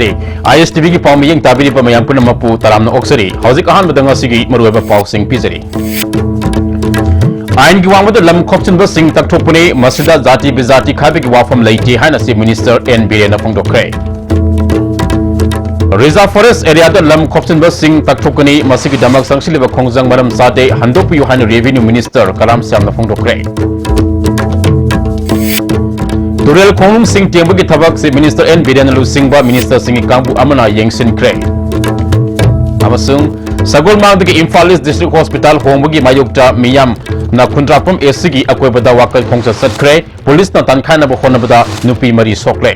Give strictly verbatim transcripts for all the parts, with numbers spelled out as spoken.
ꯑꯥꯏ ꯑꯦꯁ T ꯚꯤꯒꯤ ꯄꯥꯎ ꯃꯤꯠꯌꯦꯡ ꯇꯥꯕꯤꯔꯤꯕ ꯃꯌꯥꯝ ꯄꯨꯝꯅꯃꯛꯄꯨ ꯇꯔꯥꯝꯅ ꯑꯣꯛꯆꯔꯤ꯫ ꯍꯧꯖꯤꯛ ꯑꯍꯥꯟꯕꯗ ꯉꯁꯤꯒꯤ ꯃꯔꯨꯑꯣꯏꯕ ꯄꯥꯎꯁꯤꯡ ꯄꯤꯖꯔꯤ꯫ ꯑꯥꯏꯟꯒꯤ ꯋꯥꯡꯃꯗ ꯂꯝ ꯈꯣꯞꯆꯤꯟꯕꯁꯤꯡ ꯇꯛꯊꯣꯛꯄꯅꯤ, ꯃꯁꯤꯗ ꯖꯥꯇꯤ ꯕꯤꯖꯥꯇꯤ ꯈꯥꯏꯕꯒꯤ ꯋꯥꯐꯝ ꯂꯩꯇꯦ ꯍꯥꯏꯅ Chief Minister ꯑꯦꯟ ꯕꯤꯔꯦꯟꯅ ꯐꯣꯡꯗꯣꯛꯈ꯭ꯔꯦ꯫ Reserve Forest areaꯗ ꯂꯝ ꯈꯣꯞꯆꯤꯟꯕꯁꯤꯡ ꯇꯛꯊꯣꯛꯀꯅꯤ, ꯃꯁꯤꯒꯤꯗꯃꯛ ꯆꯪꯁꯤꯜꯂꯤꯕ ꯈꯣꯡꯖꯪ ꯃꯔꯝ ꯆꯥꯗꯦ, ꯍꯟꯗꯣꯛꯄꯤꯌꯨ ꯍꯥꯏꯅ Revenue Minister ꯀꯂꯥꯝ ꯁ꯭ꯌꯥꯝꯅ ꯐꯣꯡꯗꯣꯛꯈ꯭ꯔꯦ꯫ ꯇꯨꯔꯦꯜ ꯈꯣꯡꯅꯨꯡꯁꯤꯡ ꯇꯦꯡꯕꯒꯤ ꯊꯕꯛ Chief Minister ꯑꯦꯟ ꯕꯤꯔꯦꯟꯅ ꯂꯨꯆꯤꯡꯕ ministerꯁꯤꯡꯒꯤ ꯀꯥꯡꯕꯨ ꯑꯃꯅ ꯌꯦꯡꯁꯤꯟꯈ꯭ꯔꯦ꯫ ꯑꯃꯁꯨꯡ ꯁꯒꯣꯜꯃꯥꯡꯗꯒꯤ ꯏꯝꯐꯥꯜ East District Hospital ꯍꯣꯡꯕꯒꯤ ꯃꯥꯌꯣꯛꯇ ꯃꯤꯌꯥꯝꯅ ꯈꯨꯟꯗ꯭ꯔꯥꯛꯄꯝ ꯑꯦ ꯁꯤꯒꯤ ꯑꯀꯣꯏꯕꯗ ꯋꯥꯀꯠ ꯈꯣꯡꯆꯠ ꯆꯠꯈ꯭ꯔꯦ꯫ ꯄꯨꯂꯤꯁꯅ ꯇꯥꯟꯈꯥꯏꯅꯕ ꯍꯣꯠꯅꯕꯗ ꯅꯨꯄꯤ ꯃꯔꯤ ꯁꯣꯛꯂꯦ꯫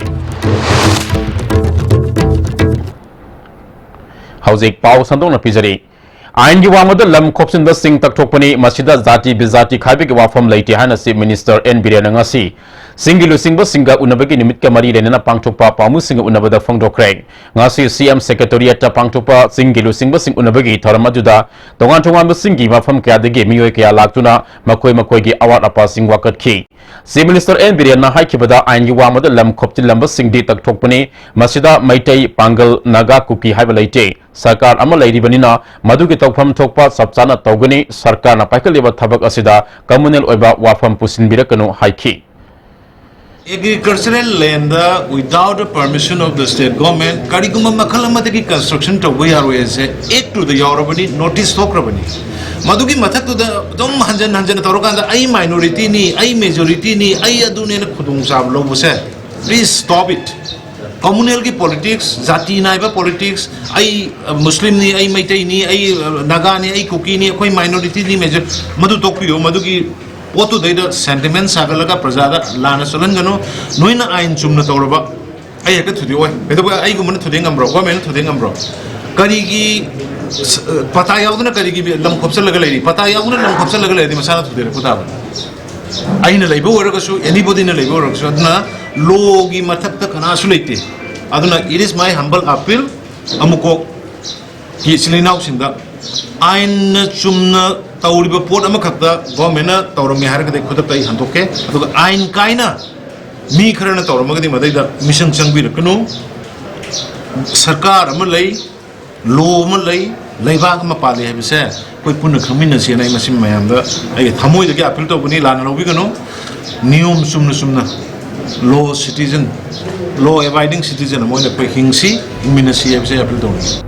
ꯍꯧꯖꯤꯛ ꯄꯥꯎ ꯁꯟꯗꯣꯛꯅ ꯄꯤꯖꯔꯤ꯫ ꯑꯥꯏꯟꯒꯤ ꯋꯥꯡꯃꯗ ꯂꯝ ꯈꯣꯞꯆꯤꯟꯕꯁꯤꯡ ꯇꯛꯊꯣꯛꯄꯅꯤ, ꯃꯁꯤꯗ ꯖꯥꯇꯤ ꯕꯤꯖꯥꯇꯤ ꯈꯥꯏꯕꯒꯤ ꯋꯥꯐꯝ ꯂꯩꯇꯦ ꯍꯥꯏꯅ Chief Minister ꯑꯦꯟ ꯕꯤꯔꯦꯟꯅ ꯉꯁꯤ ꯆꯤꯡꯒꯤ ꯂꯨꯆꯤꯡꯕꯁꯤꯡꯒ ꯎꯅꯕꯒꯤ ꯅꯨꯃꯤꯠꯀ ꯃꯔꯤ ꯂꯩꯅꯅ ꯄꯥꯡꯊꯣꯛꯄ ꯄꯥꯎꯃꯤꯁꯤꯡꯒ ꯎꯅꯕꯗ ꯐꯣꯡꯗꯣꯛꯈ꯭ꯔꯦ꯫ ꯉꯁꯤ ꯁꯤ ꯑꯦꯝ Secretariatꯇ ꯄꯥꯡꯊꯣꯛꯄ ꯆꯤꯡꯒꯤ ꯂꯨꯆꯤꯡꯕꯁꯤꯡ ꯎꯅꯕꯒꯤ ꯊꯧꯔꯝ ꯑꯗꯨꯗ ꯇꯣꯉꯥꯟ ꯇꯣꯉꯥꯟꯕ ꯆꯤꯡꯒꯤ ꯃꯐꯝ ꯀꯌꯥꯗꯒꯤ ꯃꯤꯑꯣꯏ ꯀꯌꯥ ꯂꯥꯛꯇꯨꯅ ꯃꯈꯣꯏ ꯃꯈꯣꯏꯒꯤ ꯑꯋꯥꯠ ꯑꯄꯥꯁꯤꯡ ꯋꯥꯀꯠꯈꯤ꯫ Chief Minister ꯑꯦꯟ ꯕꯤꯔꯦꯟꯅ ꯍꯥꯏꯈꯤꯕꯗ, ꯑꯥꯏꯟꯒꯤ ꯋꯥꯡꯃꯗ ꯂꯝ ꯈꯣꯞꯆꯤꯜꯂꯝꯕꯁꯤꯡꯗꯤ ꯇꯛꯊꯣꯛꯄꯅꯤ꯫ ꯃꯁꯤꯗ ꯃꯩꯇꯩ, ꯄꯥꯡꯒꯜ, ꯅꯥꯒꯥ, ꯀꯨꯀꯤ ꯍꯥꯏꯕ ꯂꯩꯇꯦ꯫ ꯁꯔꯀꯥꯔ ꯑꯃ ꯂꯩꯔꯤꯕꯅꯤꯅ ꯃꯗꯨꯒꯤ ꯇꯧꯐꯝ ꯊꯣꯛꯄ ꯆꯞ ꯆꯥꯅ ꯇꯧꯒꯅꯤ꯫ ꯁꯔꯀꯥꯔꯅ ꯄꯥꯏꯈꯠꯂꯤꯕ ꯊꯕꯛ ꯑꯁꯤꯗ communal ꯑꯣꯏꯕ ꯋꯥꯐꯝ ꯄꯨꯁꯤꯟꯕꯤꯔꯛꯀꯅꯨ ꯍꯥꯏꯈꯤ꯫ Agricultural land without the permission of the state government ꯀꯔꯤꯒꯨꯝꯕ ꯃꯈꯜ ꯑꯃꯗꯒꯤ construction ꯇꯧꯕ ꯌꯥꯔꯣꯏ ꯍꯥꯏꯁꯦ Actꯇꯨꯗ ꯌꯥꯎꯔꯕꯅꯤ, notice ꯊꯣꯛꯈ꯭ꯔꯕꯅꯤ꯫ ꯃꯗꯨꯒꯤ ꯃꯊꯛꯇꯨꯗ ꯑꯗꯨꯝ ꯍꯟꯖꯟ ꯍꯟꯖꯟꯅ ꯇꯧꯔꯀꯥꯟꯗ ꯑꯩ minorityꯅꯤ, ꯑꯩ majorityꯅꯤ, ꯑꯩ ꯑꯗꯨꯅꯦꯅ ꯈꯨꯗꯣꯡꯆꯥꯕ ꯂꯧꯕꯁꯦ, please stop it. Communalꯒꯤ politics, ꯖꯥꯇꯤ ꯅꯥꯏꯕ politics, ꯑꯩ ꯑ, ꯃꯨꯁꯂꯤꯝꯅꯤ, ꯑꯩ ꯃꯩꯇꯩꯅꯤ, ꯑꯩ ꯑ, ꯅꯥꯒꯥꯅꯤ, ꯑꯩ ꯀꯨꯀꯤꯅꯤ, ꯑꯩꯈꯣꯏ minorityꯅꯤ, major, ꯃꯗꯨ ꯇꯣꯛꯄꯤꯌꯨ꯫ ꯃꯗꯨꯒꯤ ꯄꯣꯠꯇꯨꯗꯩꯗ sentiment ꯁꯥꯒꯠꯂꯒ ꯄ꯭ꯔꯖꯥꯗ ꯂꯥꯟꯅ ꯆꯠꯍꯟꯒꯅꯨ꯫ ꯅꯣꯏꯅ ꯑꯥꯏꯟ ꯆꯨꯝꯅ ꯇꯧꯔꯕ, ꯑꯩ ꯍꯦꯛꯇ ꯊꯨꯗꯦꯛꯑꯣꯏ꯫ ꯀꯩꯗꯧꯕ ꯑꯩꯒꯨꯝꯕꯅ ꯊꯨꯗꯦꯛ ꯉꯝꯕ꯭ꯔꯣ? Governmentꯅ ꯊꯨꯗꯦꯛ ꯉꯝꯕ꯭ꯔꯣ? ꯀꯔꯤꯒꯤ ꯁ-, ꯑ, ꯄꯇꯥ ꯌꯥꯎꯗꯅ ꯀꯔꯤꯒꯤ ꯂꯝ ꯈꯣꯞꯆꯜꯂꯒ ꯂꯩꯔꯤ? ꯄꯇꯥ ꯌꯥꯎꯗꯅ ꯂꯝ ꯈꯣꯞꯆꯜꯂꯒ ꯂꯩꯔꯗꯤ ꯃꯁꯥꯅ ꯊꯨꯗꯦꯛꯂꯛꯄ ꯇꯥꯕꯅꯤ꯫ ꯑꯩꯅ ꯂꯩꯕ ꯑꯣꯏꯔꯒꯁꯨ, anybodyꯅ ꯂꯩꯕ ꯑꯣꯏꯔꯒꯁꯨ, ꯑꯗꯨꯅ lawꯒꯤ ꯃꯊꯛꯇ ꯀꯅꯥꯁꯨ ꯂꯩꯇꯦ꯫ ꯑꯗꯨꯅ it is my humble appeal, ꯑꯃꯨꯛꯀꯣꯛ ꯀꯤ ꯏꯆꯤꯜ ꯏꯅꯥꯎꯁꯤꯡꯗ ꯑꯥꯏꯟꯅ ꯆꯨꯝꯅ ꯇꯧꯔꯤꯕ ꯄꯣꯠ ꯑꯃꯈꯛꯇ governmentꯅ ꯇꯧꯔꯝꯃꯦ ꯍꯥꯏꯔꯒꯗꯤ ꯈꯨꯗꯛꯇ ꯑꯩ ꯍꯟꯗꯣꯛꯀꯦ, ꯑꯗꯨꯒ ꯑꯥꯏꯟ ꯀꯥꯏꯅ ꯃꯤ ꯈꯔꯅ ꯇꯧꯔꯝꯃꯒꯗꯤ ꯃꯗꯩꯗ ꯃꯤꯁꯪ ꯆꯪꯕꯤꯔꯛꯀꯅꯨ꯫ ꯁꯔꯀꯥꯔ ꯑꯃ ꯂꯩ, ꯂꯣ ꯑꯃ ꯂꯩ, ꯂꯩꯕꯥꯛ ꯑꯃ ꯄꯥꯜꯂꯤ ꯍꯥꯏꯕꯁꯦ ꯑꯩꯈꯣꯏ ꯄꯨꯟꯅ ꯈꯪꯃꯤꯟꯅꯁꯦꯅ ꯑꯩ ꯃꯁꯤ ꯃꯌꯥꯝꯗ ꯑꯩꯒꯤ ꯊꯃꯣꯏꯗꯒꯤ ꯑꯄꯤꯜ ꯇꯧꯕꯅꯤ꯫ ꯂꯥꯟꯅ ꯂꯧꯕꯤꯒꯅꯨ꯫ ꯅꯤꯌꯣꯝ ꯆꯨꯝꯅ ꯆꯨꯝꯅ law citizen, law abiding citizen ꯑꯃ ꯑꯣꯏꯅ ꯑꯩꯈꯣꯏ ꯍꯤꯡꯁꯤ, ꯍꯤꯡꯃꯤꯟꯅꯁꯤ ꯍꯥꯏꯕꯁꯦ ꯑꯩ ꯑꯄꯤꯜ ꯇꯧꯅꯤꯡꯉꯤ꯫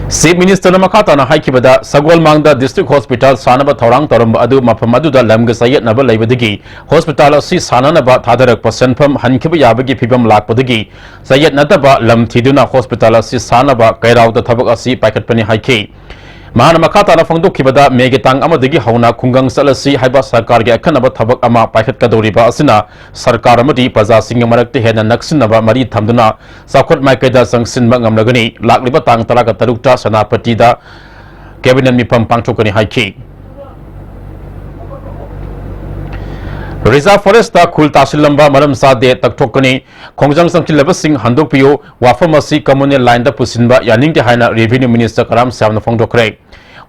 ꯆꯤꯐ ꯃꯤꯅꯤꯁꯇꯔꯅ ꯃꯈꯥ ꯇꯥꯅ ꯍꯥꯏꯈꯤꯕꯗ, ꯁꯒꯣꯜꯃꯥꯡꯗ ꯗꯤꯁꯇ꯭ꯔꯤꯛ ꯍꯣꯁꯄꯤꯇꯥꯜ ꯁꯥꯅꯕ ꯊꯧꯔꯥꯡ ꯇꯧꯔꯝꯕ ꯑꯗꯨ ꯃꯐꯝ ꯑꯗꯨꯗ ꯂꯝꯒ ꯆꯌꯦꯠꯅꯕ ꯂꯩꯕꯗꯒꯤ ꯍꯣꯁꯄꯤꯇꯥꯜ ꯑꯁꯤ ꯁꯥꯅꯅꯕ ꯊꯥꯗꯔꯛꯄ ꯁꯦꯟꯐꯝ ꯍꯟꯈꯤꯕ ꯌꯥꯕꯒꯤ ꯐꯤꯕꯝ ꯂꯥꯛꯄꯗꯒꯤ ꯆꯌꯦꯠꯅꯗꯕ ꯂꯝ ꯊꯤꯗꯨꯅ ꯍꯣꯁꯄꯤꯇꯥꯜ ꯑꯁꯤ ꯁꯥꯅꯕ ꯀꯩꯔꯥꯎꯗ ꯊꯕꯛ ꯑꯁꯤ ꯄꯥꯏꯈꯠꯄꯅꯤ ꯍꯥꯏꯈꯤ꯫ ꯃꯍꯥꯛꯅ ꯃꯈꯥ ꯇꯥꯅ ꯐꯣꯡꯗꯣꯛꯈꯤꯕꯗ, ꯃꯦꯒꯤ ꯇꯥꯡ ꯑꯃꯗꯒꯤ ꯍꯧꯅ ꯈꯨꯡꯒꯪ ꯆꯠꯂꯁꯤ ꯍꯥꯏꯕ ꯁꯔꯀꯥꯔꯒꯤ ꯑꯈꯟꯅꯕ ꯊꯕꯛ ꯑꯃ ꯄꯥꯏꯈꯠꯀꯗꯧꯔꯤꯕ ꯑꯁꯤꯅ ꯁꯔꯀꯥꯔ ꯑꯃꯗꯤ ꯄ꯭ꯔꯖꯥꯁꯤꯡꯒ ꯃꯔꯛꯇ ꯍꯦꯟꯅ ꯅꯛꯁꯤꯟꯅꯕ ꯃꯔꯤ ꯊꯝꯗꯨꯅ ꯆꯥꯎꯈꯠ ꯃꯥꯏꯀꯩꯗ ꯆꯪꯁꯤꯟꯕ ꯉꯝꯂꯒꯅꯤ꯫ ꯂꯥꯛꯂꯤꯕ ꯇꯥꯡ ꯇꯔꯥꯒ ꯇꯔꯨꯛꯇ ꯁꯦꯅꯥꯄꯇꯤꯗ ꯀꯦꯕꯤꯅꯦꯠ ꯃꯤꯐꯝ ꯄꯥꯡꯊꯣꯛꯀꯅꯤ ꯍꯥꯏꯈꯤ꯫ ꯔꯤꯖꯥꯔꯚ ꯐꯣꯔꯦꯁꯇ ꯈꯨꯜ ꯇꯥꯁꯤꯜꯂꯝꯕ ꯃꯔꯝ ꯆꯥꯗꯦ, ꯇꯛꯊꯣꯛꯀꯅꯤ꯫ ꯈꯣꯡꯖꯪ ꯆꯪꯁꯤꯜꯂꯕꯁꯤꯡ ꯍꯟꯗꯣꯛꯄꯤꯌꯨ꯫ ꯋꯥꯐꯝ ꯑꯁꯤ ꯀꯝꯃꯨꯅꯦꯜ ꯂꯥꯏꯟꯗ ꯄꯨꯁꯤꯟꯕ ꯌꯥꯅꯤꯡꯗꯦ ꯍꯥꯏꯅ ꯔꯦꯚꯤꯅ꯭ꯌꯨ ꯃꯤꯅꯤꯁꯇꯔ ꯀꯔꯥꯝ ꯁ꯭ꯌꯥꯝꯅ ꯐꯣꯡꯗꯣꯛꯈ꯭ꯔꯦ꯫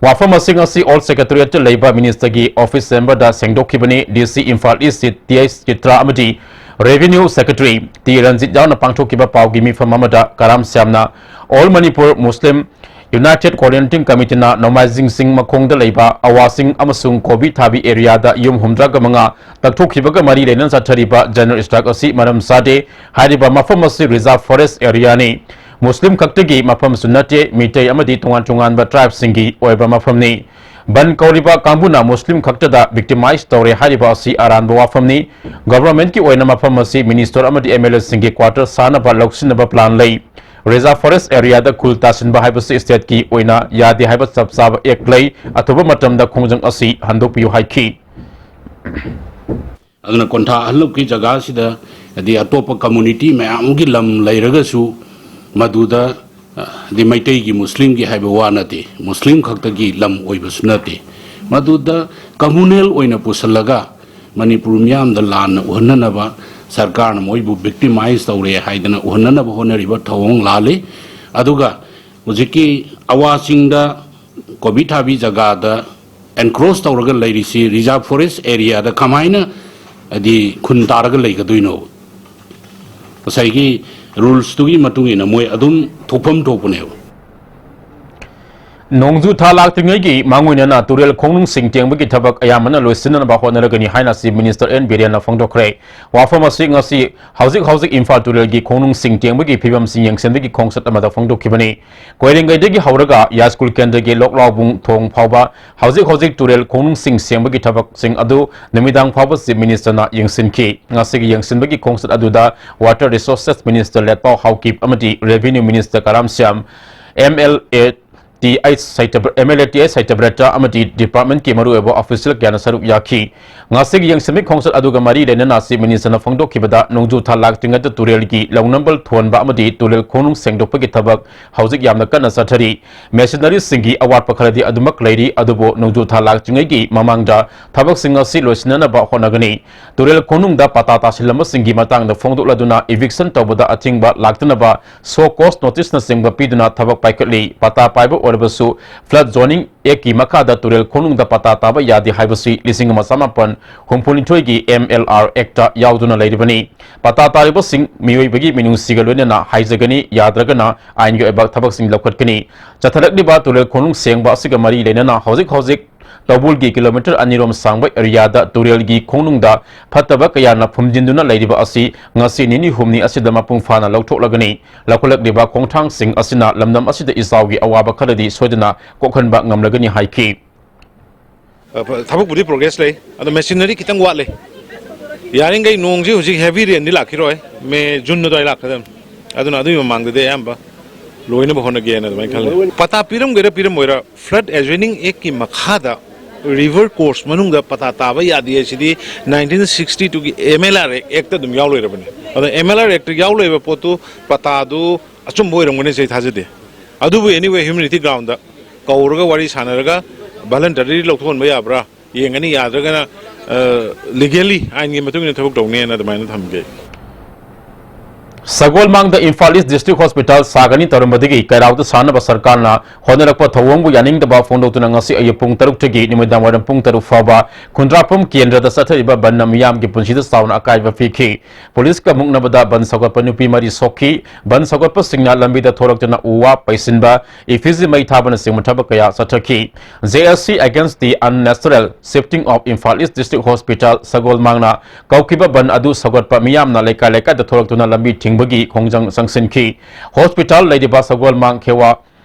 ꯋꯥꯐꯝ ꯑꯁꯤ ꯉꯁꯤ ꯑꯣꯜ ꯁꯦꯀ꯭ꯔꯦꯇꯔꯤꯌꯦꯠꯇ ꯂꯩꯕ ꯃꯤꯅꯤꯁꯇꯔꯒꯤ ꯑꯣꯐꯤꯁ ꯆꯦꯝꯕꯔꯗ ꯁꯦꯡꯗꯣꯛꯈꯤꯕꯅꯤ꯫ ꯗꯤ ꯁꯤ ꯏꯝꯐꯥꯜ ꯏꯁ ꯇꯤ ꯑꯩꯆ ꯆꯤꯇ꯭ꯔꯥ ꯑꯃꯗꯤ ꯔꯦꯚꯤꯅ꯭ꯌꯨ ꯁꯦꯀ꯭ꯔꯦꯇꯔꯤ ꯇꯤ ꯔꯟꯖꯤꯠ ꯌꯥꯎꯅ ꯄꯥꯡꯊꯣꯛꯈꯤꯕ ꯄꯥꯎꯒꯤ ꯃꯤꯐꯝ ꯑꯃꯗ ꯀꯔꯥꯝ ꯁ꯭ꯌꯥꯝꯅ All Manipur Muslim United Coordinating Committeeꯅ ꯅꯣꯡꯃꯥꯏꯖꯤꯡ ꯆꯤꯡ ꯃꯈꯣꯡꯗ ꯂꯩꯕ ꯑꯋꯥꯁꯤꯡ ꯑꯃꯁꯨꯡ ꯀꯣꯕꯤ ꯊꯥꯕꯤ ꯑꯦꯔꯤꯌꯥꯗ ꯌꯨꯝ ꯍꯨꯝꯗ꯭ꯔꯥꯒ ꯃꯉꯥ ꯇꯛꯊꯣꯛꯈꯤꯕꯒ ꯃꯔꯤ ꯂꯩꯅꯅ ꯆꯠꯊꯔꯤꯕ ꯖꯦꯅꯔꯦꯜ ꯁ꯭ꯇ꯭ꯔꯥꯏꯛ ꯑꯁꯤ ꯃꯔꯝ ꯆꯥꯗꯦ꯫ ꯍꯥꯏꯔꯤꯕ ꯃꯐꯝ ꯑꯁꯤ ꯔꯤꯖꯥꯔꯚ ꯐꯣꯔꯦꯁ ꯑꯦꯔꯤꯌꯥꯅꯤ꯫ ꯃꯨꯁꯂꯤꯝ ꯈꯛꯇꯒꯤ ꯃꯐꯝꯁꯨ ꯅꯠꯇꯦ, ꯃꯤꯇꯩ ꯑꯃꯗꯤ ꯇꯣꯉꯥꯟ ꯇꯣꯉꯥꯟꯕ ꯇ꯭ꯔꯥꯏꯕꯁꯤꯡꯒꯤ ꯑꯣꯏꯕ ꯃꯐꯝꯅꯤ꯫ ꯕꯟ ꯀꯧꯔꯤꯕ ꯀꯥꯡꯕꯨꯅ ꯃꯨꯁꯂꯤꯝ ꯈꯛꯇꯗ ꯚꯤꯛꯇꯤꯃꯥꯏꯖ ꯇꯧꯔꯦ ꯍꯥꯏꯔꯤꯕ ꯑꯁꯤ ꯑꯔꯥꯟꯕ ꯋꯥꯐꯝꯅꯤ꯫ ꯒꯚꯔꯟꯃꯦꯟꯠꯀꯤ ꯑꯣꯏꯅ ꯃꯐꯝ ꯑꯁꯤ ꯃꯤꯅꯤꯁꯇꯔ ꯑꯃꯗꯤ ꯑꯦꯝ ꯑꯦꯜ ꯑꯦꯁꯤꯡꯒꯤ ꯀ꯭ꯋꯥꯇꯔ ꯁꯥꯅꯕ ꯂꯧꯁꯤꯟꯅꯕ ꯄ꯭ꯂꯥꯟ ꯂꯩ꯫ ꯔꯤꯖꯥꯔꯚ ꯐꯣꯔꯦꯁ ꯑꯦꯔꯤꯌꯥꯗ ꯈꯨꯜ ꯇꯥꯁꯤꯟꯕ ꯍꯥꯏꯕꯁꯤ ꯁ꯭ꯇꯦꯠꯀꯤ ꯑꯣꯏꯅ ꯌꯥꯗꯦ ꯍꯥꯏꯕ ꯆꯞ ꯆꯥꯕ ꯑꯦꯛ ꯂꯩ꯫ ꯑꯊꯨꯕ ꯃꯇꯝꯗ ꯈꯣꯡꯖꯪ ꯑꯁꯤ ꯍꯟꯗꯣꯛꯄꯤꯌꯨ ꯍꯥꯏꯈꯤ꯫ ꯑꯗꯨꯅ ꯀꯣꯟꯊꯥ ꯍꯜꯂꯨꯞꯀꯤ ꯖꯒꯥꯁꯤꯗ, ꯍꯥꯏꯗꯤ, ꯑꯇꯣꯞꯄ ꯀꯝꯃꯨꯅꯤꯇꯤ ꯃꯌꯥꯝ ꯑꯃꯒꯤ ꯂꯝ ꯂꯩꯔꯒꯁꯨ, ꯃꯗꯨꯗ, ꯑ, ꯍꯥꯏꯗꯤ, ꯃꯩꯇꯩꯒꯤ, ꯃꯨꯁꯂꯤꯝꯒꯤ ꯍꯥꯏꯕ ꯋꯥ ꯅꯠꯇꯦ, ꯃꯨꯁꯂꯤꯝ ꯈꯛꯇꯒꯤ ꯂꯝ ꯑꯣꯏꯕꯁꯨ ꯅꯠꯇꯦ꯫ ꯃꯗꯨꯗ ꯀꯝꯃꯨꯅꯦꯜ ꯑꯣꯏꯅ ꯄꯨꯁꯤꯜꯂꯒ ꯃꯅꯤꯄꯨꯔ ꯃꯤꯌꯥꯝꯗ ꯂꯥꯟꯅ ꯎꯍꯟꯅꯅꯕ, ꯁꯔꯀꯥꯔꯅ ꯃꯣꯏꯕꯨ ꯚꯤꯛꯇꯤꯃꯥꯏꯖ ꯇꯧꯔꯦ ꯍꯥꯏꯗꯅ ꯎꯍꯟꯅꯅꯕ ꯍꯣꯠꯅꯔꯤꯕ ꯊꯧꯑꯣꯡ ꯂꯥꯜꯂꯤ꯫ ꯑꯗꯨꯒ ꯍꯧꯖꯤꯛꯀꯤ ꯑꯋꯥ ꯆꯤꯡꯗ ꯀꯣꯕꯤ ꯊꯥꯕꯤ ꯖꯒꯥꯗ ꯑꯦꯟꯀ꯭ꯔꯣꯁ ꯇꯧꯔꯒ ꯂꯩꯔꯤꯁꯤ ꯔꯤꯖꯥꯔꯚ ꯐꯣꯔꯦꯁ ꯑꯦꯔꯤꯌꯥꯗ ꯀꯃꯥꯏꯅ, ꯍꯥꯏꯗꯤ, ꯈꯨꯟ ꯇꯥꯔꯒ ꯂꯩꯒꯗꯣꯏꯅꯣ? ꯉꯁꯥꯏꯒꯤ ꯔꯨꯜꯁꯇꯨꯒꯤ ꯃꯇꯨꯡ ꯏꯟꯅ ꯃꯣꯏ ꯑꯗꯨꯝ ꯊꯣꯛꯐꯝ ꯊꯣꯛꯄꯅꯦꯕ꯫ ꯅꯣꯡꯖꯨ ꯊꯥ ꯂꯥꯛꯇ꯭ꯔꯤꯉꯩꯒꯤ ꯃꯥꯡꯑꯣꯏꯅꯅ ꯇꯨꯔꯦꯜ ꯈꯣꯡꯅꯨꯡꯁꯤꯡ ꯇꯦꯡꯕꯒꯤ ꯊꯕꯛ ꯑꯌꯥꯝꯕꯅ ꯂꯣꯏꯁꯤꯟꯅꯅꯕ ꯍꯣꯠꯅꯔꯒꯅꯤ ꯍꯥꯏꯅ Chief Minister N. ꯕꯤꯔꯦꯟꯅ ꯐꯣꯡꯗꯣꯛꯈ꯭ꯔꯦ꯫ ꯋꯥꯐꯝ ꯑꯁꯤ ꯉꯁꯤ ꯍꯧꯖꯤꯛ ꯍꯧꯖꯤꯛ ꯏꯝꯐꯥꯜ ꯇꯨꯔꯦꯜꯒꯤ ꯈꯣꯡꯅꯨꯡꯁꯤꯡ ꯇꯦꯡꯕꯒꯤ ꯐꯤꯕꯝꯁꯤꯡ ꯌꯦꯡꯁꯤꯟꯕꯒꯤ ꯈꯣꯡꯆꯠ ꯑꯃꯗ ꯐꯣꯡꯗꯣꯛꯈꯤꯕꯅꯤ꯫ ꯀꯣꯏꯔꯦꯡꯒꯩꯗꯒꯤ ꯍꯧꯔꯒ ꯌꯥꯏꯁ꯭ꯀꯨꯜ ꯀꯦꯟꯗ꯭ꯔꯒꯤ ꯂꯣꯛꯂꯥꯎꯕꯨꯡ ꯊꯣꯡ ꯐꯥꯎꯕ ꯍꯧꯖꯤꯛ ꯍꯧꯖꯤꯛ ꯇꯨꯔꯦꯜ ꯈꯣꯡꯅꯨꯡꯁꯤꯡ ꯁꯦꯡꯕꯒꯤ ꯊꯕꯛꯁꯤꯡ ꯑꯗꯨ ꯅꯨꯃꯤꯗꯥꯡ ꯐꯥꯎꯕ Chief Ministerꯅ ꯌꯦꯡꯁꯤꯟꯈꯤ꯫ ꯉꯁꯤꯒꯤ ꯌꯦꯡꯁꯤꯟꯕꯒꯤ ꯈꯣꯡꯆꯠ ꯑꯗꯨꯗ Water Resources Minister ꯂꯦꯠꯄꯥꯎ ꯍꯥꯎꯀꯤꯞ ꯑꯃꯗꯤ Revenue Minister Karam Shyam, MLA T H Satyabrata-, MLA T H Satyabrata ꯑꯃꯗꯤ departmentꯀꯤ ꯃꯔꯨꯑꯣꯏꯕ official ꯀꯌꯥꯅ ꯁꯔꯨꯛ ꯌꯥꯈꯤ꯫ ꯉꯁꯤꯒꯤ ꯌꯦꯡꯁꯤꯟꯕꯒꯤ ꯈꯣꯡꯆꯠ ꯑꯗꯨꯒ ꯃꯔꯤ ꯂꯩꯅꯅ Chief Ministerꯅ ꯐꯣꯡꯗꯣꯛꯈꯤꯕꯗ ꯅꯣꯡꯖꯨ ꯊꯥ ꯂꯥꯛꯇ꯭ꯔꯤꯉꯩꯗ ꯇꯨꯔꯦꯜꯒꯤ ꯂꯧꯅꯝꯕꯜ ꯊꯣꯟꯕ ꯑꯃꯗꯤ ꯇꯨꯔꯦꯜ ꯈꯣꯡꯅꯨꯡ ꯁꯦꯡꯗꯣꯛꯄꯒꯤ ꯊꯕꯛ ꯍꯧꯖꯤꯛ ꯌꯥꯝꯅ ꯀꯟꯅ ꯆꯠꯊꯔꯤ꯫ Machineryꯁꯤꯡꯒꯤ ꯑꯋꯥꯠꯄ ꯈꯔꯗꯤ ꯑꯗꯨꯃꯛ ꯂꯩꯔꯤ, ꯑꯗꯨꯕꯨ ꯅꯣꯡꯖꯨ ꯊꯥ ꯂꯥꯛꯇ꯭ꯔꯤꯉꯩꯒꯤ ꯃꯃꯥꯡꯗ ꯊꯕꯛꯁꯤꯡ ꯑꯁꯤ ꯂꯣꯏꯁꯤꯟꯅꯅꯕ ꯍꯣꯠꯅꯒꯅꯤ꯫ ꯇꯨꯔꯦꯜ ꯈꯣꯡꯅꯨꯡꯗ ꯄꯇꯥ ꯇꯥꯁꯤꯜꯂꯝꯕꯁꯤꯡꯒꯤ ꯃꯇꯥꯡꯗ ꯐꯣꯡꯗꯣꯛꯂꯗꯨꯅ eviction ꯇꯧꯕꯗ ꯑꯊꯤꯡꯕ ꯂꯥꯛꯇꯅꯕ show cause noticeꯅꯆꯤꯡꯕ ꯄꯤꯗꯨꯅ ꯊꯕꯛ ꯄꯥꯏꯈꯠꯂꯤ꯫ ꯄꯇꯥ ꯄꯥꯏꯕ ꯑꯣꯏꯔꯕꯁꯨ Flood Zoning Actꯀꯤ ꯃꯈꯥꯗ ꯇꯨꯔꯦꯜ ꯈꯣꯡꯅꯨꯡꯗ ꯄꯇꯥ ꯇꯥꯕ ꯌꯥꯗꯦ ꯍꯥꯏꯕꯁꯤ ꯂꯤꯁꯤꯡ ꯑꯃ ꯆꯃꯥꯄꯟ ꯍꯨꯝꯐꯨꯅꯤꯊꯣꯏꯒꯤ MLR Actꯇ ꯌꯥꯎꯗꯨꯅ ꯂꯩꯔꯤꯕꯅꯤ꯫ ꯄꯇꯥ ꯇꯥꯔꯤꯕꯁꯤꯡ ꯃꯤꯑꯣꯏꯕꯒꯤ ꯃꯤꯅꯨꯡꯁꯤꯒ ꯂꯣꯏꯅꯅ ꯍꯥꯏꯖꯒꯅꯤ, ꯌꯥꯗ꯭ꯔꯒꯅ ꯑꯥꯏꯟꯒꯤ ꯑꯣꯏꯕ ꯊꯕꯛꯁꯤꯡ ꯂꯧꯈꯠꯀꯅꯤ꯫ ꯆꯠꯊꯔꯛꯂꯤꯕ ꯇꯨꯔꯦꯜ ꯈꯣꯡꯅꯨꯡ ꯁꯦꯡꯕ ꯑꯁꯤꯒ ꯃꯔꯤ ꯂꯩꯅꯅ ꯍꯧꯖꯤꯛ ꯍꯧꯖꯤꯛ ꯇꯧꯕꯨꯜꯒꯤ kilometre ꯑꯅꯤꯔꯣꯝ ꯁꯥꯡꯕ areaꯗ ꯇꯨꯔꯦꯜꯒꯤ ꯈꯣꯡꯅꯨꯡꯗ ꯐꯠꯇꯕ ꯀꯌꯥꯅ ꯐꯨꯝꯖꯤꯟꯗꯨꯅ ꯂꯩꯔꯤꯕ ꯑꯁꯤ ꯉꯁꯤ ꯅꯤꯅꯤ ꯍꯨꯝꯅꯤ ꯑꯁꯤꯗ ꯃꯄꯨꯡ ꯐꯥꯅ ꯂꯧꯊꯣꯛꯂꯒꯅꯤ꯫ ꯂꯧꯈꯠꯂꯛꯂꯤꯕ ꯈꯣꯡꯊꯥꯡꯁꯤꯡ ꯑꯁꯤꯅ ꯂꯝꯗꯝ ꯑꯁꯤꯗ ꯏꯆꯥꯎꯒꯤ ꯑꯋꯥꯕ ꯈꯔꯗꯤ ꯁꯣꯏꯗꯅ ꯀꯣꯛꯍꯟꯕ ꯉꯝꯂꯒꯅꯤ ꯍꯥꯏꯈꯤ꯫ ꯑ, ꯐ-, ꯊꯕꯛꯄꯨꯗꯤ progress ꯂꯩ, ꯑꯗꯣ machinery ꯈꯤꯇꯪ ꯋꯥꯠꯂꯤ꯫ ꯌꯥꯔꯤꯈꯩ ꯅꯣꯡꯁꯤ ꯍꯧꯖꯤꯛ heavy rainꯗꯤ ꯂꯥꯛꯈꯤꯔꯣꯏ, ꯃꯦ, ꯖꯨꯟ ꯑꯗꯨꯋꯥꯏ ꯂꯥꯛꯀꯗꯕꯅꯤ꯫ ꯑꯗꯨꯅ ꯑꯗꯨꯒꯤ ꯃꯃꯥꯡꯗꯗꯤ ꯑꯌꯥꯝꯕ ꯂꯣꯏꯅꯕ ꯍꯣꯠꯅꯒꯦꯅ ꯑꯗꯨꯃꯥꯏꯅ ꯈꯜꯂꯤ꯫ ꯄꯇꯥ ꯄꯤꯔꯝꯒꯦꯔꯥ ꯄꯤꯔꯝꯃꯣꯏꯔꯥ, Flood Zoning Actꯀꯤ ꯃꯈꯥꯗ river course ꯃꯅꯨꯡꯗ ꯄꯇꯥ ꯇꯥꯕ ꯌꯥꯗꯦ ꯍꯥꯏꯁꯤꯗꯤ nineteen sixty twoꯒꯤ MLR Act, Actꯇ ꯑꯗꯨꯝ ꯌꯥꯎ ꯂꯩꯔꯕꯅꯤ꯫ ꯑꯗꯣ MLR Actꯇ ꯌꯥꯎ ꯂꯩꯕ ꯄꯣꯠꯇꯨ, ꯄꯇꯥꯗꯨ ꯑꯆꯨꯝꯕ ꯑꯣꯏꯔꯝꯒꯅꯤ ꯍꯥꯏꯁꯤ ꯑꯩ ꯊꯥꯖꯗꯦ꯫ ꯑꯗꯨꯕꯨ anyway, humanity groundꯗ ꯀꯧꯔꯒ ꯋꯥꯔꯤ ꯁꯥꯟꯅꯔꯒ voluntary ꯂꯧꯊꯣꯛꯍꯟꯕ ꯌꯥꯕ꯭ꯔꯥ ꯌꯦꯡꯒꯅꯤ, ꯌꯥꯗ꯭ꯔꯒꯅ, ꯑ, legally ꯑꯥꯏꯟꯒꯤ ꯃꯇꯨꯡ ꯏꯟꯅ ꯊꯕꯛ ꯇꯧꯅꯤꯅ ꯑꯗꯨꯃꯥꯏꯅ ꯊꯝꯒꯦ꯫ ꯁꯒꯣꯜꯃꯥꯡꯗ ꯏꯝꯐꯥꯜ ꯏꯁ ꯗꯤꯁꯇ꯭ꯔꯤꯛ ꯍꯣꯁꯄꯤꯇꯥꯜ ꯁꯥꯒꯅꯤ ꯇꯧꯔꯝꯕꯗꯒꯤ ꯀꯩꯔꯥꯎꯗ ꯁꯥꯅꯕ ꯁꯔꯀꯥꯔꯅ ꯍꯣꯠꯅꯔꯛꯄ ꯊꯧꯑꯣꯡꯕꯨ ꯌꯥꯅꯤꯡꯗꯕ ꯐꯣꯡꯗꯣꯛꯇꯨꯅ ꯉꯁꯤ ꯑꯌꯨꯛ ꯄꯨꯡ ꯇꯔꯨꯛꯇꯒꯤ ꯅꯨꯃꯤꯗꯥꯡ ꯋꯥꯏꯔꯝ ꯄꯨꯡ ꯇꯔꯨꯛ ꯐꯥꯎꯕ ꯈꯨꯟꯗ꯭ꯔꯥꯛꯄꯝ ꯀꯦꯟꯗ꯭ꯔꯗ ꯆꯠꯊꯔꯤꯕ ꯕꯟꯅ ꯃꯤꯌꯥꯝꯒꯤ ꯄꯨꯟꯁꯤꯗ ꯆꯥꯎꯅ ꯑꯀꯥꯏꯕ ꯄꯤꯈꯤ꯫ ꯄꯨꯂꯤꯁꯀ ꯃꯨꯛꯅꯕꯗ ꯕꯟ ꯁꯧꯒꯠꯄ ꯅꯨꯄꯤ ꯃꯔꯤ ꯁꯣꯛꯈꯤ꯫ ꯕꯟ ꯁꯧꯒꯠꯄꯁꯤꯡꯅ ꯂꯝꯕꯤꯗ ꯊꯣꯛꯂꯛꯇꯨꯅ ꯎ ꯋꯥ ꯄꯩꯁꯤꯟꯕ, ꯏꯐꯤꯖꯤ ꯃꯩ ꯊꯥꯕꯅꯆꯤꯡꯕ ꯊꯕꯛ ꯀꯌꯥ ꯆꯠꯊꯈꯤ꯫ J S C against the unnatural shifting of Imphal East District Hospital ꯁꯒꯣꯜꯃꯥꯡꯅ ꯀꯧꯈꯤꯕ ꯕꯟ ꯑꯗꯨ ꯁꯧꯒꯠꯄ ꯃꯤꯌꯥꯝꯅ ꯂꯩꯀꯥꯏ ꯂꯩꯀꯥꯏꯗ ꯊꯣꯛꯂꯛꯇꯨꯅ ꯂꯝꯕꯤ ꯊꯤꯡꯕꯒꯤ ꯈꯣꯡꯖꯪ ꯆꯪꯁꯤꯟꯈꯤ꯫ ꯍꯣꯁꯄꯤꯇꯥꯜ ꯂꯩꯔꯤꯕ ꯁꯒꯣꯜꯃꯥꯡ ꯈꯦꯋꯥ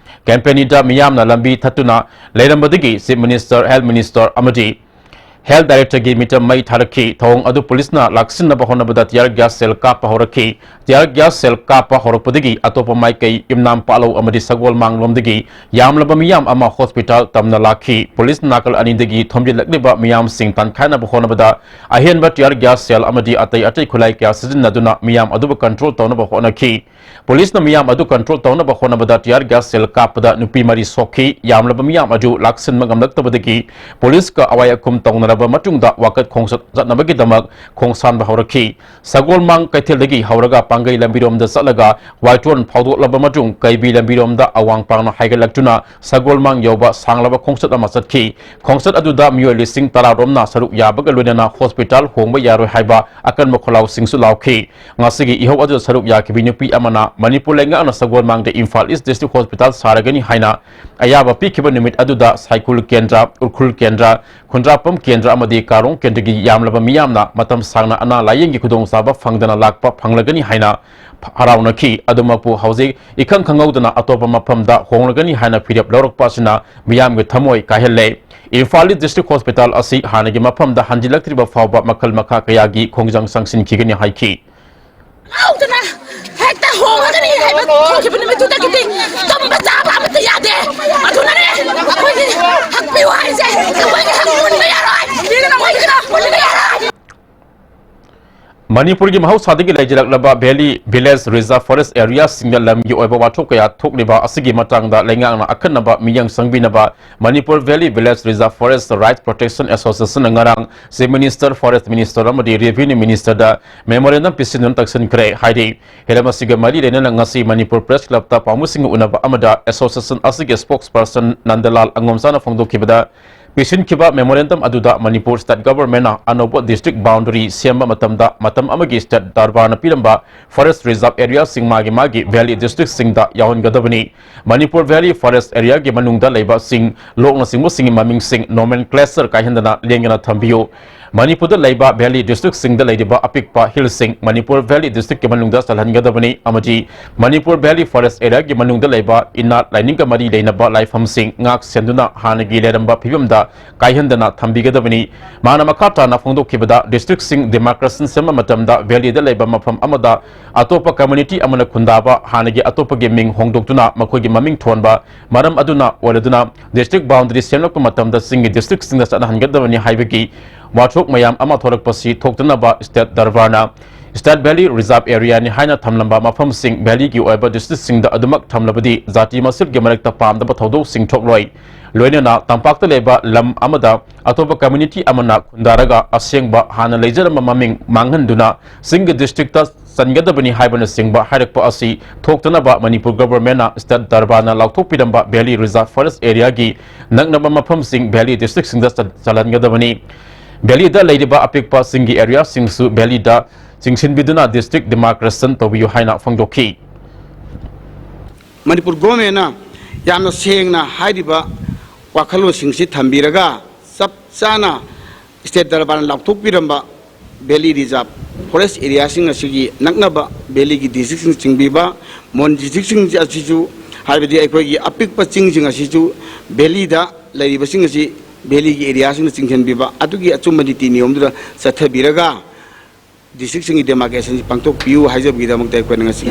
ꯀꯦꯝꯄꯦꯅꯤꯗ ꯃꯤꯌꯥꯝꯅ ꯂꯝꯕꯤ ꯊꯠꯇꯨꯅ ꯂꯩꯔꯝꯕꯗꯒꯤ Chief Minister, Health Minister ꯑꯃꯗꯤ Health Directorꯒꯤ ꯃꯤꯇꯝ ꯃꯩ ꯊꯥꯔꯛꯈꯤ꯫ ꯊꯧꯑꯣꯡ ꯑꯗꯨ ꯄꯨꯂꯤꯁꯅ ꯂꯥꯛꯁꯤꯟꯅꯕ ꯍꯣꯠꯅꯕꯗ tear gas shell ꯀꯥꯞꯄ ꯍꯧꯔꯛꯈꯤ꯫ Tear gas shell ꯀꯥꯞꯄ ꯍꯧꯔꯛꯄꯗꯒꯤ ꯑꯇꯣꯞꯄ ꯃꯥꯏꯀꯩ ꯏꯝꯅꯥꯝ ꯄꯥꯠꯂꯧ ꯑꯃꯗꯤ ꯁꯒꯣꯜꯃꯥꯡꯂꯣꯝꯗꯒꯤ ꯌꯥꯝꯂꯕ ꯃꯤꯌꯥꯝ ꯑꯃ ꯍꯣꯁꯄꯤꯇꯥꯜ ꯇꯝꯅ ꯂꯥꯛꯈꯤ꯫ ꯄꯨꯂꯤꯁ ꯅꯥꯀꯜ ꯑꯅꯤꯗꯒꯤ ꯊꯣꯝꯖꯤꯜꯂꯛꯂꯤꯕ ꯃꯤꯌꯥꯝꯁꯤꯡ ꯇꯥꯟꯈꯥꯏꯅꯕ ꯍꯣꯠꯅꯕꯗ ꯑꯍꯦꯟꯕ tear gas shell ꯑꯃꯗꯤ ꯑꯇꯩ ꯑꯇꯩ ꯈꯨꯠꯂꯥꯏ ꯀꯌꯥ ꯁꯤꯖꯤꯟꯅꯗꯨꯅ ꯃꯤꯌꯥꯝ ꯑꯗꯨꯕꯨ control ꯇꯧꯅꯕ ꯍꯣꯠꯅꯈꯤ꯫ ꯄꯨꯂꯤꯁꯅ ꯃꯤꯌꯥꯝ ꯑꯗꯨ control ꯇꯧꯅꯕ ꯍꯣꯠꯅꯕꯗ tear gas shell ꯀꯥꯞꯄꯗ ꯅꯨꯄꯤ ꯃꯔꯤ ꯁꯣꯛꯈꯤ꯫ ꯌꯥꯝꯂꯕ ꯃꯤꯌꯥꯝ ꯑꯗꯨ ꯂꯥꯛꯁꯤꯟꯕ ꯉꯝꯂꯛꯇꯕꯗꯒꯤ ꯄꯨꯂꯤꯁꯀ ꯑꯋꯥꯏ ꯑꯈꯨꯝ ꯇꯧꯅꯔꯕ ꯃꯇꯨꯡꯗ ꯋꯥꯀꯠ ꯈꯣꯡꯆꯠ ꯆꯠꯅꯕꯒꯤꯗꯃꯛ ꯈꯣꯡꯁꯥꯟꯕ ꯍꯧꯔꯛꯈꯤ꯫ ꯁꯒꯣꯜꯃꯥꯡ ꯀꯩꯊꯦꯜꯗꯒꯤ ꯍꯧꯔꯒ ꯄꯥꯡꯒꯩ ꯂꯝꯕꯤꯔꯣꯝꯗ ꯆꯠꯂꯒ ꯋꯥꯏꯇꯣꯟ ꯐꯥꯎꯗꯣꯛꯂꯕ ꯃꯇꯨꯡ ꯀꯩꯕꯤ ꯂꯝꯕꯤꯔꯣꯝꯗ ꯑꯋꯥꯡ ꯄꯥꯡꯅ ꯍꯥꯏꯒꯠꯂꯛꯇꯨꯅ ꯁꯒꯣꯜꯃꯥꯡ ꯌꯧꯕ ꯁꯥꯡꯂꯕ ꯈꯣꯡꯆꯠ ꯑꯃ ꯆꯠꯈꯤ꯫ ꯈꯣꯡꯆꯠ ꯑꯗꯨꯗ ꯃꯤꯑꯣꯏ ꯂꯤꯁꯤꯡ ꯇꯔꯥ ꯔꯣꯝꯅ ꯁꯔꯨꯛ ꯌꯥꯕꯒ ꯂꯣꯏꯅꯅ ꯍꯣꯁꯄꯤꯇꯥꯜ ꯍꯣꯡꯕ ꯌꯥꯔꯣꯏ ꯍꯥꯏꯕ ꯑꯀꯟꯕ ꯈꯣꯜꯂꯥꯎꯁꯤꯡꯁꯨ ꯂꯥꯎꯈꯤ꯫ ꯉꯁꯤꯒꯤ ꯏꯍꯧ ꯑꯗꯨꯗ ꯁꯔꯨꯛ ꯌꯥꯈꯤꯕꯤ ꯅꯨꯄꯤ ꯑꯃꯅ ꯃꯅꯤꯄꯨꯔ ꯂꯩꯉꯥꯛꯅ ꯁꯒꯣꯜꯃꯥꯡꯗ ꯏꯝꯐꯥꯜ ꯏꯁ ꯗꯤꯁꯇ꯭ꯔꯤꯛ ꯍꯣꯁꯄꯤꯇꯥꯜ ꯁꯥꯔꯒꯅꯤ ꯍꯥꯏꯅ ꯑꯌꯥꯕ ꯄꯤꯈꯤꯕ ꯅꯨꯃꯤꯠ ꯑꯗꯨꯗ ꯁꯥꯏꯈꯨꯜ ꯀꯦꯟꯗ꯭ꯔ, ꯎꯔꯈꯨꯜ ꯀꯦꯟꯗ꯭ꯔ, ꯈꯨꯟꯗ꯭ꯔꯥꯛꯄꯝ ꯀꯦꯟꯗ꯭ꯔ ꯑꯃꯗꯤ ꯀꯥꯔꯣꯡ ꯀꯦꯟꯗ꯭ꯔꯒꯤ ꯌꯥꯝꯂꯕ ꯃꯤꯌꯥꯝꯅ ꯃꯇꯝ ꯁꯥꯡꯅ ꯑꯅꯥ ꯂꯥꯌꯦꯡꯒꯤ ꯈꯨꯗꯣꯡꯆꯥꯕ ꯐꯪꯗꯅ ꯂꯥꯛꯄ ꯐꯪꯂꯒꯅꯤ ꯍꯥꯏꯅ ꯍꯔꯥꯎꯅꯈꯤ꯫ ꯑꯗꯨꯃꯛꯄꯨ ꯍꯧꯖꯤꯛ ꯏꯈꯪ ꯈꯪꯍꯧꯗꯅ ꯑꯇꯣꯞꯄ ꯃꯐꯝꯗ ꯍꯣꯡꯂꯒꯅꯤ ꯍꯥꯏꯅ ꯐꯤꯔꯦꯞ ꯂꯧꯔꯛꯄ ꯑꯁꯤꯅ ꯃꯤꯌꯥꯝꯒꯤ ꯊꯃꯣꯏ ꯀꯥꯏꯍꯜꯂꯦ꯫ ꯏꯝꯐꯥꯜ ꯏꯁ ꯗꯤꯁꯇ꯭ꯔꯤꯛ ꯍꯣꯁꯄꯤꯇꯥꯜ ꯑꯁꯤ ꯍꯥꯟꯅꯒꯤ ꯃꯐꯝꯗ ꯍꯟꯖꯤꯜꯂꯛꯇ꯭ꯔꯤꯕ ꯐꯥꯎꯕ ꯃꯈꯜ ꯃꯈꯥ ꯀꯌꯥꯒꯤ ꯈꯣꯡꯖꯪ ꯆꯪꯁꯤꯟꯈꯤꯒꯅꯤ ꯍꯥꯏꯈꯤ꯫ ꯂꯥꯎꯗꯅ ꯍꯦꯛꯇ ꯍꯣꯡꯉꯒꯅꯤ ꯍꯥꯏꯕ ꯊꯣꯛꯈꯤꯕ ꯅꯨꯃꯤꯠꯇꯨꯗꯒꯤꯗꯤ ꯇꯨꯝꯕ ꯆꯥꯕ ꯑꯃꯠꯇ ꯌꯥꯗꯦ꯫ ꯑꯗꯨꯅꯅꯦ ꯑꯩꯈꯣꯏꯒꯤ ꯍꯛ ꯄꯤꯌꯨ ꯍꯥꯏꯔꯤꯁꯦ꯫ ꯑꯩꯈꯣꯏꯒꯤ ꯍꯛ ꯃꯨꯟꯕ ꯌꯥꯔꯣꯏ꯫ ꯑꯩꯈꯣꯏꯒꯤ ꯍꯛ ꯃꯨꯟꯕ ꯌꯥꯔꯣꯏ꯫ ꯃꯅꯤꯄꯨꯔꯒꯤ ꯃꯍꯧꯁꯥꯗꯒꯤ ꯂꯩꯖꯔꯛꯂꯕ Valley Village Reserve Forest Areaꯁꯤꯡꯗ ꯂꯝꯒꯤ ꯑꯣꯏꯕ ꯋꯥꯊꯣꯛ ꯀꯌꯥ ꯊꯣꯛꯂꯤꯕ ꯑꯁꯤꯒꯤ ꯃꯇꯥꯡꯗ ꯂꯩꯉꯥꯛꯅ ꯑꯈꯟꯅꯕ ꯃꯤꯠꯌꯦꯡ ꯆꯪꯕꯤꯅꯕ Manipur Valley Village Reserve Forest Rights Protection Associationꯅ ꯉꯔꯥꯡ Chief Minister, Forest Minister ꯑꯃꯗꯤ Revenue Ministerꯗ memorandum ꯄꯤꯁꯤꯟꯗꯨꯅ ꯇꯛꯁꯤꯟꯈ꯭ꯔꯦ ꯍꯥꯏꯔꯤ꯫ ꯍꯤꯔꯝ ꯑꯁꯤꯒ ꯃꯔꯤ ꯂꯩꯅꯅ ꯉꯁꯤ ꯃꯅꯤꯄꯨꯔ Press Clubꯇ ꯄꯥꯎꯃꯤꯁꯤꯡꯒ ꯎꯅꯕ ꯑꯃꯗ association ꯑꯁꯤꯒꯤ spokesperson ꯅꯟꯗꯂꯥꯜ ꯑꯉꯣꯝꯆꯥꯅ ꯐꯣꯡꯗꯣꯛꯈꯤꯕꯗ, ꯄꯤꯁꯤꯟꯈꯤꯕ memorandum ꯑꯗꯨꯗ ꯃꯅꯤꯄꯨꯔ State Governmentꯅ ꯑꯅꯧꯕ district boundary ꯁꯦꯝꯕ ꯃꯇꯝꯗ ꯃꯇꯝ ꯑꯃꯒꯤ State Darbarꯅ ꯄꯤꯔꯝꯕ forest reserve areaꯁꯤꯡ ꯃꯥꯒꯤ ꯃꯥꯒꯤ valley districtꯁꯤꯡꯗ ꯌꯥꯎꯍꯟꯒꯗꯕꯅꯤ꯫ ꯃꯅꯤꯄꯨꯔ Valley Forest Areaꯒꯤ ꯃꯅꯨꯡꯗ ꯂꯩꯕꯁꯤꯡ, ꯂꯣꯛꯅꯆꯤꯡꯕꯁꯤꯡꯒꯤ ꯃꯃꯤꯡꯁꯤꯡ nomenclature ꯀꯥꯏꯍꯟꯗꯅ ꯂꯦꯡꯗꯅ ꯊꯝꯕꯤꯌꯨ꯫ ꯃꯅꯤꯄꯨꯔꯗ ꯂꯩꯕ valley districtꯁꯤꯡꯗ ꯂꯩꯔꯤꯕ ꯑꯄꯤꯛꯄ hillꯁꯤꯡ ꯃꯅꯤꯄꯨꯔ Valley Districtꯀꯤ ꯃꯅꯨꯡꯗ ꯆꯜꯍꯟꯒꯗꯕꯅꯤ ꯑꯃꯗꯤ ꯃꯅꯤꯄꯨꯔ Valley Forest Areaꯒꯤ ꯃꯅꯨꯡꯗ ꯂꯩꯕ ꯏꯅꯥꯠ ꯂꯥꯏꯅꯤꯡꯒ ꯃꯔꯤ ꯂꯩꯅꯕ ꯂꯥꯏꯐꯝꯁꯤꯡ ꯉꯥꯛ ꯁꯦꯟꯗꯨꯅ ꯍꯥꯟꯅꯒꯤ ꯂꯩꯔꯝꯕ ꯐꯤꯕꯝꯗ ꯀꯥꯏꯍꯟꯗꯅ ꯊꯝꯕꯤꯒꯗꯕꯅꯤ꯫ ꯃꯥꯅ ꯃꯈꯥ ꯇꯥꯅ ꯐꯣꯡꯗꯣꯛꯈꯤꯕꯗ, districtꯁꯤꯡ demarcation ꯁꯦꯝꯕ ꯃꯇꯝꯗ valleyꯗ ꯂꯩꯕ ꯃꯐꯝ ꯑꯃꯗ ꯑꯇꯣꯞꯄ community ꯑꯃꯅ ꯈꯨꯟꯗꯥꯕ, ꯍꯥꯟꯅꯒꯤ ꯑꯇꯣꯞꯄꯒꯤ ꯃꯤꯡ ꯍꯣꯡꯗꯣꯛꯇꯨꯅ ꯃꯈꯣꯏꯒꯤ ꯃꯃꯤꯡ ꯊꯣꯟꯕ, ꯃꯔꯝ ꯑꯗꯨꯅ ꯑꯣꯏꯔꯗꯨꯅ district boundary ꯁꯦꯝꯂꯛꯄ ꯃꯇꯝꯗ ꯆꯤꯡꯒꯤ districtꯁꯤꯡꯗ ꯆꯠꯅꯍꯟꯒꯗꯕꯅꯤ ꯍꯥꯏꯕꯒꯤ ꯋꯥꯊꯣꯛ ꯃꯌꯥꯝ ꯑꯃ ꯊꯣꯛꯂꯛꯄꯁꯤ ꯊꯣꯛꯇꯅꯕ State Darbarꯅ State Valley Reserve Areaꯅꯤ ꯍꯥꯏꯅ ꯊꯝꯂꯝꯕ ꯃꯐꯝꯁꯤꯡ valleyꯒꯤ ꯑꯣꯏꯕ districtꯁꯤꯡꯗ ꯑꯗꯨꯃꯛ ꯊꯝꯂꯕꯗꯤ ꯖꯥꯇꯤ ꯃꯁꯦꯜꯒꯤ ꯃꯔꯛꯇ ꯄꯥꯝꯗꯕ ꯊꯧꯗꯣꯛꯁꯤꯡ ꯊꯣꯛꯂꯣꯏ꯫ ꯂꯣꯏꯅꯅ ꯇꯝꯄꯥꯛꯇ ꯂꯩꯕ ꯂꯝ ꯑꯃꯗ ꯑꯇꯣꯞꯄ community ꯑꯃꯅ ꯈꯨꯟꯗꯥꯔꯒ ꯑꯁꯦꯡꯕ ꯍꯥꯟꯅ ꯂꯩꯖꯔꯝꯕ ꯃꯃꯤꯡ ꯃꯥꯡꯍꯟꯗꯨꯅ ꯆꯤꯡꯒꯤ districtꯇ ꯆꯟꯒꯗꯕꯅꯤ ꯍꯥꯏꯕꯅꯆꯤꯡꯕ ꯍꯥꯏꯔꯛꯄ ꯑꯁꯤ ꯊꯣꯛꯇꯅꯕ Manipur Governmentꯅ State Darbarꯅ ꯂꯥꯎꯊꯣꯛꯄꯤꯔꯝꯕ Valley Reserve Forest Areaꯒꯤ ꯅꯛꯅꯕ ꯃꯐꯝꯁꯤꯡ valley districtꯁꯤꯡꯗ ꯆꯜ-, ꯆꯜꯍꯟꯒꯗꯕꯅꯤ꯫ Valleyꯗ ꯂꯩꯔꯤꯕ ꯑꯄꯤꯛꯄ ꯆꯤꯡꯒꯤ areaꯁꯤꯡꯁꯨ valleyꯗ ꯆꯤꯡꯁꯤꯟꯕꯤꯗꯨꯅ district demarcation ꯇꯧꯕꯤꯌꯨ ꯍꯥꯏꯅ ꯐꯣꯡꯗꯣꯛꯈꯤ꯫ ꯃꯅꯤꯄꯨꯔ Governmentꯅ ꯌꯥꯝꯅ ꯁꯦꯡꯅ ꯍꯥꯏꯔꯤꯕ ꯋꯥꯈꯜꯂꯣꯟꯁꯤꯡꯁꯤ ꯊꯝꯕꯤꯔꯒ, ꯆꯞ ꯆꯥꯅ State Darbarꯅ ꯂꯥꯎꯊꯣꯛꯄꯤꯔꯝꯕ Valley Reserve Forest Areaꯁꯤꯡ ꯑꯁꯤꯒꯤ ꯅꯛꯅꯕ valleyꯒꯤ districtꯁꯤꯡ ꯆꯤꯡꯕꯤꯕ, ꯃꯣꯟ districtꯁꯤꯡ ꯑꯁꯤꯁꯨ, ꯍꯥꯏꯕꯗꯤ ꯑꯩꯈꯣꯏꯒꯤ ꯑꯄꯤꯛꯄ ꯆꯤꯡꯁꯤꯡ ꯑꯁꯤꯁꯨ valleyꯗ ꯂꯩꯔꯤꯕꯁꯤꯡ ꯑꯁꯤ valleyꯒꯤ areaꯁꯤꯡꯗ ꯆꯤꯡꯁꯤꯟꯕꯤꯕ, ꯑꯗꯨꯒꯤ ꯑꯆꯨꯝꯕ ꯅꯤꯇꯤ ꯅꯤꯌꯣꯝꯗꯨꯗ ꯆꯠꯊꯕꯤꯔꯒ districtꯁꯤꯡꯒꯤ demarcationꯁꯤ ꯄꯥꯡꯊꯣꯛꯄꯤꯌꯨ ꯍꯥꯏꯖꯕꯒꯤꯗꯃꯛꯇ ꯑꯩꯈꯣꯏꯅ ꯉꯁꯤ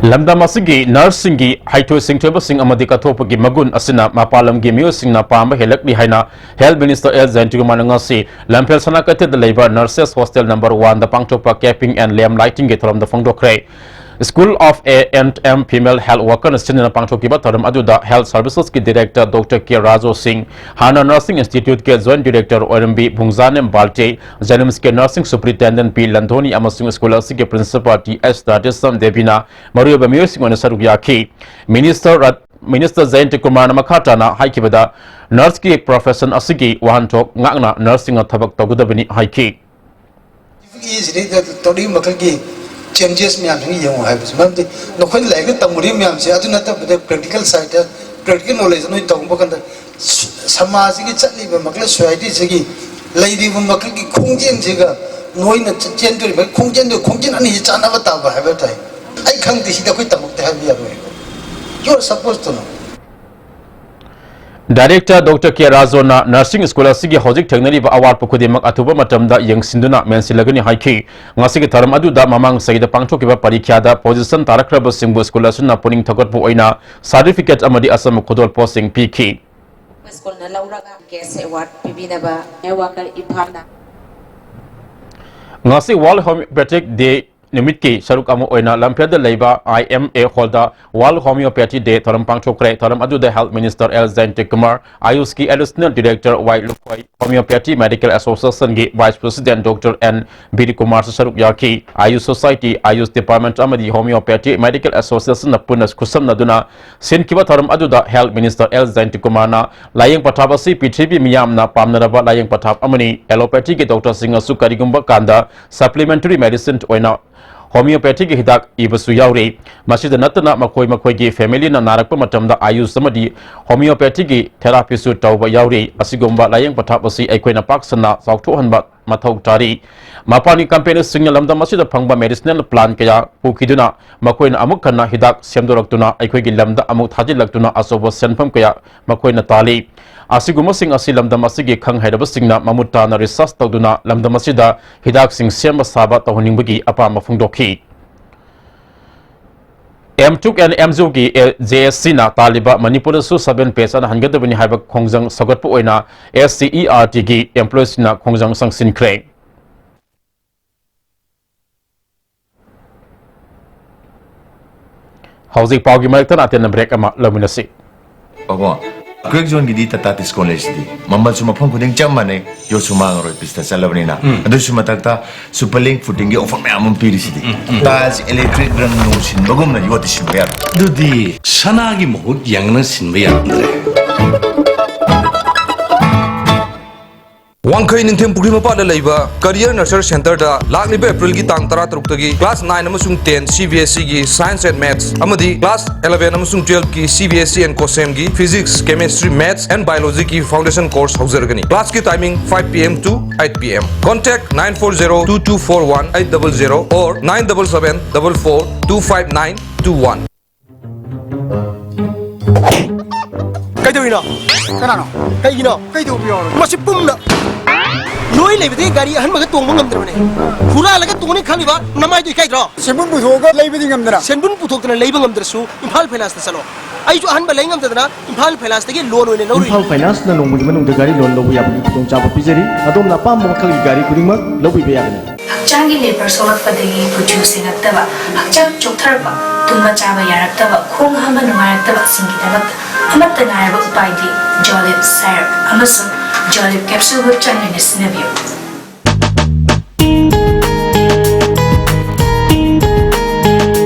ꯂꯝꯗꯝ ꯑꯁꯤꯒꯤ ꯅꯔꯁꯁꯤꯡꯒꯤ ꯍꯩꯊꯣꯏ ꯁꯤꯡꯊꯣꯏꯕꯁꯤꯡ ꯑꯃꯗꯤ ꯀꯠꯊꯣꯛꯄꯒꯤ ꯃꯒꯨꯟ ꯑꯁꯤꯅ ꯃꯄꯥꯟ ꯂꯝꯒꯤ ꯃꯤꯑꯣꯏꯁꯤꯡꯅ ꯄꯥꯝꯕ ꯍꯦꯜꯂꯛꯂꯤ ꯍꯥꯏꯅ Health Minister ꯑꯦꯜ ꯖꯌꯟꯇꯀꯨꯃꯥꯔꯅ ꯉꯁꯤ ꯂꯝꯐꯦꯜ ꯁꯅꯥ ꯀꯩꯊꯦꯜꯗ ꯂꯩꯕ Nurses Hostel number one ꯗ ꯄꯥꯡꯊꯣꯛꯄ Capping and Lamp Lighting ꯒꯤ ꯊꯧꯔꯝꯗ ꯐꯣꯡꯗꯣꯛꯈ꯭ꯔꯦ꯫ School of A and M Female Health Worker ꯅ ꯁꯤꯟꯗꯨꯅ ꯄꯥꯡꯊꯣꯛꯈꯤꯕ ꯊꯧꯔꯝ ꯑꯗꯨꯗ Health Services ꯀꯤ Director Doctor ꯀꯦ ꯔꯥꯖꯣ ꯁꯤꯡ, ꯍꯥꯟꯅ Nursing Institute ꯀꯤ Joint Director ꯑꯣꯏꯔꯝꯕꯤ ꯚꯨꯡꯖꯥꯅꯦꯝ ꯕꯥꯜꯇꯦ, JNIMS ꯀꯤ Nursing Superintendent ꯄꯤ ꯂꯟꯙꯣꯅꯤ ꯑꯃꯁꯨꯡ school ꯑꯁꯤꯒꯤ Principal ꯇꯤ ꯑꯦꯁ ꯔꯥꯙꯦꯁ꯭ꯌꯥꯝ ꯗꯦꯕꯤꯅ ꯃꯔꯨꯑꯣꯏꯕ ꯃꯤꯑꯣꯏꯁꯤꯡ ꯑꯣꯏꯅ ꯁꯔꯨꯛ ꯌꯥꯈꯤ꯫ Minister ꯔꯠ-, Minister ꯖꯌꯟꯇꯀꯨꯃꯥꯔꯅ ꯃꯈꯥ ꯇꯥꯅ ꯍꯥꯏꯈꯤꯕꯗ, nurse ꯀꯤ profession ꯑꯁꯤꯒꯤ ꯋꯥꯍꯟꯊꯣꯛ ꯉꯥꯛꯅ nursing ꯅ ꯊꯕꯛ ꯇꯧꯒꯗꯕꯅꯤ ꯍꯥꯏꯈꯤ꯫ ꯁꯤꯗꯩꯗ ꯇꯧꯔꯤꯕ ꯃꯈꯜꯒꯤ changes ꯃꯌꯥꯝꯁꯤꯡ ꯌꯦꯡꯉꯨ ꯍꯥꯏꯕꯁꯦ, ꯃꯔꯝꯗꯤ ꯅꯈꯣꯏꯅ ꯂꯥꯏꯔꯤꯛꯇ ꯇꯝꯃꯨꯔꯤꯕ ꯃꯌꯥꯝꯁꯦ ꯑꯗꯨ ꯅꯠꯇꯕꯗ practical side ꯇ, practical knowledge ꯅꯣꯏ ꯇꯧꯕ ꯀꯥꯟꯗ ꯁ-, ꯁꯃꯥꯖꯁꯤꯒꯤ ꯆꯠꯂꯤꯕ ꯃꯈꯜ, society ꯁꯤꯒꯤ ꯂꯩꯔꯤꯕ ꯃꯈꯜꯒꯤ ꯈꯣꯡꯖꯦꯜꯁꯤꯒ ꯅꯣꯏꯅ ꯆ-, ꯆꯦꯟꯗꯣꯔꯤꯕ ꯈꯣꯡꯖꯦꯜꯗꯨ, ꯈꯣꯡꯖꯦꯜ ꯑꯅꯤꯁꯤ ꯆꯥꯟꯅꯕ ꯇꯥꯕ ꯍꯥꯏꯕ ꯇꯥꯏ꯫ ꯑꯩ ꯈꯪꯗꯦ, ꯁꯤꯗ ꯑꯩꯈꯣꯏ ꯇꯝꯃꯛꯇꯦ ꯍꯥꯏꯕ ꯌꯥꯔꯣꯏ꯫ You are supposed to know꯫ Director Doctor K ꯔꯥꯖꯣꯅ nursing school ꯑꯁꯤꯒꯤ ꯍꯧꯖꯤꯛ ꯊꯦꯡꯅꯔꯤꯕ ꯑꯋꯥꯠꯄ ꯈꯨꯗꯤꯡꯃꯛ ꯑꯊꯨꯕ ꯃꯇꯝꯗ ꯌꯦꯡꯁꯤꯟꯗꯨꯅ ꯃꯦꯟꯁꯤꯜꯂꯒꯅꯤ ꯍꯥꯏꯈꯤ꯫ ꯉꯁꯤꯒꯤ ꯊꯧꯔꯝ ꯑꯗꯨꯗ ꯃꯃꯥꯡ ꯆꯍꯤꯗ ꯄꯥꯡꯊꯣꯛꯈꯤꯕ ꯄꯔꯤꯈ꯭ꯌꯥꯗ position ꯇꯥꯔꯛꯈ꯭ꯔꯕꯁꯤꯡꯕꯨ school ꯑꯁꯤꯅ ꯄꯨꯛꯅꯤꯡ ꯊꯧꯒꯠꯄ ꯑꯣꯏꯅ certificate ꯑꯃꯗꯤ ꯑꯆꯝꯕ ꯈꯨꯗꯣꯜꯄꯣꯠꯁꯤꯡ ꯄꯤꯈꯤ꯫ ꯁ꯭ꯀꯨꯜꯅ ꯂꯧꯔꯒ ꯀꯦꯁ ꯑꯦꯋꯥꯔꯗ ꯄꯤꯕꯤꯅꯕ ꯍꯦꯜꯊ ꯋꯥꯔꯀꯔ ꯏꯝꯐꯥꯜꯅ꯫ ꯉꯁꯤ World Homeopathic Day ꯅꯨꯃꯤꯠꯀꯤ ꯁꯔꯨꯛ ꯑꯃ ꯑꯣꯏꯅ ꯂꯝꯐꯦꯜꯗ ꯂꯩꯕ ꯑꯥꯏ ꯑꯦꯝ ꯑꯦ ꯍꯣꯜꯗ World Homeopathy Day ꯊꯧꯔꯝ ꯄꯥꯡꯊꯣꯛꯈ꯭ꯔꯦ꯫ ꯊꯧꯔꯝ ꯑꯗꯨꯗ Health Minister ꯑꯦꯜ ꯖꯌꯟꯇꯀꯨꯃꯥꯔ, ꯑꯌꯨꯁꯀꯤ Additional Director Y Lukhoi, Homeopathy Medical Association ꯒꯤ Vice President ꯗꯣꯛꯇꯔ ꯑꯦꯟ ꯕꯤꯔꯤꯀꯨꯃꯥꯔꯁꯨ ꯁꯔꯨꯛ ꯌꯥꯈꯤ꯫ Ayush Society, Ayush Department ꯑꯃꯗꯤ Homeopathy Medical Association ꯅ ꯄꯨꯟꯅ ꯈꯨꯠꯁꯝꯅꯗꯨꯅ ꯁꯤꯟꯈꯤꯕ ꯊꯧꯔꯝ ꯑꯗꯨꯗ Health Minister ꯑꯦꯜ ꯖꯌꯟꯇꯀꯨꯃꯥꯔꯅ ꯂꯥꯌꯦꯡ ꯄꯊꯥꯞ ꯑꯁꯤ ꯄ꯭ꯔꯤꯊꯤꯕꯤ ꯃꯤꯌꯥꯝꯅ ꯄꯥꯝꯅꯔꯕ ꯂꯥꯌꯦꯡ ꯄꯊꯥꯞ ꯑꯃꯅꯤ꯫ Allopathy ꯒꯤ ꯗꯣꯛꯇꯔꯁꯤꯡꯅꯁꯨ ꯀꯔꯤꯒꯨꯝꯕ ꯀꯥꯟꯗ supplementary medicine ꯑꯣꯏꯅ Homeopathy ꯒꯤ ꯍꯤꯗꯥꯛ ꯏꯕꯁꯨ ꯌꯥꯎꯔꯤ꯫ ꯃꯁꯤꯗ ꯅꯠꯇꯅ ꯃꯈꯣꯏ ꯃꯈꯣꯏꯒꯤ family ꯅ ꯅꯥꯔꯛꯄ ꯃꯇꯝꯗ Ayush ꯑꯃꯗꯤ Homeopathy ꯒꯤ therapy ꯁꯨ ꯇꯧꯕ ꯌꯥꯎꯔꯤ꯫ ꯑꯁꯤꯒꯨꯝꯕ ꯂꯥꯌꯦꯡ ꯄꯊꯥꯞ ꯑꯁꯤ ꯑꯩꯈꯣꯏꯅ ꯄꯥꯛ ꯁꯟꯅ ꯆꯥꯎꯊꯣꯛꯍꯟꯕ ꯃꯊꯧ ꯇꯥꯔꯤ꯫ ꯃꯄꯥꯟꯒꯤ company ꯁꯤꯡꯅ ꯂꯝꯗꯝ ꯑꯁꯤꯗ ꯐꯪꯕ medicinal plant ꯀꯌꯥ ꯄꯨꯈꯤꯗꯨꯅ ꯃꯈꯣꯏꯅ ꯑꯃꯨꯛ ꯍꯟꯅ ꯍꯤꯗꯥꯛ ꯁꯦꯝꯗꯣꯔꯛꯇꯨꯅ ꯑꯩꯈꯣꯏꯒꯤ ꯂꯝꯗ ꯑꯃꯨꯛ ꯊꯥꯖꯤꯜꯂꯛꯇꯨꯅ ꯑꯆꯧꯕ ꯁꯦꯟꯐꯝ ꯀꯌꯥ ꯃꯈꯣꯏꯅ ꯇꯥꯜꯂꯤ꯫ ꯑꯁꯤꯒꯨꯝꯕꯁꯤꯡ ꯑꯁꯤ ꯂꯝꯗꯝ ꯑꯁꯤꯒꯤ ꯈꯪ ꯍꯩꯔꯕꯁꯤꯡꯅ ꯃꯃꯨꯠ ꯇꯥꯅ research ꯇꯧꯗꯨꯅ ꯂꯝꯗꯝ ꯑꯁꯤꯗ ꯍꯤꯗꯥꯛꯁꯤꯡ ꯁꯦꯝꯕ ꯁꯥꯕ ꯇꯧꯍꯟꯅꯤꯡꯕꯒꯤ ꯑꯄꯥꯝꯕ ꯐꯣꯡꯗꯣꯛꯈꯤ꯫ ꯑꯦꯝ ꯇꯨꯛ ꯑꯦꯟ ꯑꯦꯝ ꯖꯨꯒꯤ ꯖꯦ ꯑꯦꯁ ꯁꯤꯅ ꯇꯥꯜꯂꯤꯕ ꯃꯅꯤꯄꯨꯔꯗꯁꯨ ꯁꯚꯦꯟ ꯄꯦ ꯆꯠꯅꯍꯟꯒꯗꯕꯅꯤ ꯍꯥꯏꯕ ꯈꯣꯡꯖꯪ ꯁꯧꯒꯠꯄ ꯑꯣꯏꯅ ꯑꯦꯁ ꯁꯤ ꯏ ꯑꯥꯔ ꯇꯤꯒꯤ ꯑꯦꯝꯄ꯭ꯂꯣꯌꯤꯁꯁꯤꯡꯅ ꯈꯣꯡꯖꯪ ꯆꯪꯁꯤꯟꯈ꯭ꯔꯦ꯫ ꯍꯧꯖꯤꯛ ꯄꯥꯎꯒꯤ ꯃꯔꯛꯇ ꯑꯇꯦꯟꯕ ꯕ꯭ꯔꯦꯛ ꯑꯃ ꯂꯧꯃꯤꯟꯅꯁꯤ꯫ ꯑꯣꯀꯣ, ꯀ꯭ꯋꯦꯛ ꯖꯣꯟꯒꯤꯗꯤ ꯇꯥꯇꯥ ꯇꯤꯁꯀꯣꯟ ꯂꯩꯁꯤꯗꯤ꯫ ꯃꯃꯜꯁꯨ ꯃꯐꯝ ꯈꯨꯗꯤꯡ ꯆꯞ ꯃꯥꯟꯅꯩ, ꯌꯣꯠꯁꯨ ꯃꯥꯡꯉꯔꯣꯏ, ꯄꯤꯁꯇ ꯆꯠꯂꯕꯅꯤꯅ꯫ ꯎꯝ꯫ ꯑꯗꯨꯁꯨ ꯃꯊꯛꯇ ꯁꯨꯄꯔ ꯂꯤꯡ ꯐꯨꯇꯤꯡꯒꯤ ꯑꯣꯐꯔ ꯃꯌꯥꯝ ꯑꯃ ꯄꯤꯔꯤꯁꯤꯗꯤ꯫ ꯎꯝ, ꯎꯝ꯫ ꯇꯥꯏꯜꯁ ꯏꯂꯦꯛꯇ꯭ꯔꯤꯛ ꯔꯪ ꯅꯨꯡ ꯁꯤꯟꯕꯒꯨꯝꯅ ꯌꯣꯠꯇꯤ ꯁꯤꯟꯕ ꯌꯥꯔꯣꯏ꯫ ꯑꯗꯨꯗꯤ ꯁꯅꯥꯒꯤ ꯃꯍꯨꯠ ꯌꯦꯡꯅ ꯁꯤꯟꯕ ꯌꯥꯔꯝꯗ꯭ꯔꯦ꯫ ꯋꯥꯡꯈꯩ ꯅꯤꯡꯊꯦꯝ ꯄꯨꯈ꯭ꯔꯤ ꯃꯄꯥꯟꯗ ꯂꯩꯕ Career Nurture Centerꯗ ꯂꯥꯛꯂꯤꯕ ꯑꯦꯄ꯭ꯔꯤꯜꯒꯤ ꯇꯥꯡ ꯇꯔꯥꯇꯔꯨꯛꯇꯒꯤ class nine ꯑꯃꯁꯨꯡ ten C B S Eꯒꯤ Science and Maths ꯑꯃꯗꯤ class eleven ꯑꯃꯁꯨꯡ twelveꯀꯤ C B S E and COSEMꯒꯤ Physics, Chemistry, Maths and Biologyꯒꯤ foundation course ꯍꯧꯖꯔꯒꯅꯤ꯫ Classꯀꯤ timing five P M to eight P M. Contact nine four zero two two four one eight double zero or nine double seven double four two five nine two one. ꯀꯩꯗꯧꯔꯤꯅꯣ? ꯀꯅꯥꯅꯣ? ꯀꯩꯒꯤꯅꯣ? ꯀꯩꯗꯧꯕ ꯌꯥꯎꯔꯒꯦ? ꯃꯁꯤ ꯄꯨꯝꯅ ꯅꯣꯏ ꯂꯩꯕꯗꯒꯤ ꯒꯥꯔꯤ ꯑꯍꯟꯕꯒ ꯇꯣꯡꯕ ꯉꯝꯗ꯭ꯔꯕꯅꯦ꯫ ꯍꯨꯔꯥꯜꯂꯒ ꯇꯣꯡꯅꯤ ꯈꯜꯂꯤꯕ ꯅꯃꯥꯏꯗꯣ ꯏꯀꯥꯏꯗ꯭ꯔꯣ? ꯁꯦꯟꯕꯨꯟ ꯄꯨꯊꯣꯛꯑꯒ ꯂꯩꯕꯗꯤ ꯉꯝꯗꯅ꯫ ꯁꯦꯟꯕꯨꯟ ꯄꯨꯊꯣꯛꯇꯅ ꯂꯩꯕ ꯉꯝꯗ꯭ꯔꯁꯨ ꯏꯝꯐꯥꯜ ꯐꯥꯏꯅꯥꯟꯁꯇ ꯆꯠꯂꯣ꯫ ꯑꯩꯁꯨ ꯑꯍꯟꯕ ꯂꯩ ꯉꯝꯗꯗꯅ ꯏꯝꯐꯥꯜ ꯐꯥꯏꯅꯥꯟꯁꯇꯒꯤ ꯂꯣꯟ ꯑꯣꯏꯅ ꯂꯧꯔꯨꯏ꯫ ꯏꯝꯐꯥꯜ ꯐꯥꯏꯅꯥꯟꯁꯅ ꯅꯣꯡꯃꯒꯤ ꯃꯅꯨꯡꯗ ꯒꯥꯔꯤ ꯂꯣꯟ ꯂꯧꯕ ꯌꯥꯕꯒꯤ ꯈꯨꯗꯣꯡꯆꯥꯕ ꯄꯤꯖꯔꯤ꯫ ꯑꯗꯣꯝꯅ ꯑꯄꯥꯝꯕ ꯃꯈꯜꯒꯤ ꯒꯥꯔꯤ ꯈꯨꯗꯤꯡꯃꯛ ꯂꯧꯕꯤꯕ ꯌꯥꯒꯅꯤ꯫ ꯍꯛꯆꯥꯡꯒꯤ ꯂꯦꯕꯔ ꯁꯣꯛꯂꯛꯄꯗꯒꯤ ꯀꯨꯆꯨ ꯁꯦꯡꯉꯛꯇꯕ, ꯍꯛꯆꯥꯡ ꯆꯣꯛꯊꯔꯛꯄ, ꯇꯨꯝꯕ ꯆꯥꯕ ꯌꯥꯔꯛꯇꯕ, ꯈꯣꯡ ꯍꯥꯝꯕ ꯅꯨꯡꯉꯥꯏꯔꯛꯇꯕꯁꯤꯡꯒꯤꯗꯃꯛꯇ ꯑꯃꯠꯇ ꯉꯥꯏꯔꯕ ꯎꯄꯥꯏꯗꯤ ꯖꯣꯂꯤꯞ ꯁꯥꯏꯔꯞ ꯑꯃꯁꯨꯡ ꯖꯣꯂꯤꯞ ꯀꯦꯞꯁꯨꯜꯕꯨ ꯆꯥꯡ ꯅꯥꯏꯅ ꯁꯤꯖꯤꯟꯅꯕꯤꯌꯨ꯫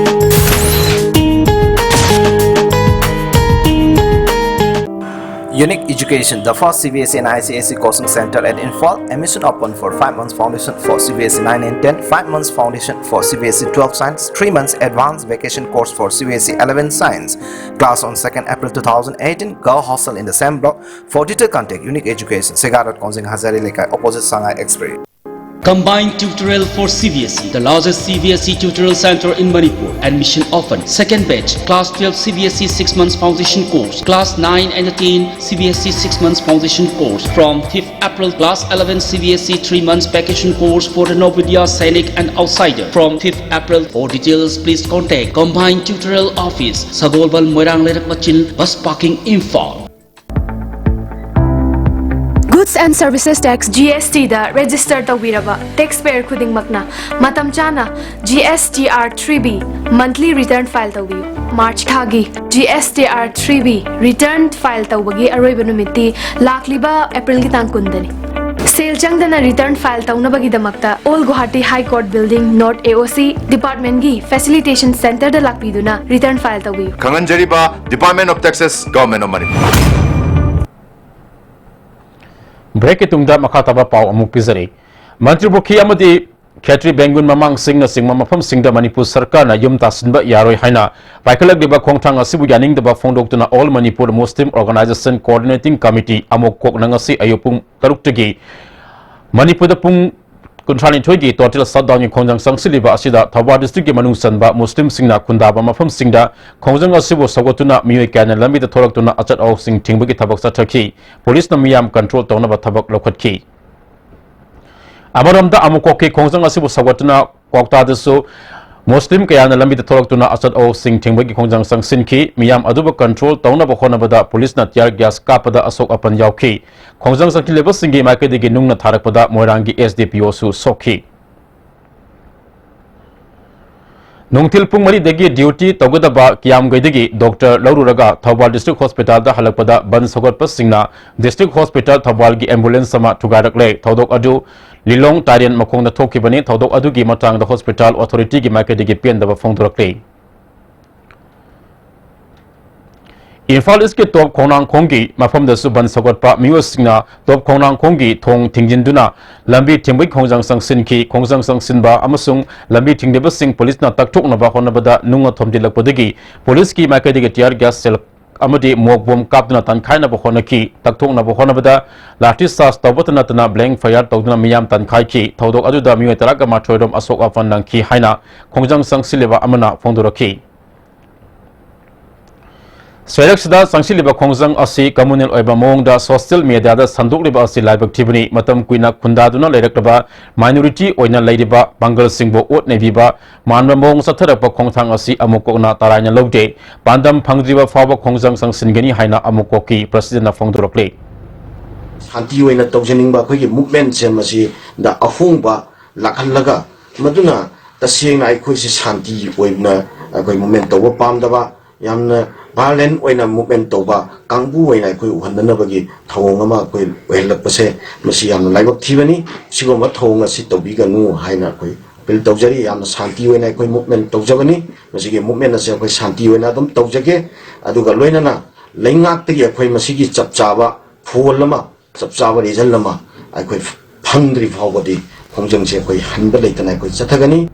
Unique Education, the first C B S E and I C S E coaching center at Imphal. Admission open for five months foundation for C B S E nine and ten, five months foundation for C B S E twelve science, three months advanced vacation course for C B S E eleven science. Class on second April two thousand eighteen. Girl hostel in the same block. For detail contact Unique Education, Sega Road, Kongjing Hazari Lekai, opposite Sangai Express. Combined tutorial for C B S E, the largest C B S E tutorial center in Manipur. Admission open. Second batch, class twelve C B S E six months foundation course, class nine and ten C B S E six months foundation course from fifth April, class eleven C B S E three months vacation course for the Navodaya, Sainik and outsider from fifth April. For details, please contact Combined Tutorial Office, Sagolbal, Moirang Leirak Machil, Bus Parking, Imphal. Goods and Services Tax, G S T the register ꯇꯧꯕꯤꯔꯕ taxpayer ꯈꯨꯗꯤꯡꯃꯛꯅ ꯃꯇꯝ ꯆꯥꯅ G S T R three B monthly return file ꯇꯧꯕꯤꯌꯨ꯫ March ꯊꯥꯒꯤ G S T R three B return file ꯇꯧꯕꯒꯤ ꯑꯔꯣꯏꯕ ꯅꯨꯃꯤꯠꯇꯤ ꯂꯥꯛꯂꯤꯕ April ꯒꯤ ꯇꯥꯡ ꯀꯨꯟꯗꯅꯤ꯫ ꯁꯦꯜ ꯆꯪꯗꯅ return file ꯇꯧꯅꯕꯒꯤꯗꯃꯛꯇ All Guwahati High Court Building, North A O C Department ꯒꯤ Facilitation Center ꯗ ꯂꯥꯛꯄꯤꯗꯨꯅ return file ꯇꯧꯕꯤꯌꯨ꯫ ꯈꯪꯍꯟꯖꯔꯤꯕ Department of Taxes, Government of Manipur꯫ Break ꯀꯤ ꯇꯨꯡꯗ ꯃꯈꯥ ꯇꯥꯕ ꯄꯥꯎ ꯑꯃꯨꯛ ꯄꯤꯖꯔꯤ꯫ ꯃꯟꯇ꯭ꯔꯤ ꯄꯨꯈ꯭ꯔꯤ ꯑꯃꯗꯤ ꯈꯦꯇ꯭ꯔꯤ ꯕꯦꯡꯒꯨꯟ ꯃꯃꯥꯡꯁꯤꯡꯅꯆꯤꯡꯕ ꯃꯐꯝꯁꯤꯡꯗ ꯃꯅꯤꯄꯨꯔ ꯁꯔꯀꯥꯔꯅ ꯌꯨꯝ ꯇꯥꯁꯤꯟꯕ ꯌꯥꯔꯣꯏ ꯍꯥꯏꯅ ꯄꯥꯏꯈꯠꯂꯛꯂꯤꯕ ꯈꯣꯡꯊꯥꯡ ꯑꯁꯤꯕꯨ ꯌꯥꯅꯤꯡꯗꯕ ꯐꯣꯡꯗꯣꯛꯇꯨꯅ All Manipur Muslim Organization Coordinating Committee, ꯑꯃꯣꯛ ꯀꯣꯛꯅ ꯉꯁꯤ ꯑꯌꯨꯛ ꯄꯨꯡ ꯇꯔꯨꯛꯇꯒꯤ ꯃꯅꯤꯄꯨꯔꯗ ꯄꯨꯡ ꯀꯨꯟꯊ꯭ꯔꯥꯅꯤꯊꯣꯏꯒꯤ total shutdown ꯒꯤ ꯈꯣꯡꯖꯪ ꯆꯪꯁꯤꯜꯂꯤꯕ ꯑꯁꯤꯗ ꯊꯧꯕꯥꯜ district ꯀꯤ ꯃꯅꯨꯡ ꯆꯟꯕ ꯃꯨꯁꯂꯤꯝꯁꯤꯡꯅ ꯈꯨꯟꯗꯥꯕ ꯃꯐꯝꯁꯤꯡꯗ ꯈꯣꯡꯖꯪ ꯑꯁꯤꯕꯨ ꯁꯧꯒꯠꯇꯨꯅ ꯃꯤꯑꯣꯏ ꯀꯌꯥꯅ ꯂꯝꯕꯤꯗ ꯊꯣꯛꯂꯛꯇꯨꯅ ꯑꯆꯠ ꯑꯋꯣꯛꯁꯤꯡ ꯊꯤꯡꯕꯒꯤ ꯊꯕꯛ ꯆꯠꯊꯈꯤ꯫ ꯄꯨꯂꯤꯁꯅ ꯃꯤꯌꯥꯝ control ꯇꯧꯅꯕ ꯊꯕꯛ ꯂꯧꯈꯠꯈꯤ꯫ ꯑꯃꯔꯣꯝꯗ ꯑꯃꯨꯛꯀꯣꯛꯀꯤ ꯈꯣꯡꯖꯪ ꯑꯁꯤꯕꯨ ꯁꯧꯒꯠꯇꯨꯅ ꯀ꯭ꯋꯥꯛꯇꯥꯗꯁꯨ ꯃꯨꯁꯂꯤꯝ ꯀꯌꯥꯅ ꯂꯝꯕꯤꯗ ꯊꯣꯛꯂꯛꯇꯨꯅ ꯑꯆꯠ ꯑꯋꯣꯛꯁꯤꯡ ꯊꯤꯡꯕꯒꯤ ꯈꯣꯡꯖꯪ ꯆꯪꯁꯤꯟꯈꯤ꯫ ꯃꯤꯌꯥꯝ ꯑꯗꯨꯕꯨ control ꯇꯧꯅꯕ ꯍꯣꯠꯅꯕꯗ ꯄꯨꯂꯤꯁꯅ tear gas ꯀꯥꯞꯄꯗ ꯑꯁꯣꯛ ꯑꯄꯟ ꯌꯥꯎꯈꯤ꯫ ꯈꯣꯡꯖꯪ ꯆꯪꯁꯤꯜꯂꯤꯕꯁꯤꯡꯒꯤ ꯃꯥꯏꯀꯩꯗꯒꯤ ꯅꯨꯡꯅ ꯊꯥꯔꯛꯄꯗ ꯃꯣꯏꯔꯥꯡꯒꯤ S D P O ꯁꯨ ꯁꯣꯛꯈꯤ꯫ ꯅꯨꯡꯊꯤꯜ ꯄꯨꯡ ꯃꯔꯤꯗꯒꯤ duty ꯇꯧꯒꯗꯕ ꯀꯤꯌꯥꯝꯒꯩꯗꯒꯤ doctor ꯂꯧꯔꯨꯔꯒ ꯊꯧꯕꯥꯜ district hospital ꯗ ꯍꯜꯂꯛꯄꯗ ꯕꯟ ꯁꯧꯒꯠꯄꯁꯤꯡꯅ district hospital ꯊꯧꯕꯥꯜꯒꯤ ambulance ꯑꯃ ꯊꯨꯒꯥꯏꯔꯛꯂꯦ꯫ ꯊꯧꯗꯣꯛ ꯑꯗꯨ ꯂꯤꯂꯣꯡ ꯇꯥꯔꯦꯟ ꯃꯈꯣꯡꯗ ꯊꯣꯛꯈꯤꯕꯅꯤ꯫ ꯊꯧꯗꯣꯛ ꯑꯗꯨꯒꯤ ꯃꯇꯥꯡꯗ hospital authority ꯒꯤ ꯃꯥꯏꯀꯩꯗꯒꯤ ꯄꯦꯟꯗꯕ ꯐꯣꯡꯗꯣꯔꯛꯂꯤ꯫ ꯏꯝꯐꯥꯜ East ꯀꯤ ꯇꯣꯞ ꯈꯣꯡꯅꯥꯡꯈꯣꯡꯒꯤ ꯃꯐꯝꯗꯁꯨ ꯕꯟ ꯁꯧꯒꯠꯄ ꯃꯤꯑꯣꯏꯁꯤꯡꯅ ꯇꯣꯞ ꯈꯣꯡꯅꯥꯡꯈꯣꯡꯒꯤ ꯊꯣꯡ ꯊꯤꯡꯖꯤꯟꯗꯨꯅ ꯂꯝꯕꯤ ꯊꯤꯡꯕꯒꯤ ꯈꯣꯡꯖꯪ ꯆꯪꯁꯤꯟꯈꯤ꯫ ꯈꯣꯡꯖꯪ ꯆꯪꯁꯤꯟꯕ ꯑꯃꯁꯨꯡ ꯂꯝꯕꯤ ꯊꯤꯡꯂꯤꯕꯁꯤꯡ ꯄꯨꯂꯤꯁꯅ ꯇꯛꯊꯣꯛꯅꯕ ꯍꯣꯠꯅꯕꯗ ꯅꯨꯡꯅ ꯊꯣꯝꯖꯤꯜꯂꯛꯄꯗꯒꯤ ꯄꯨꯂꯤꯁꯀꯤ ꯃꯥꯏꯀꯩꯗꯒꯤ tear gas shell ꯑꯃꯗꯤ ꯃꯣꯛ ꯕꯣꯝ ꯀꯥꯞꯇꯨꯅ ꯇꯥꯟꯈꯥꯏꯅꯕ ꯍꯣꯠꯅꯈꯤ꯫ ꯇꯛꯊꯣꯛꯅꯕ ꯍꯣꯠꯅꯕꯗ ꯂꯥꯊꯤ ꯆꯥꯔꯖ ꯇꯧꯕꯇ ꯅꯠꯇꯅ blank fire ꯇꯧꯗꯨꯅ ꯃꯤꯌꯥꯝ ꯇꯥꯟꯈꯥꯏꯈꯤ꯫ ꯊꯧꯗꯣꯛ ꯑꯗꯨꯗ ꯃꯤꯑꯣꯏ ꯇꯔꯥꯒ ꯃꯥꯊꯣꯏ ꯔꯣꯝ ꯑꯁꯣꯛ ꯑꯄꯟ ꯅꯪꯈꯤ ꯍꯥꯏꯅ ꯈꯣꯡꯖꯪ ꯆꯪꯁꯤꯜꯂꯤꯕ ꯑꯃꯅ ꯐꯣꯡꯗꯣꯔꯛꯈꯤ꯫ ꯁꯣꯏꯔꯛꯁꯤꯗ ꯆꯪꯁꯤꯜꯂꯤꯕ ꯈꯣꯡꯖꯪ ꯑꯁꯤ communal ꯑꯣꯏꯕ ꯃꯑꯣꯡꯗ social media ꯗ ꯁꯟꯗꯣꯛꯂꯤꯕ ꯑꯁꯤ ꯂꯥꯏꯕꯛ ꯊꯤꯕꯅꯤ꯫ ꯃꯇꯝ ꯀꯨꯏꯅ ꯈꯨꯟꯗꯥꯗꯨꯅ ꯂꯩꯔꯛꯂꯕ minority ꯑꯣꯏꯅ ꯂꯩꯔꯤꯕ ꯄꯥꯡꯒꯜꯁꯤꯡꯕꯨ ꯑꯣꯠ ꯅꯩꯕꯤꯕ ꯃꯥꯟꯕ ꯃꯑꯣꯡ ꯆꯠꯊꯔꯛꯄ ꯈꯣꯡꯊꯥꯡ ꯑꯁꯤ ꯑꯃꯨꯛ ꯀꯣꯛꯅ ꯇꯔꯥꯏꯅ ꯂꯧꯗꯦ꯫ ꯄꯥꯟꯗꯝ ꯐꯪꯗ꯭ꯔꯤꯕ ꯐꯥꯎꯕ ꯈꯣꯡꯖꯪ ꯆꯪꯁꯤꯟꯒꯅꯤ ꯍꯥꯏꯅ ꯑꯃꯨꯛ ꯀꯣꯛꯀꯤ president ꯅ ꯐꯣꯡꯗꯣꯔꯛꯂꯤ꯫ ꯁꯥꯟꯇꯤ ꯑꯣꯏꯅ ꯇꯧꯖꯅꯤꯡꯕ ꯑꯩꯈꯣꯏꯒꯤ movement ꯁꯦ ꯃꯁꯤꯗ ꯑꯍꯣꯡꯕ ꯂꯥꯛꯍꯜꯂꯒ, ꯃꯗꯨꯅ ꯇꯁꯦꯡꯅ ꯑꯩꯈꯣꯏꯁꯦ ꯁꯥꯟꯇꯤ ꯑꯣꯏꯅ ꯑꯩꯈꯣꯏ movement ꯇꯧꯕ ꯄꯥꯝꯗꯕ, ꯌꯥꯝꯅ violent ꯑꯣꯏꯅ movement ꯇꯧꯕ ꯀꯥꯡꯕꯨ ꯑꯣꯏꯅ ꯑꯩꯈꯣꯏ ꯎꯍꯟꯗꯅꯕꯒꯤ ꯊꯧꯑꯣꯡ ꯑꯃ ꯑꯩꯈꯣꯏ ꯑꯣꯏꯍꯜꯂꯛꯄꯁꯦ, ꯃꯁꯤ ꯌꯥꯝꯅ ꯂꯥꯏꯕꯛ ꯊꯤꯕꯅꯤ꯫ ꯁꯤꯒꯨꯝꯕ ꯊꯧꯑꯣꯡ ꯑꯁꯤ ꯇꯧꯕꯤꯒꯅꯨ ꯍꯥꯏꯅ ꯑꯩꯈꯣꯏ appeal ꯇꯧꯖꯔꯤ꯫ ꯌꯥꯝꯅ ꯁꯥꯟꯇꯤ ꯑꯣꯏꯅ ꯑꯩꯈꯣꯏ movement ꯇꯧꯖꯕꯅꯤ꯫ ꯃꯁꯤꯒꯤ movement ꯑꯁꯤ ꯑꯩꯈꯣꯏ ꯁꯥꯟꯇꯤ ꯑꯣꯏꯅ ꯑꯗꯨꯝ ꯇꯧꯖꯒꯦ꯫ ꯑꯗꯨꯒ ꯂꯣꯏꯅꯅ ꯂꯩꯉꯥꯛꯇꯒꯤ ꯑꯩꯈꯣꯏ ꯃꯁꯤꯒꯤ ꯆꯞ ꯆꯥꯕ ꯐꯣꯜ ꯑꯃ, ꯆꯞ ꯆꯥꯕ result ꯑꯃ ꯑꯩꯈꯣꯏ ꯐꯪꯗ꯭ꯔꯤ ꯐꯥꯎꯕꯗꯤ ꯈꯣꯡꯖꯪꯁꯦ ꯑꯩꯈꯣꯏ ꯍꯟꯕ ꯂꯩꯇꯅ ꯑꯩꯈꯣꯏ ꯆꯠꯊꯒꯅꯤ꯫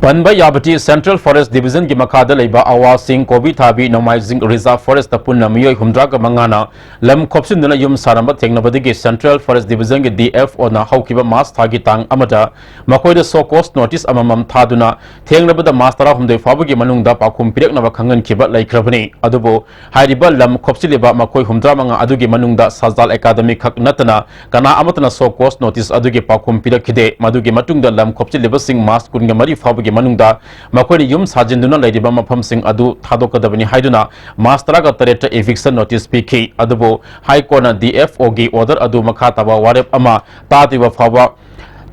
ꯄꯟꯕ ꯌꯥꯕꯗꯤ, Central Forest Division ꯒꯤ ꯃꯈꯥꯗ ꯂꯩꯕ ꯑꯋꯥꯁꯤꯡ, ꯀꯣꯕꯤ ꯊꯥꯕꯤ, ꯅꯣꯡꯃꯥꯏꯖꯤꯡ Reserve Forest ꯇ ꯄꯨꯟꯅ ꯃꯤꯑꯣꯏ ꯍꯨꯝꯗ꯭ꯔꯥꯒ ꯃꯉꯥꯅ ꯂꯝ ꯈꯣꯞꯆꯤꯟꯗꯨꯅ ꯌꯨꯝ ꯁꯥꯔꯝꯕ ꯊꯦꯡꯅꯕꯗꯒꯤ Central Forest Division ꯒꯤ D F O ꯅ ꯍꯧꯈꯤꯕ ꯃꯥꯔꯆ ꯊꯥꯒꯤ ꯇꯥꯡ ꯑꯃꯗ ꯃꯈꯣꯏꯗ show cause notice ꯑꯃꯃꯝ ꯊꯥꯗꯨꯅ ꯊꯦꯡꯂꯕꯗ ꯃꯥꯔꯆ ꯇꯔꯥꯍꯨꯝꯗꯣꯏ ꯐꯥꯎꯕꯒꯤ ꯃꯅꯨꯡꯗ ꯄꯥꯎꯈꯨꯝ ꯄꯤꯔꯛꯅꯕ ꯈꯪꯍꯟꯈꯤꯕ ꯂꯩꯈ꯭ꯔꯕꯅꯤ꯫ ꯑꯗꯨꯕꯨ ꯍꯥꯏꯔꯤꯕ ꯂꯝ ꯈꯣꯞꯆꯤꯜꯂꯤꯕ ꯃꯈꯣꯏ ꯍꯨꯝꯗ꯭ꯔꯥ ꯃꯉꯥ ꯑꯗꯨꯒꯤ ꯃꯅꯨꯡꯗ ꯁꯖꯥꯜ ꯑꯦꯀꯥꯗꯃꯤ ꯈꯛ ꯅꯠꯇꯅ ꯀꯅꯥ ꯑꯃꯠꯇꯅ show cause notice ꯑꯗꯨꯒꯤ ꯄꯥꯎꯈꯨꯝ ꯄꯤꯔꯛꯈꯤꯗꯦ꯫ ꯃꯗꯨꯒꯤ ꯃꯇꯨꯡꯗ ꯂꯝ ꯈꯣꯞꯆꯤꯜꯂꯤꯕꯁꯤꯡ ꯃꯥꯔꯆ ꯀꯨꯟꯒ ꯃꯔꯤ ꯐꯥꯎꯕꯒꯤ ꯃꯅꯨꯡꯗ ꯃꯈꯣꯏꯅ ꯌꯨꯝ ꯁꯥꯖꯤꯟꯗꯨꯅ ꯂꯩꯔꯤꯕ ꯃꯐꯝꯁꯤꯡ ꯑꯗꯨ ꯊꯥꯗꯣꯛꯀꯗꯕꯅꯤ ꯍꯥꯏꯗꯨꯅ ꯃꯥꯔꯆ ꯇꯔꯥꯒ ꯇꯔꯦꯠꯇ eviction notice ꯄꯤꯈꯤ꯫ ꯑꯗꯨꯕꯨ High Court ꯅ D F O ꯒꯤ order ꯑꯗꯨ ꯃꯈꯥ ꯇꯥꯕ ꯋꯥꯔꯦꯞ ꯑꯃ ꯇꯥꯗ꯭ꯔꯤꯕ ꯐꯥꯎꯕ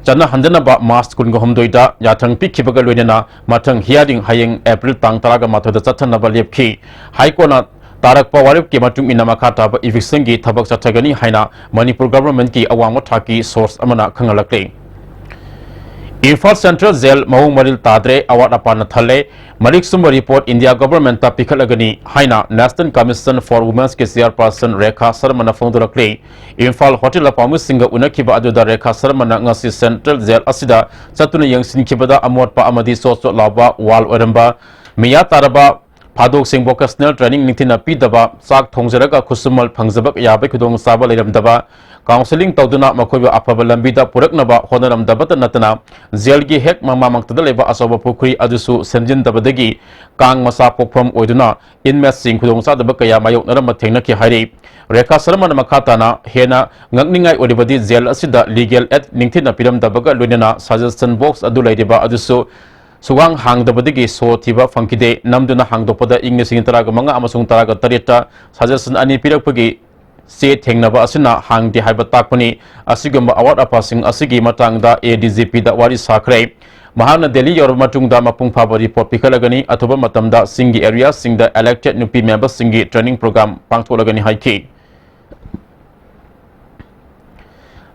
ꯆꯠꯅꯍꯟꯗꯅꯕ ꯃꯥꯔꯆ ꯀꯨꯟꯒ ꯍꯨꯝꯗꯣꯏꯗ ꯌꯥꯊꯪ ꯄꯤꯈꯤꯕꯒ ꯂꯣꯏꯅꯅ ꯃꯊꯪ hearing ꯍꯌꯦꯡ April ꯇꯥꯡ ꯇꯔꯥꯒ ꯃꯥꯊꯣꯏꯗ ꯆꯠꯊꯅꯕ ꯂꯦꯞꯈꯤ꯫ High Court ꯅ ꯇꯥꯔꯛꯄ ꯋꯥꯔꯦꯞꯀꯤ ꯃꯇꯨꯡ ꯏꯟꯅ ꯃꯈꯥ ꯇꯥꯕ eviction ꯒꯤ ꯊꯕꯛ ꯆꯠꯊꯒꯅꯤ ꯍꯥꯏꯅ ꯃꯅꯤꯄꯨꯔ government ꯀꯤ ꯑꯋꯥꯡꯕ ꯊꯥꯛꯀꯤ source ꯑꯃꯅ ꯈꯪꯍꯜꯂꯛꯂꯤ꯫ ꯏꯝꯐꯥꯜ Central Jail ꯃꯑꯣꯡ ꯃꯔꯤꯜ ꯇꯥꯗ꯭ꯔꯦ, ꯑꯋꯥꯠ ꯑꯄꯥꯅ ꯊꯜꯂꯦ, ꯃꯔꯤꯛ ꯆꯨꯝꯕ report India government ꯇ ꯄꯤꯈꯠꯂꯒꯅꯤ ꯍꯥꯏꯅ National Commission for Women's ꯀꯤ chairperson ꯔꯦꯈꯥ ꯁꯔꯃꯅ ꯐꯣꯡꯗꯣꯔꯛꯂꯤ꯫ ꯏꯝꯐꯥꯜ hotel ꯗ ꯄꯥꯎꯃꯤꯁꯤꯡꯒ ꯎꯅꯈꯤꯕ ꯑꯗꯨꯗ ꯔꯦꯈꯥ ꯁꯔꯃꯅ ꯉꯁꯤ Central Jail ꯑꯁꯤꯗ ꯆꯠꯇꯨꯅ ꯌꯦꯡꯁꯤꯟꯈꯤꯕꯗ ꯑꯃꯣꯠꯄ ꯑꯃꯗꯤ ꯆꯣꯠ ꯆꯣꯠ ꯂꯥꯎꯕ wall ꯑꯣꯏꯔꯝꯕ, ꯃꯤꯌꯥ ꯇꯥꯔꯕ ꯐꯥꯗꯣꯛꯁꯤꯡ vocational training ꯅꯤꯡꯊꯤꯅ ꯄꯤꯗꯕ, ꯆꯥꯛ ꯊꯣꯡꯖꯔꯒ ꯈꯨꯠꯁꯨꯃꯜ ꯐꯪꯖꯕ ꯌꯥꯕꯒꯤ ꯈꯨꯗꯣꯡꯆꯥꯕ ꯂꯩꯔꯝꯗꯕ, counselling ꯇꯧꯗꯨꯅ ꯃꯈꯣꯏꯕꯨ ꯑꯐꯕ ꯂꯝꯕꯤꯗ ꯄꯨꯔꯛꯅꯕ ꯍꯣꯠꯅꯔꯝꯗꯕꯇ ꯅꯠꯇꯅ, ꯖꯦꯜꯒꯤ ꯍꯦꯛ ꯃꯃꯥꯡꯃꯛꯇꯗ ꯂꯩꯕ ꯑꯆꯧꯕ ꯄꯨꯈ꯭ꯔꯤ ꯑꯗꯨꯁꯨ ꯁꯦꯝꯖꯤꯟꯗꯕꯗꯒꯤ ꯀꯥꯡ ꯃꯆꯥ ꯄꯣꯛꯐꯝ ꯑꯣꯏꯗꯨꯅ inmateꯁꯤꯡ ꯈꯨꯗꯣꯡꯆꯥꯗꯕ ꯀꯌꯥ ꯃꯥꯌꯣꯛꯅꯔꯝꯕ ꯊꯦꯡꯅꯈꯤ ꯍꯥꯏꯔꯤ꯫ ꯔꯦꯈꯥ ꯁꯔꯃꯅ ꯃꯈꯥ ꯇꯥꯅ ꯍꯦꯟꯅ ꯉꯛꯅꯤꯡꯉꯥꯏ ꯑꯣꯏꯔꯤꯕꯗꯤ ꯖꯦꯜ ꯑꯁꯤꯗ legal aid ꯅꯤꯡꯊꯤꯅ ꯄꯤꯔꯝꯗꯕꯒ ꯂꯣꯏꯅꯅ suggestion box ꯑꯗꯨ ꯂꯩꯔꯤꯕ ꯑꯗꯨꯁꯨ ꯁꯨꯒꯥꯡ ꯍꯥꯡꯗꯕꯗꯒꯤ ꯁꯣ ꯊꯤꯕ ꯐꯪꯈꯤꯗꯦ꯫ ꯅꯝꯗꯨꯅ ꯍꯥꯡꯗꯣꯛꯄꯗ ꯏꯪ ꯂꯤꯁꯤꯡ ꯇꯔꯥꯒ ꯃꯉꯥ ꯑꯃꯁꯨꯡ ꯇꯔꯥꯒ ꯇꯔꯦꯠꯇ suggestion ꯑꯅꯤ ꯄꯤꯔꯛꯄꯒꯤ ꯆꯦ ꯊꯦꯡꯅꯕ ꯑꯁꯤꯅ ꯍꯥꯡꯗꯦ ꯍꯥꯏꯕ ꯇꯥꯛꯄꯅꯤ꯫ ꯑꯁꯤꯒꯨꯝꯕ ꯑꯋꯥꯠ ꯑꯄꯥꯁꯤꯡ ꯑꯁꯤꯒꯤ ꯃꯇꯥꯡꯗ ADGPꯗ ꯋꯥꯔꯤ ꯁꯥꯈ꯭ꯔꯦ꯫ ꯃꯍꯥꯛꯅ ꯗꯦꯜꯂꯤ ꯌꯧꯔꯕ ꯃꯇꯨꯡꯗ ꯃꯄꯨꯡ ꯐꯥꯕ report ꯄꯤꯈꯠꯂꯒꯅꯤ꯫ ꯑꯊꯨꯕ ꯃꯇꯝꯗ ꯆꯤꯡꯒꯤ areaꯁꯤꯡꯗ elected ꯅꯨꯄꯤ memberꯁꯤꯡꯒꯤ training program ꯄꯥꯡꯊꯣꯛꯂꯒꯅꯤ ꯍꯥꯏꯈꯤ꯫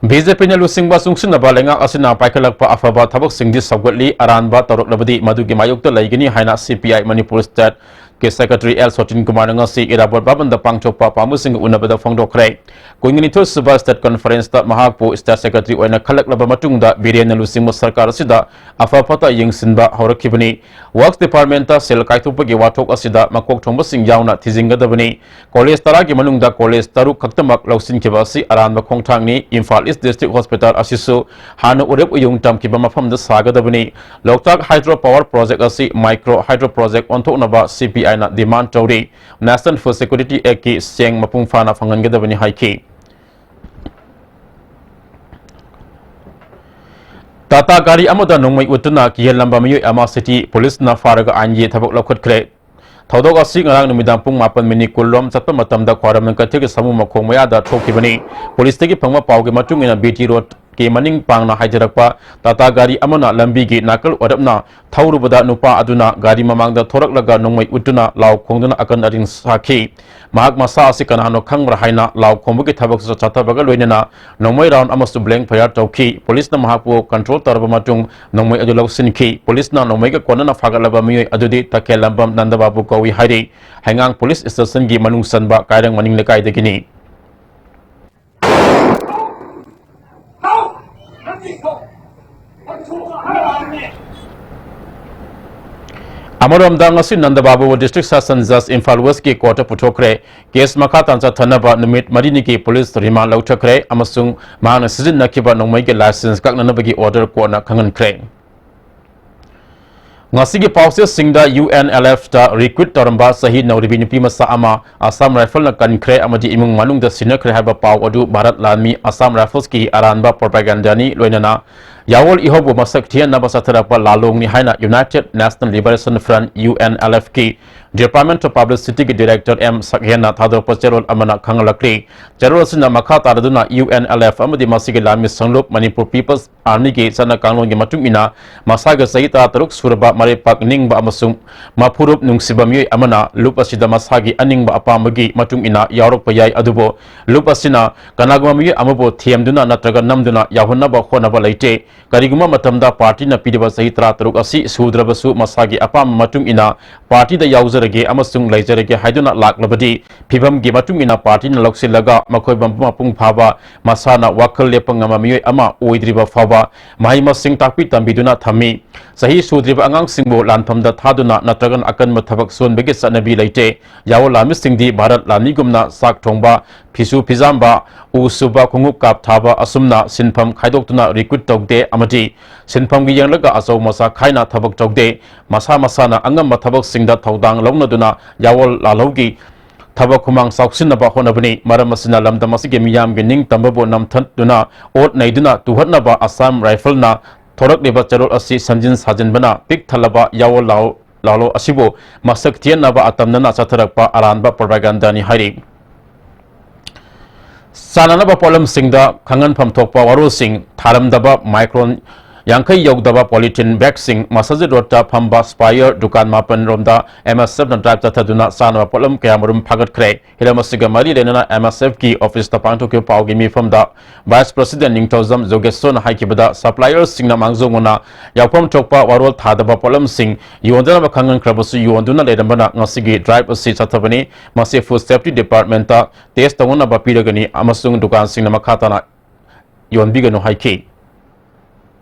BJPꯅ ꯂꯨꯆꯤꯡꯕ ꯆꯨꯡꯁꯤꯟꯅꯕ ꯂꯩꯉꯥꯛ ꯑꯁꯤꯅ ꯄꯥꯏꯈꯠꯂꯛꯄ ꯑꯐꯕ ꯊꯕꯛꯁꯤꯡꯗꯤ ꯁꯧꯒꯠꯂꯤ, ꯑꯔꯥꯟꯕ ꯇꯧꯔꯛꯂꯕꯗꯤ ꯃꯗꯨꯒꯤ ꯃꯥꯌꯣꯛꯇ ꯂꯩꯒꯅꯤ ꯍꯥꯏꯅ CPI ꯃꯅꯤꯄꯨꯔ stateꯀꯤ secretary L ꯁꯣꯇꯤꯟ ꯀꯨꯃꯥꯔꯅ ꯉꯁꯤ ꯏꯔꯥꯕꯣꯠ ꯚꯕꯟꯗ ꯄꯥꯡꯊꯣꯛꯄ ꯄꯥꯝꯕꯁꯤꯡꯒ ꯎꯅꯕꯗ ꯐꯣꯡꯗꯣꯛꯈ꯭ꯔꯦ꯫ ꯀꯨꯟꯅꯤꯊꯣꯏ ꯁꯨꯕ state conferenceꯇ ꯃꯍꯥꯛꯄꯨ state secretary ꯑꯣꯏꯅ ꯈꯜꯂꯛꯂꯕ ꯃꯇꯨꯡꯗ ꯕꯤꯔꯦꯟꯅ ꯂꯨꯆꯤꯡꯕ ꯁꯔꯀꯥꯔ ꯑꯁꯤꯗ ꯑꯐ ꯐꯠꯇ ꯌꯦꯡꯁꯤꯟꯕ ꯍꯧꯔꯛꯈꯤꯕꯅꯤ꯫ Works departmentꯇ ꯁꯦꯜ ꯀꯥꯏꯊꯣꯛꯄꯒꯤ ꯋꯥꯊꯣꯛ ꯑꯁꯤꯗ ꯃꯀꯣꯛ ꯊꯣꯡꯕꯁꯤꯡ ꯌꯥꯎꯅ ꯊꯤꯖꯤꯟꯒꯗꯕꯅꯤ꯫ College ꯇꯔꯥꯒꯤ ꯃꯅꯨꯡꯗ college ꯇꯔꯨꯛ ꯈꯛꯇꯃꯛ ꯂꯧꯁꯤꯟꯈꯤꯕ ꯑꯁꯤ ꯑꯔꯥꯟꯕ ꯈꯣꯡꯊꯥꯡꯅꯤ꯫ ꯏꯝꯐꯥꯜ East District Hospital ꯑꯁꯤꯁꯨ ꯍꯥꯟꯅ ꯎꯔꯦꯞ ꯎꯌꯨꯡ ꯇꯝꯈꯤꯕ ꯃꯐꯝꯗ ꯁꯥꯒꯗꯕꯅꯤ꯫ ꯂꯣꯛꯇꯥꯛ hydro power project ꯑꯁꯤ micro hydro project ꯑꯣꯟꯊꯣꯛꯅꯕ CPIꯅ demand ꯇꯧꯔꯤ꯫ National Food Security Actꯀꯤ ꯆꯦꯡ ꯃꯄꯨꯡ ꯐꯥꯅ ꯐꯪꯍꯟꯒꯗꯕꯅꯤ ꯍꯥꯏꯈꯤ꯫ ꯇꯥꯇꯥ ꯒꯥꯔꯤ ꯑꯃꯗ ꯅꯣꯡꯃꯩ ꯎꯠꯇꯨꯅ ꯀꯤꯍꯜꯂꯝꯕ ꯃꯤꯑꯣꯏ ꯑꯃ city policeꯅ ꯐꯥꯔꯒ ꯑꯥꯏꯟꯒꯤ ꯊꯕꯛ ꯂꯧꯈꯠꯈ꯭ꯔꯦ꯫ ꯊꯧꯗꯣꯛ ꯑꯁꯤ ꯉꯔꯥꯡ ꯅꯨꯃꯤꯗꯥꯡ ꯄꯨꯡ ꯃꯥꯄꯟ ꯃꯤꯅꯤꯠ ꯀꯨꯟ ꯂꯣꯝ ꯆꯠꯄ ꯃꯇꯝꯗ ꯈ꯭ꯋꯥꯏꯔꯝꯕꯟ ꯀꯩꯊꯦꯜꯒꯤ ꯁꯥꯃꯨ ꯃꯈꯣꯡ ꯃꯌꯥꯗ ꯊꯣꯛꯈꯤꯕꯅꯤ꯫ Policeꯇꯒꯤ ꯐꯪꯕ ꯄꯥꯎꯒꯤ ꯃꯇꯨꯡ ꯏꯟꯅ BT roadꯀꯤ ꯃꯅꯤꯡ ꯄꯥꯡꯅ ꯍꯥꯏꯊꯔꯛꯄ ꯇꯥꯇꯥ ꯒꯥꯔꯤ ꯑꯃꯅ ꯂꯝꯕꯤꯒꯤ ꯅꯥꯀꯜ ꯑꯣꯏꯔꯞꯅ ꯊꯧꯔꯨꯕꯗ ꯅꯨꯄꯥ ꯑꯗꯨꯅ ꯒꯥꯔꯤ ꯃꯃꯥꯡꯗ ꯊꯣꯔꯛꯂꯒ ꯅꯣꯡꯃꯩ ꯎꯠꯇꯨꯅ ꯂꯥꯎ ꯈꯣꯡꯗꯨꯅ ꯑꯀꯟ ꯑꯔꯤꯡ ꯁꯥꯈꯤ꯫ ꯃꯍꯥꯛ ꯃꯁꯥ ꯑꯁꯤ ꯀꯅꯥꯅꯣ ꯈꯪꯕ꯭ꯔꯥ ꯍꯥꯏꯅ ꯂꯥꯎ ꯈꯣꯡꯕꯒꯤ ꯊꯕꯛꯁꯨ ꯆꯠꯊꯕꯒ ꯂꯣꯏꯅꯅ ꯅꯣꯡꯃꯩ round ꯑꯃꯁꯨ blank fire ꯇꯧꯈꯤ꯫ Policeꯅ ꯃꯍꯥꯛꯄꯨ control ꯇꯧꯔꯕ ꯃꯇꯨꯡ ꯅꯣꯡꯃꯩ ꯑꯗꯨ ꯂꯧꯁꯤꯟꯈꯤ꯫ Policeꯅ ꯅꯣꯡꯃꯩꯒ ꯀꯣꯟꯅꯅ ꯐꯥꯒꯠꯂꯕ ꯃꯤꯑꯣꯏ ꯑꯗꯨꯗꯤ ꯇꯈꯦꯜꯂꯝꯕꯝ ꯅꯟꯗꯕꯥꯕꯨ ꯀꯧꯏ ꯍꯥꯏꯔꯤ꯫ ꯍꯩꯉꯥꯡ Police Stationꯒꯤ ꯃꯅꯨꯡ ꯆꯟꯕ ꯀꯥꯏꯔꯪ ꯃꯅꯤꯡ ꯂꯩꯀꯥꯏꯗꯒꯤꯅꯤ꯫ ꯑꯃꯔꯣꯝꯗ, ꯉꯁꯤ Nanda ꯕꯥꯕꯨꯕꯨ District Session Judge Imphal West ꯀꯤ court ꯇ ꯄꯨꯊꯣꯛꯈ꯭ꯔꯦ꯫ Case ꯃꯈꯥ ꯇꯥꯅ ꯆꯠꯊꯅꯕ ꯅꯨꯃꯤꯠ ꯃꯔꯤꯅꯤꯒꯤ police remand ꯂꯧꯊꯈ꯭ꯔꯦ ꯑꯃꯁꯨꯡ ꯃꯍꯥꯛꯅ ꯁꯤꯖꯤꯟꯅꯈꯤꯕ ꯅꯣꯡꯃꯩꯒꯤ licence ꯀꯛꯅꯅꯕꯒꯤ order court ꯅ ꯈꯪꯍꯟꯈ꯭ꯔꯦ꯫ ꯉꯁꯤꯒꯤ ꯄꯥꯎꯆꯦꯁꯤꯡꯗ, U N L F ꯇ recruit ꯇꯧꯔꯝꯕ ꯆꯍꯤ ꯅꯧꯔꯤꯕꯤ ꯅꯨꯄꯤ ꯃꯆꯥ ꯑꯃ Assam Rifle ꯅ ꯀꯟꯈ꯭ꯔꯦ ꯑꯃꯗꯤ ꯏꯃꯨꯡ ꯃꯅꯨꯡꯗ ꯁꯤꯟꯅꯈ꯭ꯔꯦ ꯍꯥꯏꯕ ꯄꯥꯎ ꯑꯗꯨ ꯚꯥꯔꯠ ꯂꯥꯟꯃꯤ Assam Rifles ꯀꯤ ꯑꯔꯥꯟꯕ propaganda ꯅꯤ, ꯂꯣꯏꯅꯅ ꯌꯥꯋꯣꯜ ꯏꯍꯧꯕꯨ ꯃꯁꯛ ꯊꯤꯍꯟꯅꯕ ꯆꯠꯊꯔꯛꯄ ꯂꯥꯜꯂꯣꯡꯅꯤ ꯍꯥꯏꯅ United National Liberation Front, U N L F ꯀꯤ Department of Publicity ꯒꯤ director M ꯁꯛꯍꯦꯟꯅ ꯊꯥꯗꯣꯔꯛꯄ ꯆꯦꯔꯣꯜ ꯑꯃꯅ ꯈꯪꯍꯜꯂꯛꯂꯤ꯫ ꯆꯦꯔꯣꯜ ꯑꯁꯤꯅ ꯃꯈꯥ ꯇꯥꯔꯗꯨꯅ U N L F ꯑꯃꯗꯤ ꯃꯁꯤꯒꯤ ꯂꯥꯟꯃꯤ ꯁꯪꯂꯨꯞ Manipur People's Army ꯒꯤ ꯆꯠꯅ ꯀꯥꯡꯂꯣꯟꯒꯤ ꯃꯇꯨꯡ ꯏꯟꯅ, ꯃꯁꯥꯒꯤ ꯆꯍꯤ ꯇꯔꯥꯇꯔꯨꯛ ꯁꯨꯔꯕ ꯃꯔꯩꯄꯥꯛ ꯅꯤꯡꯕ ꯑꯃꯁꯨꯡ ꯃꯐꯨꯔꯨꯞ ꯅꯨꯡꯁꯤꯕ ꯃꯤꯑꯣꯏ ꯑꯃꯅ ꯂꯨꯞ ꯑꯁꯤꯗ ꯃꯁꯥꯒꯤ ꯑꯅꯤꯡꯕ ꯑꯄꯥꯝꯕꯒꯤ ꯃꯇꯨꯡ ꯏꯟꯅ ꯌꯥꯎꯔꯛꯄ ꯌꯥꯏ, ꯑꯗꯨꯕꯨ ꯂꯨꯞ ꯑꯁꯤꯅ ꯀꯅꯥꯒꯨꯝꯕ ꯃꯤꯑꯣꯏ ꯑꯃꯕꯨ ꯊꯦꯝꯗꯨꯅ ꯅꯠꯇ꯭ꯔꯒ ꯅꯝꯗꯨꯅ ꯌꯥꯎꯍꯟꯅꯕ ꯍꯣꯠꯅꯕ ꯂꯩꯇꯦ꯫ ꯀꯔꯤꯒꯨꯝꯕ ꯃꯇꯝꯗ party ꯅ ꯄꯤꯔꯤꯕ ꯆꯍꯤ ꯇꯔꯥꯇꯔꯨꯛ ꯑꯁꯤ ꯁꯨꯗ꯭ꯔꯕꯁꯨ, ꯃꯁꯥꯒꯤ ꯑꯄꯥꯝꯕ ꯃꯇꯨꯡ ꯏꯟꯅ party ꯗ ꯌꯥꯎꯖꯔꯒꯦ ꯑꯃꯁꯨꯡ ꯂꯩꯖꯔꯒꯦ ꯍꯥꯏꯗꯨꯅ ꯂꯥꯛꯂꯕꯗꯤ, ꯐꯤꯕꯝꯒꯤ ꯃꯇꯨꯡ ꯏꯟꯅ party ꯅ ꯂꯧꯁꯤꯜꯂꯒ ꯃꯈꯣꯏ ꯃꯄꯨꯡ ꯐꯥꯕ ꯃꯁꯥꯅ ꯋꯥꯈꯜ ꯂꯦꯞꯄ ꯉꯝꯕ ꯃꯤꯑꯣꯏ ꯑꯃ ꯑꯣꯏꯗ꯭ꯔꯤꯕ ꯐꯥꯎꯕ ꯃꯍꯩ ꯃꯁꯤꯡ ꯇꯥꯛꯄꯤ ꯇꯝꯕꯤꯗꯨꯅ ꯊꯝꯃꯤ꯫ ꯆꯍꯤ ꯁꯨꯗ꯭ꯔꯤꯕ ꯑꯉꯥꯡꯁꯤꯡꯕꯨ ꯂꯥꯟꯐꯝꯗ ꯊꯥꯗꯨꯅ ꯅꯠꯇ꯭ꯔꯒꯅ ꯑꯀꯟꯕ ꯊꯕꯛ ꯁꯨꯍꯟꯕꯒꯤ ꯆꯠꯅꯕꯤ ꯂꯩꯇꯦ꯫ ꯌꯥꯑꯣ ꯂꯥꯟꯃꯤꯁꯤꯡꯗꯤ ꯚꯥꯔꯠ ꯂꯥꯟꯃꯤꯒꯨꯝꯅ ꯆꯥꯛ ꯊꯣꯡꯕ, ꯐꯤꯁꯨ ꯐꯤꯖꯥꯝꯕ, ꯎ ꯁꯨꯕ, ꯈꯣꯡꯎꯞ ꯀꯥꯞ ꯊꯥꯕ ꯑꯁꯨꯝꯅ ꯁꯤꯟꯐꯝ ꯈꯥꯏꯗꯣꯛꯇꯨꯅ recruit ꯇꯧꯗꯦ ꯑꯃꯗꯤ ꯁꯤꯟꯐꯝꯒꯤ ꯌꯦꯡꯂꯒ ꯑꯆꯧ ꯃꯆꯥ ꯈꯥꯏꯅ ꯊꯕꯛ ꯇꯧꯗꯦ꯫ ꯃꯁꯥ ꯃꯁꯥꯅ ꯑꯉꯝꯕ ꯊꯕꯛꯁꯤꯡꯗ ꯊꯧꯗꯥꯡ ꯂꯧꯅꯗꯨꯅ ꯌꯥꯑꯣ ꯂꯥꯜꯍꯧꯒꯤ ꯊꯕꯛ ꯈꯨꯃꯥꯡ ꯆꯥꯎꯁꯤꯟꯅꯕ ꯍꯣꯠꯅꯕꯅꯤ꯫ ꯃꯔꯝ ꯑꯁꯤꯅ ꯂꯝꯗꯝ ꯑꯁꯤꯒꯤ ꯃꯤꯌꯥꯝꯒꯤ ꯅꯤꯡꯇꯝꯕꯕꯨ ꯅꯝꯊꯠꯇꯨꯅ, ꯑꯣꯠ ꯅꯩꯗꯨꯅ ꯇꯨꯍꯠꯅꯕ Assam Rifle ꯅ ꯊꯣꯔꯛꯂꯤꯕ ꯆꯦꯔꯣꯜ ꯑꯁꯤ ꯁꯦꯝꯖꯤꯟ ꯁꯥꯖꯤꯟꯕꯅ ꯄꯤꯛ ꯊꯜꯂꯕ ꯌꯥꯑꯣ ꯂꯥꯑꯣ ꯂꯥꯂꯣ ꯑꯁꯤꯕꯨ ꯃꯁꯛ ꯊꯤꯍꯟꯅꯕ ꯑꯇꯝꯅꯅ ꯆꯠꯊꯔꯛꯄ ꯑꯔꯥꯟꯕ propaganda ꯅꯤ ꯍꯥꯏꯔꯤ꯫ ꯆꯥꯅꯅꯕ ꯄꯣꯠꯂꯝꯁꯤꯡꯗ ꯈꯪꯍꯟꯐꯝ ꯊꯣꯛꯄ ꯋꯥꯔꯣꯜꯁꯤꯡ ꯊꯥꯔꯝꯗꯕ, micron ꯌꯥꯡꯈꯩ ꯌꯧꯗꯕ polythene bag ꯁꯤꯡ, ꯃꯁꯥꯖꯤꯠ ꯔꯣꯗꯇ ꯐꯝꯕ Spire ꯗꯨꯀꯥꯟ ꯃꯥꯄꯟ ꯔꯣꯝꯗ M S F ꯅ drive ꯆꯠꯊꯗꯨꯅ ꯆꯥꯅꯕ ꯄꯣꯠꯂꯝ ꯀꯌꯥꯃꯔꯨꯝ ꯐꯥꯒꯠꯈ꯭ꯔꯦ꯫ ꯍꯤꯔꯝ ꯑꯁꯤꯒ ꯃꯔꯤ ꯂꯩꯅꯅ M S F ꯀꯤ office ꯇ ꯄꯥꯡꯊꯣꯛꯈꯤꯕ ꯄꯥꯎꯒꯤ ꯃꯤꯐꯝꯗ Vice President ꯅꯤꯡꯊꯧꯖꯝ ꯖꯣꯒꯦꯁꯣꯔꯅ ꯍꯥꯏꯈꯤꯕꯗ, supplier ꯁꯤꯡꯅ ꯃꯥꯡꯖꯧꯅꯅ ꯌꯥꯎꯐꯝ ꯊꯣꯛꯄ ꯋꯥꯔꯣꯜ ꯊꯥꯗꯕ ꯄꯣꯠꯂꯝꯁꯤꯡ ꯌꯣꯟꯗꯅꯕ ꯈꯪꯍꯟꯈ꯭ꯔꯕꯁꯨ ꯌꯣꯟꯗꯨꯅ ꯂꯩꯔꯝꯕꯅ ꯉꯁꯤꯒꯤ drive ꯑꯁꯤ ꯆꯠꯊꯕꯅꯤ꯫ ꯃꯁꯤ Food Safety Department ꯇ test ꯇꯧꯅꯅꯕ ꯄꯤꯔꯒꯅꯤ ꯑꯃꯁꯨꯡ ꯗꯨꯀꯥꯟꯁꯤꯡꯅ ꯃꯈꯥ ꯇꯥꯅ ꯌꯣꯟꯕꯤꯒꯅꯨ ꯍꯥꯏꯈꯤ꯫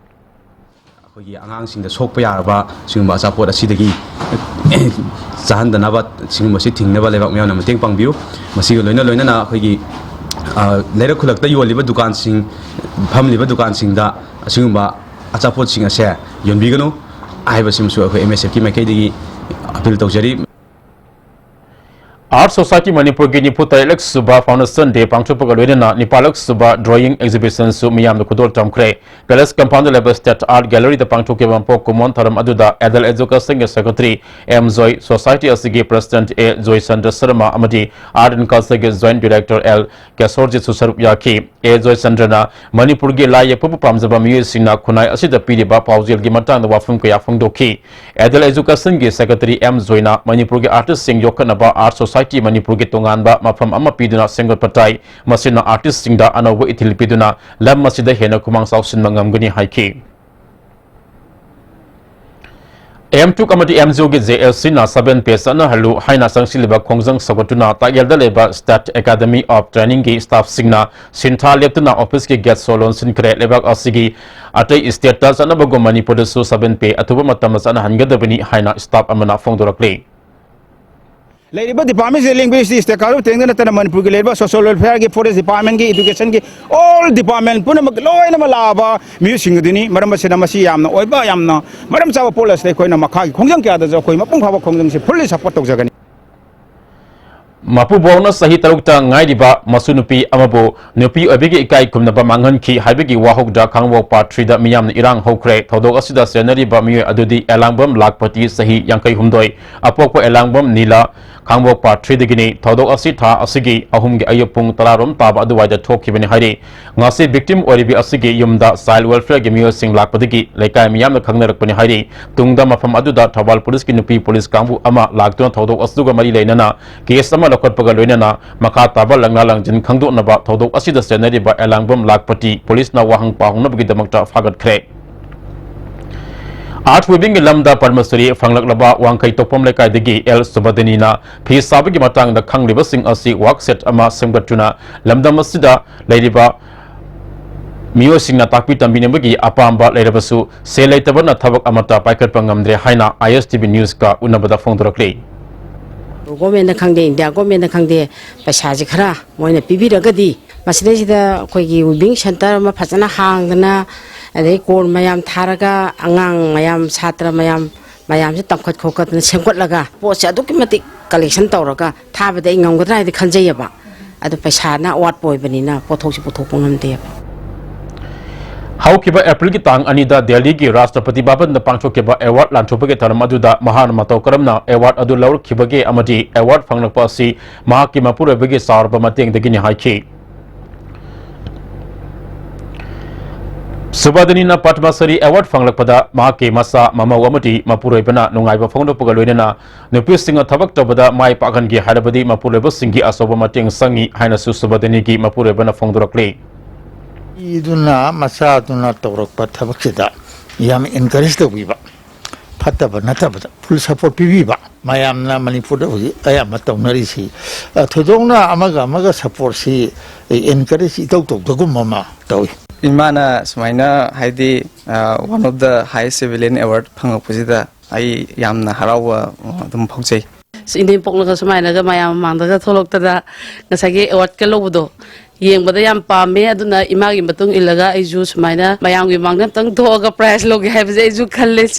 ꯑꯩꯈꯣꯏꯒꯤ ꯑꯉꯥꯡꯁꯤꯡꯗ ꯁꯣꯛꯄ ꯌꯥꯔꯕ ꯁꯤꯒꯨꯝꯕ ꯑꯆꯥꯄꯣꯠ ꯑꯁꯤꯗꯒꯤ ꯆꯥꯍꯟꯗꯅꯕ, ꯁꯤꯒꯨꯝꯕꯁꯤ ꯊꯤꯡꯅꯕ ꯂꯩꯕꯥꯛ ꯃꯤꯌꯥꯝꯅ ꯃꯇꯦꯡ ꯄꯥꯡꯕꯤꯌꯨ꯫ ꯃꯁꯤꯒ ꯂꯣꯏꯅ ꯂꯣꯏꯅꯅ ꯑꯩꯈꯣꯏꯒꯤ, ꯑ, ꯂꯩꯔꯛ ꯈꯨꯜꯂꯛꯇ ꯌꯣꯜꯂꯤꯕ ꯗꯨꯀꯥꯟꯁꯤꯡ, ꯐꯝꯂꯤꯕ ꯗꯨꯀꯥꯟꯁꯤꯡꯗ ꯑꯁꯤꯒꯨꯝꯕ ꯑꯆꯥꯄꯣꯠꯁꯤꯡ ꯑꯁꯦ ꯌꯣꯟꯕꯤꯒꯅꯨ ꯍꯥꯏꯕꯁꯤꯃꯁꯨ ꯑꯩꯈꯣꯏ ꯑꯦꯝ ꯑꯦꯁ ꯑꯦꯐꯀꯤ ꯃꯥꯏꯀꯩꯗꯒꯤ ꯑꯄꯤꯜ ꯇꯧꯖꯔꯤ꯫ ꯑꯥꯔꯠ ꯁꯣꯁꯥꯏꯇꯤ ꯃꯅꯤꯄꯨꯔꯒꯤ ꯅꯤꯐꯨ ꯇꯔꯦꯠꯂꯛ ꯁꯨꯕ ꯐꯥꯎꯟꯗꯦꯁꯟ ꯗꯦ ꯄꯥꯡꯊꯣꯛꯄꯒ ꯂꯣꯏꯅꯅ ꯅꯤꯄꯥꯜꯂꯛ ꯁꯨꯕ ꯗ꯭ꯔꯣꯌꯤꯡ ꯑꯦꯛꯖꯤꯕꯤꯁꯟꯁꯨ ꯃꯤꯌꯥꯝꯗ ꯈꯨꯗꯣꯜ ꯇꯝꯈ꯭ꯔꯦ꯫ ꯄꯦꯂꯦꯁ ꯀꯝꯄꯥꯎꯟꯗ ꯂꯩꯕ ꯁ꯭ꯇꯦꯠ ꯑꯥꯔꯠ ꯒꯦꯂꯔꯤꯗ ꯄꯥꯡꯊꯣꯛꯈꯤꯕ ꯃꯄꯣꯛ ꯀꯨꯝꯑꯣꯟ ꯊꯧꯔꯝ ꯑꯗꯨꯗ ꯑꯦꯗꯜ ꯑꯦꯖꯨꯀꯦꯁꯟꯒꯤ ꯁꯦꯀ꯭ꯔꯦꯇꯔꯤ ꯑꯦꯝ ꯖꯣꯏ, ꯁꯣꯁꯥꯏꯇꯤ ꯑꯁꯤꯒꯤ ꯄ꯭ꯔꯦꯁꯤꯗꯦꯟꯠ ꯑꯦ ꯖꯣꯏꯆꯟꯗ꯭ꯔ ꯁꯔꯃ ꯑꯃꯗꯤ ꯑꯥꯔꯠ ꯑꯦꯟ ꯀꯜꯆꯔꯒꯤ ꯖꯣꯏꯟꯠ ꯗꯤꯔꯦꯛꯇꯔ ꯑꯦꯜ ꯀꯦꯁꯣꯔꯖꯤꯠꯁꯨ ꯁꯔꯨꯛ ꯌꯥꯈꯤ꯫ ꯑꯦ ꯖꯣꯏꯆꯟꯗ꯭ꯔꯅ ꯃꯅꯤꯄꯨꯔꯒꯤ ꯂꯥꯏ ꯌꯦꯛꯄꯕꯨ ꯄꯥꯝꯖꯕ ꯃꯤꯑꯣꯏꯁꯤꯡꯅ ꯈꯨꯟꯅꯥꯏ ꯑꯁꯤꯗ ꯄꯤꯔꯤꯕ ꯄꯥꯎꯖꯦꯜꯒꯤ ꯃꯇꯥꯡꯗ ꯋꯥꯐꯝ ꯀꯌꯥ ꯐꯣꯡꯗꯣꯛꯈꯤ꯫ ꯑꯦꯗꯜ ꯑꯦꯖꯨꯀꯦꯁꯟꯒꯤ ꯁꯦꯀ꯭ꯔꯦꯇꯔꯤ ꯑꯦꯝ ꯖꯣꯏꯅ ꯃꯅꯤꯄꯨꯔꯒꯤ ꯑꯥꯔꯇꯤꯁꯁꯤꯡ ꯌꯣꯛꯈꯠꯅꯕ ꯑꯥꯔꯠ ꯁꯣꯁꯥꯏꯇꯤ ꯃꯅꯤꯄꯨꯔꯒꯤ ꯇꯣꯉꯥꯟꯕ ꯃꯐꯝ ꯑꯃ ꯄꯤꯗꯨꯅ ꯁꯦꯝꯒꯠꯄ ꯇꯥꯏ꯫ ꯃꯁꯤꯅ ꯑꯥꯔꯇꯤꯁꯁꯤꯡꯗ ꯑꯅꯧꯕ ꯏꯊꯤꯜ ꯄꯤꯗꯨꯅ ꯂꯝ ꯑꯁꯤꯗ ꯍꯦꯟꯅ ꯈꯨꯃꯥꯡ ꯆꯥꯎꯁꯤꯟꯕ ꯉꯝꯒꯅꯤ ꯍꯥꯏꯈꯤ꯫ ꯑꯦꯝ ꯇꯨꯛ ꯑꯃꯗꯤ ꯑꯦꯝ ꯖꯤꯑꯣꯒꯤ ꯖꯦ ꯑꯦꯜ ꯁꯤꯅ ꯁꯕꯦꯟ ꯄꯦ ꯆꯠꯅꯍꯜꯂꯨ ꯍꯥꯏꯅ ꯆꯪꯁꯤꯜꯂꯤꯕ ꯈꯣꯡꯖꯪ ꯁꯧꯒꯠꯇꯨꯅ ꯇꯥꯛꯌꯦꯜꯗ ꯂꯩꯕ ꯁ꯭ꯇꯦꯠ ꯑꯦꯀꯥꯗꯃꯤ ꯑꯣꯐ ꯇ꯭ꯔꯦꯅꯤꯡꯒꯤ ꯁ꯭ꯇꯥꯐꯁꯤꯡꯅ ꯁꯤꯟꯊꯥ ꯂꯦꯞꯇꯨꯅ ꯑꯣꯐꯤꯁꯀꯤ ꯒꯦꯠ ꯁꯣ ꯂꯣꯟꯁꯤꯟꯈ꯭ꯔꯦ꯫ ꯂꯩꯕꯥꯛ ꯑꯁꯤꯒꯤ ꯑꯇꯩ ꯁ꯭ꯇꯦꯠꯇ ꯆꯠꯅꯕꯒꯨꯝ ꯃꯅꯤꯄꯨꯔꯗꯁꯨ ꯁꯕꯦꯟ ꯄꯦ ꯑꯊꯨꯕ ꯃꯇꯝꯗ ꯆꯠꯅꯍꯟꯒꯗꯕꯅꯤ ꯍꯥꯏꯅ ꯁ꯭ꯇꯥꯐ ꯑꯃꯅ ꯐꯣꯡꯗꯣꯔꯛꯂꯤ꯫ ꯂꯩꯔꯤꯕ ꯗꯤꯄꯥꯔꯠꯃꯦꯟꯁꯤꯗ ꯂꯦꯡꯒ꯭ꯋꯦꯖꯇꯤ ꯁ꯭ꯇꯦꯠ ꯀꯥꯡꯂꯨꯞ ꯊꯦꯡꯅ ꯅꯠꯇꯅ ꯃꯅꯤꯄꯨꯔꯒꯤ ꯂꯩꯔꯤꯕ ꯁꯣꯁꯤꯌꯦꯜ ꯋꯦꯜꯐꯤꯌꯔꯒꯤ, ꯐꯣꯔꯦꯁ ꯗꯤꯄꯥꯔꯠꯃꯦꯟꯒꯤ, ꯏꯗꯨꯀꯦꯁꯟꯒꯤ, ꯑꯣꯜ ꯗꯤꯄꯥꯔꯠꯃꯦꯟ ꯄꯨꯝꯅꯃꯛ ꯂꯣꯏꯅꯃꯛ ꯂꯥꯛꯑꯕ ꯃꯤꯑꯣꯏꯁꯤꯡ ꯑꯗꯨꯅꯤ꯫ ꯃꯔꯝ ꯑꯁꯤꯅ ꯃꯁꯤ ꯌꯥꯝꯅ ꯑꯣꯏꯕ, ꯌꯥꯝꯅ ꯃꯔꯝ ꯆꯥꯕ ꯄꯣꯠ ꯑꯁꯤꯗ ꯑꯩꯈꯣꯏꯅ ꯃꯈꯥꯒꯤ ꯈꯣꯡꯖꯪ ꯀꯌꯥꯗꯁꯨ ꯑꯩꯈꯣꯏ ꯃꯄꯨꯡ ꯐꯥꯕ ꯈꯣꯡꯖꯪꯁꯤ ꯐꯨꯜꯂꯤ ꯁꯄꯣꯔꯠ ꯇꯧꯖꯒꯅꯤ꯫ ꯃꯄꯨꯕꯣꯛꯅ ꯆꯍꯤ ꯇꯔꯨꯛꯇ ꯉꯥꯏꯔꯤꯕ ꯃꯁꯨ ꯅꯨꯄꯤ ꯑꯃꯕꯨ ꯅꯨꯄꯤ ꯑꯣꯏꯕꯒꯤ ꯏꯀꯥꯏ ꯈꯨꯝꯅꯕ ꯃꯥꯡꯍꯟꯈꯤ ꯍꯥꯏꯕꯒꯤ ꯋꯥꯍꯧꯗ ꯈꯥꯡꯉꯕꯣꯛ ꯄꯥꯔꯠ ꯊ꯭ꯔꯤꯗ ꯃꯤꯌꯥꯝꯅ ꯏꯔꯥꯡ ꯍꯧꯈ꯭ꯔꯦ꯫ ꯊꯧꯗꯣꯛ ꯑꯁꯤꯗ ꯆꯦꯟꯅꯔꯤꯕ ꯃꯤꯑꯣꯏ ꯑꯗꯨꯗꯤ ꯑꯦꯂꯥꯡꯕꯝ ꯂꯥꯛꯄꯇꯤ, ꯆꯍꯤ ꯌꯥꯡꯈꯩ ꯍꯨꯝꯗꯣꯏ, ꯑꯄꯣꯛꯄ ꯑꯦꯂꯥꯡꯕꯝ ꯅꯤꯂꯥ, ꯈꯥꯡꯉꯕꯣꯛ ꯄꯥꯔꯠ ꯊ꯭ꯔꯤꯗꯒꯤꯅꯤ꯫ ꯊꯧꯗꯣꯛ ꯑꯁꯤ ꯊꯥ ꯑꯁꯤꯒꯤ ꯑꯍꯨꯝꯒꯤ ꯑꯌꯨꯛ ꯄꯨꯡ ꯇꯔꯥꯔꯣꯝ ꯇꯥꯕ ꯑꯗꯨꯋꯥꯏꯗ ꯊꯣꯛꯈꯤꯕꯅꯤ ꯍꯥꯏꯔꯤ꯫ ꯉꯁꯤ ꯚꯤꯛꯇꯤꯝ ꯑꯣꯏꯔꯤꯕꯤ ꯑꯁꯤꯒꯤ ꯌꯨꯝꯗ ꯆꯥꯏꯜ ꯋꯦꯜꯐꯤꯌꯔꯒꯤ ꯃꯤꯑꯣꯏꯁꯤꯡ ꯂꯥꯛꯄꯗꯒꯤ ꯂꯩꯀꯥꯏ ꯃꯤꯌꯥꯝꯅ ꯈꯪꯅꯔꯛꯄꯅꯤ ꯍꯥꯏꯔꯤ꯫ ꯇꯨꯡꯗ ꯃꯐꯝ ꯑꯗꯨꯗ ꯊꯧꯕꯥꯜ ꯄꯨꯂꯤꯁꯀꯤ ꯅꯨꯄꯤ ꯄꯨꯂꯤꯁ ꯀꯥꯡꯕꯨ ꯑꯃ ꯂꯥꯛꯇꯨꯅ ꯊꯧꯗꯣꯛ ꯑꯁꯤꯒ ꯃꯔꯤ ꯂꯩꯅꯅ ꯀꯦꯁ ꯑꯃ ꯂꯧꯈꯠꯄꯒ ꯂꯣꯏꯅꯅ ꯃꯈꯥ ꯇꯥꯕ ꯂꯪꯂꯥ ꯂꯪꯖꯤꯟ ꯈꯪꯗꯣꯛꯅꯕ ꯊꯧꯗꯣꯛ ꯑꯁꯤꯗ ꯆꯦꯟꯅꯔꯤꯕ ꯑꯦꯂꯥꯡꯕꯝ ꯂꯥꯛꯄꯇꯤ ꯄꯨꯂꯤꯁꯅ ꯋꯥꯍꯪ ꯄꯥꯎꯍꯪꯅꯕꯒꯤꯗꯃꯛꯇ ꯐꯥꯒꯠꯈ꯭ꯔꯦ꯫ ꯑꯥꯔꯠ ꯋꯤꯚꯤꯡꯒꯤ ꯂꯝꯗ ꯄꯗꯃꯁ꯭ꯔꯤ ꯐꯪꯂꯛꯂꯕ ꯋꯥꯡꯈꯩ ꯇꯣꯛꯐꯝ ꯂꯩꯀꯥꯏꯗꯒꯤ ꯑꯦꯜ ꯁꯨꯕꯗꯤꯅꯤꯅ ꯐꯤ ꯁꯥꯕꯒꯤ ꯃꯇꯥꯡꯗ ꯈꯪꯂꯤꯕꯁꯤꯡ ꯑꯁꯤ ꯋꯥꯛꯁꯦꯠ ꯑꯃ ꯁꯦꯝꯒꯠꯇꯨꯅ ꯂꯝꯗꯝ ꯑꯁꯤꯗ ꯂꯩꯔꯤꯕ ꯃꯤꯑꯣꯏꯁꯤꯡꯅ ꯇꯥꯛꯄꯤ ꯇꯝꯕꯤꯅꯕꯒꯤ ꯑꯄꯥꯝꯕ ꯂꯩꯔꯕꯁꯨ ꯁꯦꯜ ꯂꯩꯇꯕꯅ ꯊꯕꯛ ꯑꯃꯠꯇ ꯄꯥꯏꯈꯠꯄ ꯉꯝꯗ꯭ꯔꯦ ꯍꯥꯏꯅ ꯑꯥꯏ ꯑꯦꯁ ꯇꯤ ꯚꯤ ꯅ꯭ꯌꯨꯁꯀ ꯎꯅꯕꯗ ꯐꯣꯡꯗꯣꯔꯛꯂꯤ꯫ ꯒꯣꯔꯃꯦꯟꯅ ꯈꯪꯗꯦ, ꯏꯟꯗꯤꯌꯥ ꯒꯣꯔꯃꯦꯟꯅ ꯈꯪꯗꯦ, ꯄꯩꯁꯥꯁꯦ ꯈꯔ ꯃꯣꯏꯅ ꯄꯤꯕꯤꯔꯒꯗꯤ ꯃꯁꯤꯗꯩꯁꯤꯗ ꯑꯩꯈꯣꯏꯒꯤ ꯋꯤꯚꯤꯡ ꯁꯦꯟꯇꯔ ꯑꯃ ꯐꯖꯅ ꯍꯥꯡꯗꯅ, ꯑꯗꯩ ꯀꯣꯔ ꯃꯌꯥꯝ ꯊꯥꯔꯒ ꯑꯉꯥꯡ ꯃꯌꯥꯝ, ꯁꯥꯇ꯭ꯔ ꯃꯌꯥꯝ, ꯃꯌꯥꯝꯁꯦ ꯇꯝꯈꯠ ꯈꯣꯀꯠꯇꯅ ꯁꯦꯝꯒꯠꯂꯒ ꯄꯣꯠꯁꯦ ꯑꯗꯨꯛꯀꯤ ꯃꯇꯤꯛ ꯀꯂꯦꯛꯁꯟ ꯇꯧꯔꯒ ꯊꯥꯕꯗ ꯑꯩ ꯉꯝꯒꯗ꯭ꯔꯥ ꯍꯥꯏꯗꯤ ꯈꯟꯖꯩꯌꯦꯕ꯫ ꯑꯗꯣ ꯄꯩꯁꯥꯅ ꯑꯋꯥꯠꯄ ꯑꯣꯏꯕꯅꯤꯅ ꯄꯣꯠꯊꯣꯛꯁꯦ ꯄꯨꯊꯣꯛꯄ ꯉꯝꯗꯦꯕ꯫ ꯍꯧꯈꯤꯕ ꯑꯦꯄ꯭ꯔꯤꯜꯒꯤ ꯇꯥꯡ ꯑꯅꯤꯗ ꯗꯦꯜꯂꯤꯒꯤ ꯔꯥꯁꯇ꯭ꯔꯄꯇꯤ ꯚꯕꯟꯗ ꯄꯥꯡꯊꯣꯛꯈꯤꯕ ꯑꯦꯋꯥꯔꯗ ꯂꯥꯟꯊꯣꯛꯄꯒꯤ ꯊꯧꯔꯝ ꯑꯗꯨꯗ ꯃꯍꯥꯛꯅ ꯃꯇꯧ ꯀꯔꯝꯅ ꯑꯦꯋꯥꯔꯗ ꯑꯗꯨ ꯂꯧꯔꯛꯈꯤꯕꯒꯦ ꯑꯃꯗꯤ ꯑꯦꯋꯥꯔꯗ ꯐꯪꯂꯛꯄ ꯑꯁꯤ ꯃꯍꯥꯛꯀꯤ ꯃꯄꯨꯔꯣꯏꯕꯒꯤ ꯆꯥꯎꯔꯕ ꯃꯇꯦꯡꯗꯒꯤꯅꯤ ꯍꯥꯏꯈꯤ꯫ ꯁꯨꯕꯥꯗꯤꯅꯤꯅ ꯄꯗꯃ ꯁ꯭ꯔꯤ ꯑꯦꯋꯥꯔꯗ ꯐꯪꯂꯛꯄꯗ ꯃꯍꯥꯛꯀꯤ ꯃꯆꯥ, ꯃꯃꯧ ꯑꯃꯗꯤ ꯃꯄꯨꯔꯣꯏꯕꯅ ꯅꯨꯡꯉꯥꯏꯕ ꯐꯣꯡꯗꯣꯛꯄꯒ ꯂꯣꯏꯅꯅ ꯅꯨꯄꯤꯁꯤꯡꯅ ꯊꯕꯛ ꯇꯧꯕꯗ ꯃꯥꯏ ꯄꯥꯛꯍꯟꯒꯦ ꯍꯥꯏꯔꯕꯗꯤ ꯃꯄꯨꯔꯣꯏꯕꯁꯤꯡꯒꯤ ꯑꯆꯧꯕ ꯃꯇꯦꯡ ꯆꯪꯏ ꯍꯥꯏꯅꯁꯨ ꯁꯨꯕꯥꯗꯤꯅꯤꯒꯤ ꯃꯄꯨꯔꯣꯏꯕꯅ ꯐꯣꯡꯗꯣꯔꯛꯂꯤ꯫ ꯅꯨꯄꯤꯗꯨꯅ ꯃꯆꯥꯗꯨꯅ ꯇꯧꯔꯛꯄ ꯊꯕꯛꯁꯤꯗ ꯌꯥꯝ encourage ꯇꯧꯕꯤꯕ, ꯐꯠꯇꯕ ꯅꯠꯇꯕꯗ full support ꯄꯤꯕꯤꯕ, ꯃꯌꯥꯝꯅ ꯃꯅꯤꯄꯨꯔꯗ ꯍꯧꯖꯤꯛ ꯑꯌꯥꯝꯕ ꯇꯧꯅꯔꯤꯁꯤ, ꯑ, ꯊꯣꯏꯗꯣꯛꯅ ꯑꯃꯒ ꯑꯃꯒ supportꯁꯤ encourage ꯏꯇꯧ ꯇꯧꯗꯒꯨꯝꯕ ꯑꯃ ꯇꯧꯏ꯫ ꯏꯃꯥꯅ ꯁꯨꯃꯥꯏꯅ, ꯍꯥꯏꯗꯤ, ꯑ, one of the highest civilian award ꯐꯪꯉꯛꯄꯁꯤꯗ ꯑꯩ ꯌꯥꯝꯅ ꯍꯔꯥꯎꯕ, ꯑ, ꯑꯗꯨꯝ ꯐꯥꯎꯖꯩ꯫ ꯏꯅꯦꯝꯄꯣꯛꯅꯒ ꯁꯨꯃꯥꯏꯅꯒ ꯃꯌꯥꯝ ꯃꯃꯥꯡꯗꯒ ꯊꯣꯛꯂꯛꯇꯅ ꯉꯁꯥꯏꯒꯤ ꯑꯦꯋꯥꯔꯗꯀ ꯂꯧꯕꯗꯣ ꯌꯦꯡꯕꯗ ꯌꯥꯝ ꯄꯥꯝꯃꯦ꯫ ꯑꯗꯨꯅ ꯏꯃꯥꯒꯤ ꯃꯇꯨꯡ ꯏꯜꯂꯒ ꯑꯩꯁꯨ ꯁꯨꯃꯥꯏꯅ ꯃꯌꯥꯝꯒꯤ ꯃꯃꯥꯡꯗ ꯑꯝꯇꯪ ꯊꯣꯛꯑꯒ prize ꯂꯧꯒꯦ ꯍꯥꯏꯕꯁꯦ ꯑꯩꯁꯨ ꯈꯜꯂꯦ꯫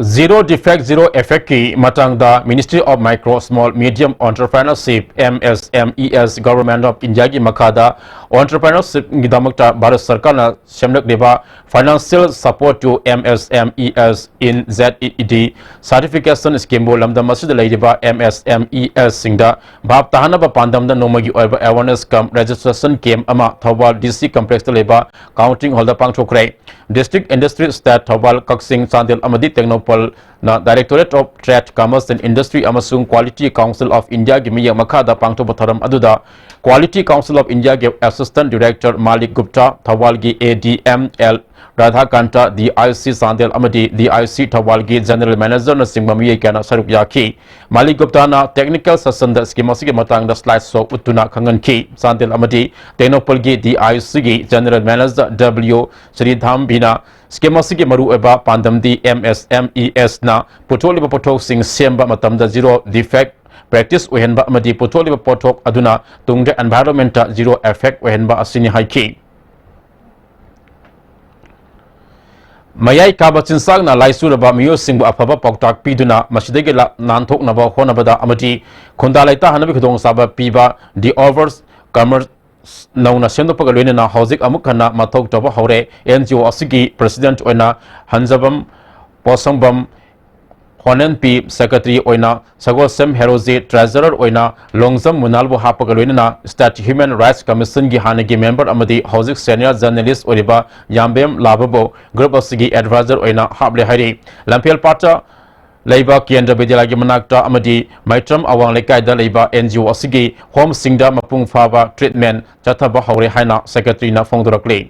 Zero defect, zero effectꯀꯤ ꯃꯇꯥꯡꯗ Ministry of Micro, Small, Medium Entrepreneurship, M S M Es, Government of Indiaꯒꯤ ꯃꯈꯥꯗ entrepreneurshipꯒꯤꯗꯃꯛꯇ ꯚꯥꯔꯠ ꯁꯔꯀꯥꯔꯅ ꯁꯦꯝꯂꯛꯂꯤꯕ Financial Support to M S M Es in Z E D Certification Schemeꯕꯨ ꯂꯝꯗꯝ ꯑꯁꯤꯗ ꯂꯩꯔꯤꯕ M S M Esꯁꯤꯡꯗ ꯚꯥꯞ ꯇꯥꯍꯟꯅꯕ ꯄꯥꯟꯗꯝꯗ ꯅꯣꯡꯃꯒꯤ ꯑꯣꯏꯕ awareness cum registration camp ꯑꯃ Thoubal D C Complexꯇ ꯂꯩꯕ Counting Hallꯗ ꯄꯥꯡꯊꯣꯛꯈ꯭ꯔꯦ꯫ District Industry State Thoubal, ꯀꯛꯆꯤꯡ, ꯆꯥꯟꯗꯦꯜ ꯑꯃꯗꯤ ꯇꯦꯡꯅꯧꯄꯜꯅ Directorate of Trade, Commerce and Industry ꯑꯃꯁꯨꯡ Quality Council of Indiaꯒꯤ ꯃꯤꯠꯌꯦꯡ ꯃꯈꯥꯗ ꯄꯥꯡꯊꯣꯛꯄ ꯊꯧꯔꯝ ꯑꯗꯨꯗ Quality Council of Indiaꯒꯤ Assistant Director Malik Gupta, ꯊꯧꯕꯥꯜꯒꯤ A D M L ꯔꯥꯙꯥꯀꯥꯟꯇ, D I C Chandel ꯑꯃꯗꯤ D I C ꯊꯧꯕꯥꯜꯒꯤ General Manager ꯅꯆꯤꯡꯕ ꯃꯤꯑꯣꯏ ꯀꯌꯥꯅ ꯁꯔꯨꯛ ꯌꯥꯈꯤ꯫ ꯃꯥꯂꯤ ꯒꯨꯞꯇꯥꯅ technical session ꯗ scheme ꯑꯁꯤꯒꯤ ꯃꯇꯥꯡꯗ slide show ꯎꯠꯇꯨꯅ ꯈꯪꯍꯟꯈꯤ꯫ ꯆꯥꯟꯗꯦꯜ ꯑꯃꯗꯤ ꯇꯦꯡꯅꯧꯄꯜꯒꯤ D I C ꯒꯤ General Manager W ꯁ꯭ꯔꯤꯙꯥꯝꯕꯤꯅ scheme ꯑꯁꯤꯒꯤ ꯃꯔꯨꯑꯣꯏꯕ ꯄꯥꯟꯗꯝꯗꯤ M S M Es ꯅ ꯄꯨꯊꯣꯛꯂꯤꯕ ꯄꯣꯠꯊꯣꯛꯁꯤꯡ ꯁꯦꯝꯕ ꯃꯇꯝꯗ zero defect practice ꯑꯣꯏꯍꯟꯕ ꯑꯃꯗꯤ ꯄꯨꯊꯣꯛꯂꯤꯕ ꯄꯣꯠꯊꯣꯛ ꯑꯗꯨꯅ ꯇꯨꯡꯗ environment ꯇ zero effect ꯑꯣꯏꯍꯟꯕ ꯑꯁꯤꯅꯤ ꯍꯥꯏꯈꯤ꯫ ꯃꯌꯥꯏ ꯀꯥꯕ ꯆꯤꯟꯖꯥꯛꯅ ꯂꯥꯏꯆꯨꯔꯕ ꯃꯤꯑꯣꯏꯁꯤꯡꯕꯨ ꯑꯐꯕ ꯄꯥꯎꯇꯥꯛ ꯄꯤꯗꯨꯅ ꯃꯁꯤꯗꯒꯤ ꯂꯥ-, ꯅꯥꯟꯊꯣꯛꯅꯕ ꯍꯣꯠꯅꯕꯗ ꯑꯃꯗꯤ ꯈꯨꯟꯗꯥ ꯂꯩꯇꯥꯍꯟꯕꯒꯤ ꯈꯨꯗꯣꯡꯆꯥꯕ ꯄꯤꯕ The Overs Commerce ꯅꯧꯅ ꯁꯦꯝꯗꯣꯛꯄꯒ ꯂꯣꯏꯅꯅ ꯍꯧꯖꯤꯛ ꯑꯃꯨꯛ ꯍꯟꯅ ꯃꯊꯧ ꯇꯧꯕ ꯍꯧꯔꯦ꯫ N G O ꯑꯁꯤꯒꯤ President ꯑꯣꯏꯅ ꯍꯟꯖꯕꯝ ꯄꯣꯠꯁꯪꯕꯝ ꯍꯣꯅꯦꯟ ꯄꯤ, Secretary ꯑꯣꯏꯅ ꯁꯒꯣꯜꯁꯦꯝ ꯍꯦꯔꯣꯖꯤ, Treasurer ꯑꯣꯏꯅ ꯂꯣꯡꯖꯝ ꯃꯨꯅꯥꯜꯕꯨ ꯍꯥꯞꯄꯒ ꯂꯣꯏꯅꯅ State Human Rights Commission ꯒꯤ ꯍꯥꯟꯅꯒꯤ member ꯑꯃꯗꯤ ꯍꯧꯖꯤꯛ senior journalist ꯑꯣꯏꯔꯤꯕ ꯌꯥꯝꯕꯦꯝ ꯂꯥꯕꯕꯨ group ꯑꯁꯤꯒꯤ advisor ꯑꯣꯏꯅ ꯍꯥꯞꯂꯦ ꯍꯥꯏꯔꯤ꯫ ꯂꯝꯐꯦꯜ ꯄꯥꯠꯇ ꯂꯩꯕ ꯀꯦꯟꯗ꯭ꯔ ꯕꯤꯗ꯭ꯌꯥꯂꯌꯒꯤ ꯃꯅꯥꯛꯇ ꯑꯃꯗꯤ ꯃꯩꯇ꯭ꯔꯝ ꯑꯋꯥꯡ ꯂꯩꯀꯥꯏꯗ ꯂꯩꯕ N G O ꯑꯁꯤꯒꯤ home ꯁꯤꯡꯗ ꯃꯄꯨꯡ ꯐꯥꯕ treatment ꯆꯠꯊꯕ ꯍꯧꯔꯦ ꯍꯥꯏꯅ Secretary ꯅ ꯐꯣꯡꯗꯣꯔꯛꯂꯤ꯫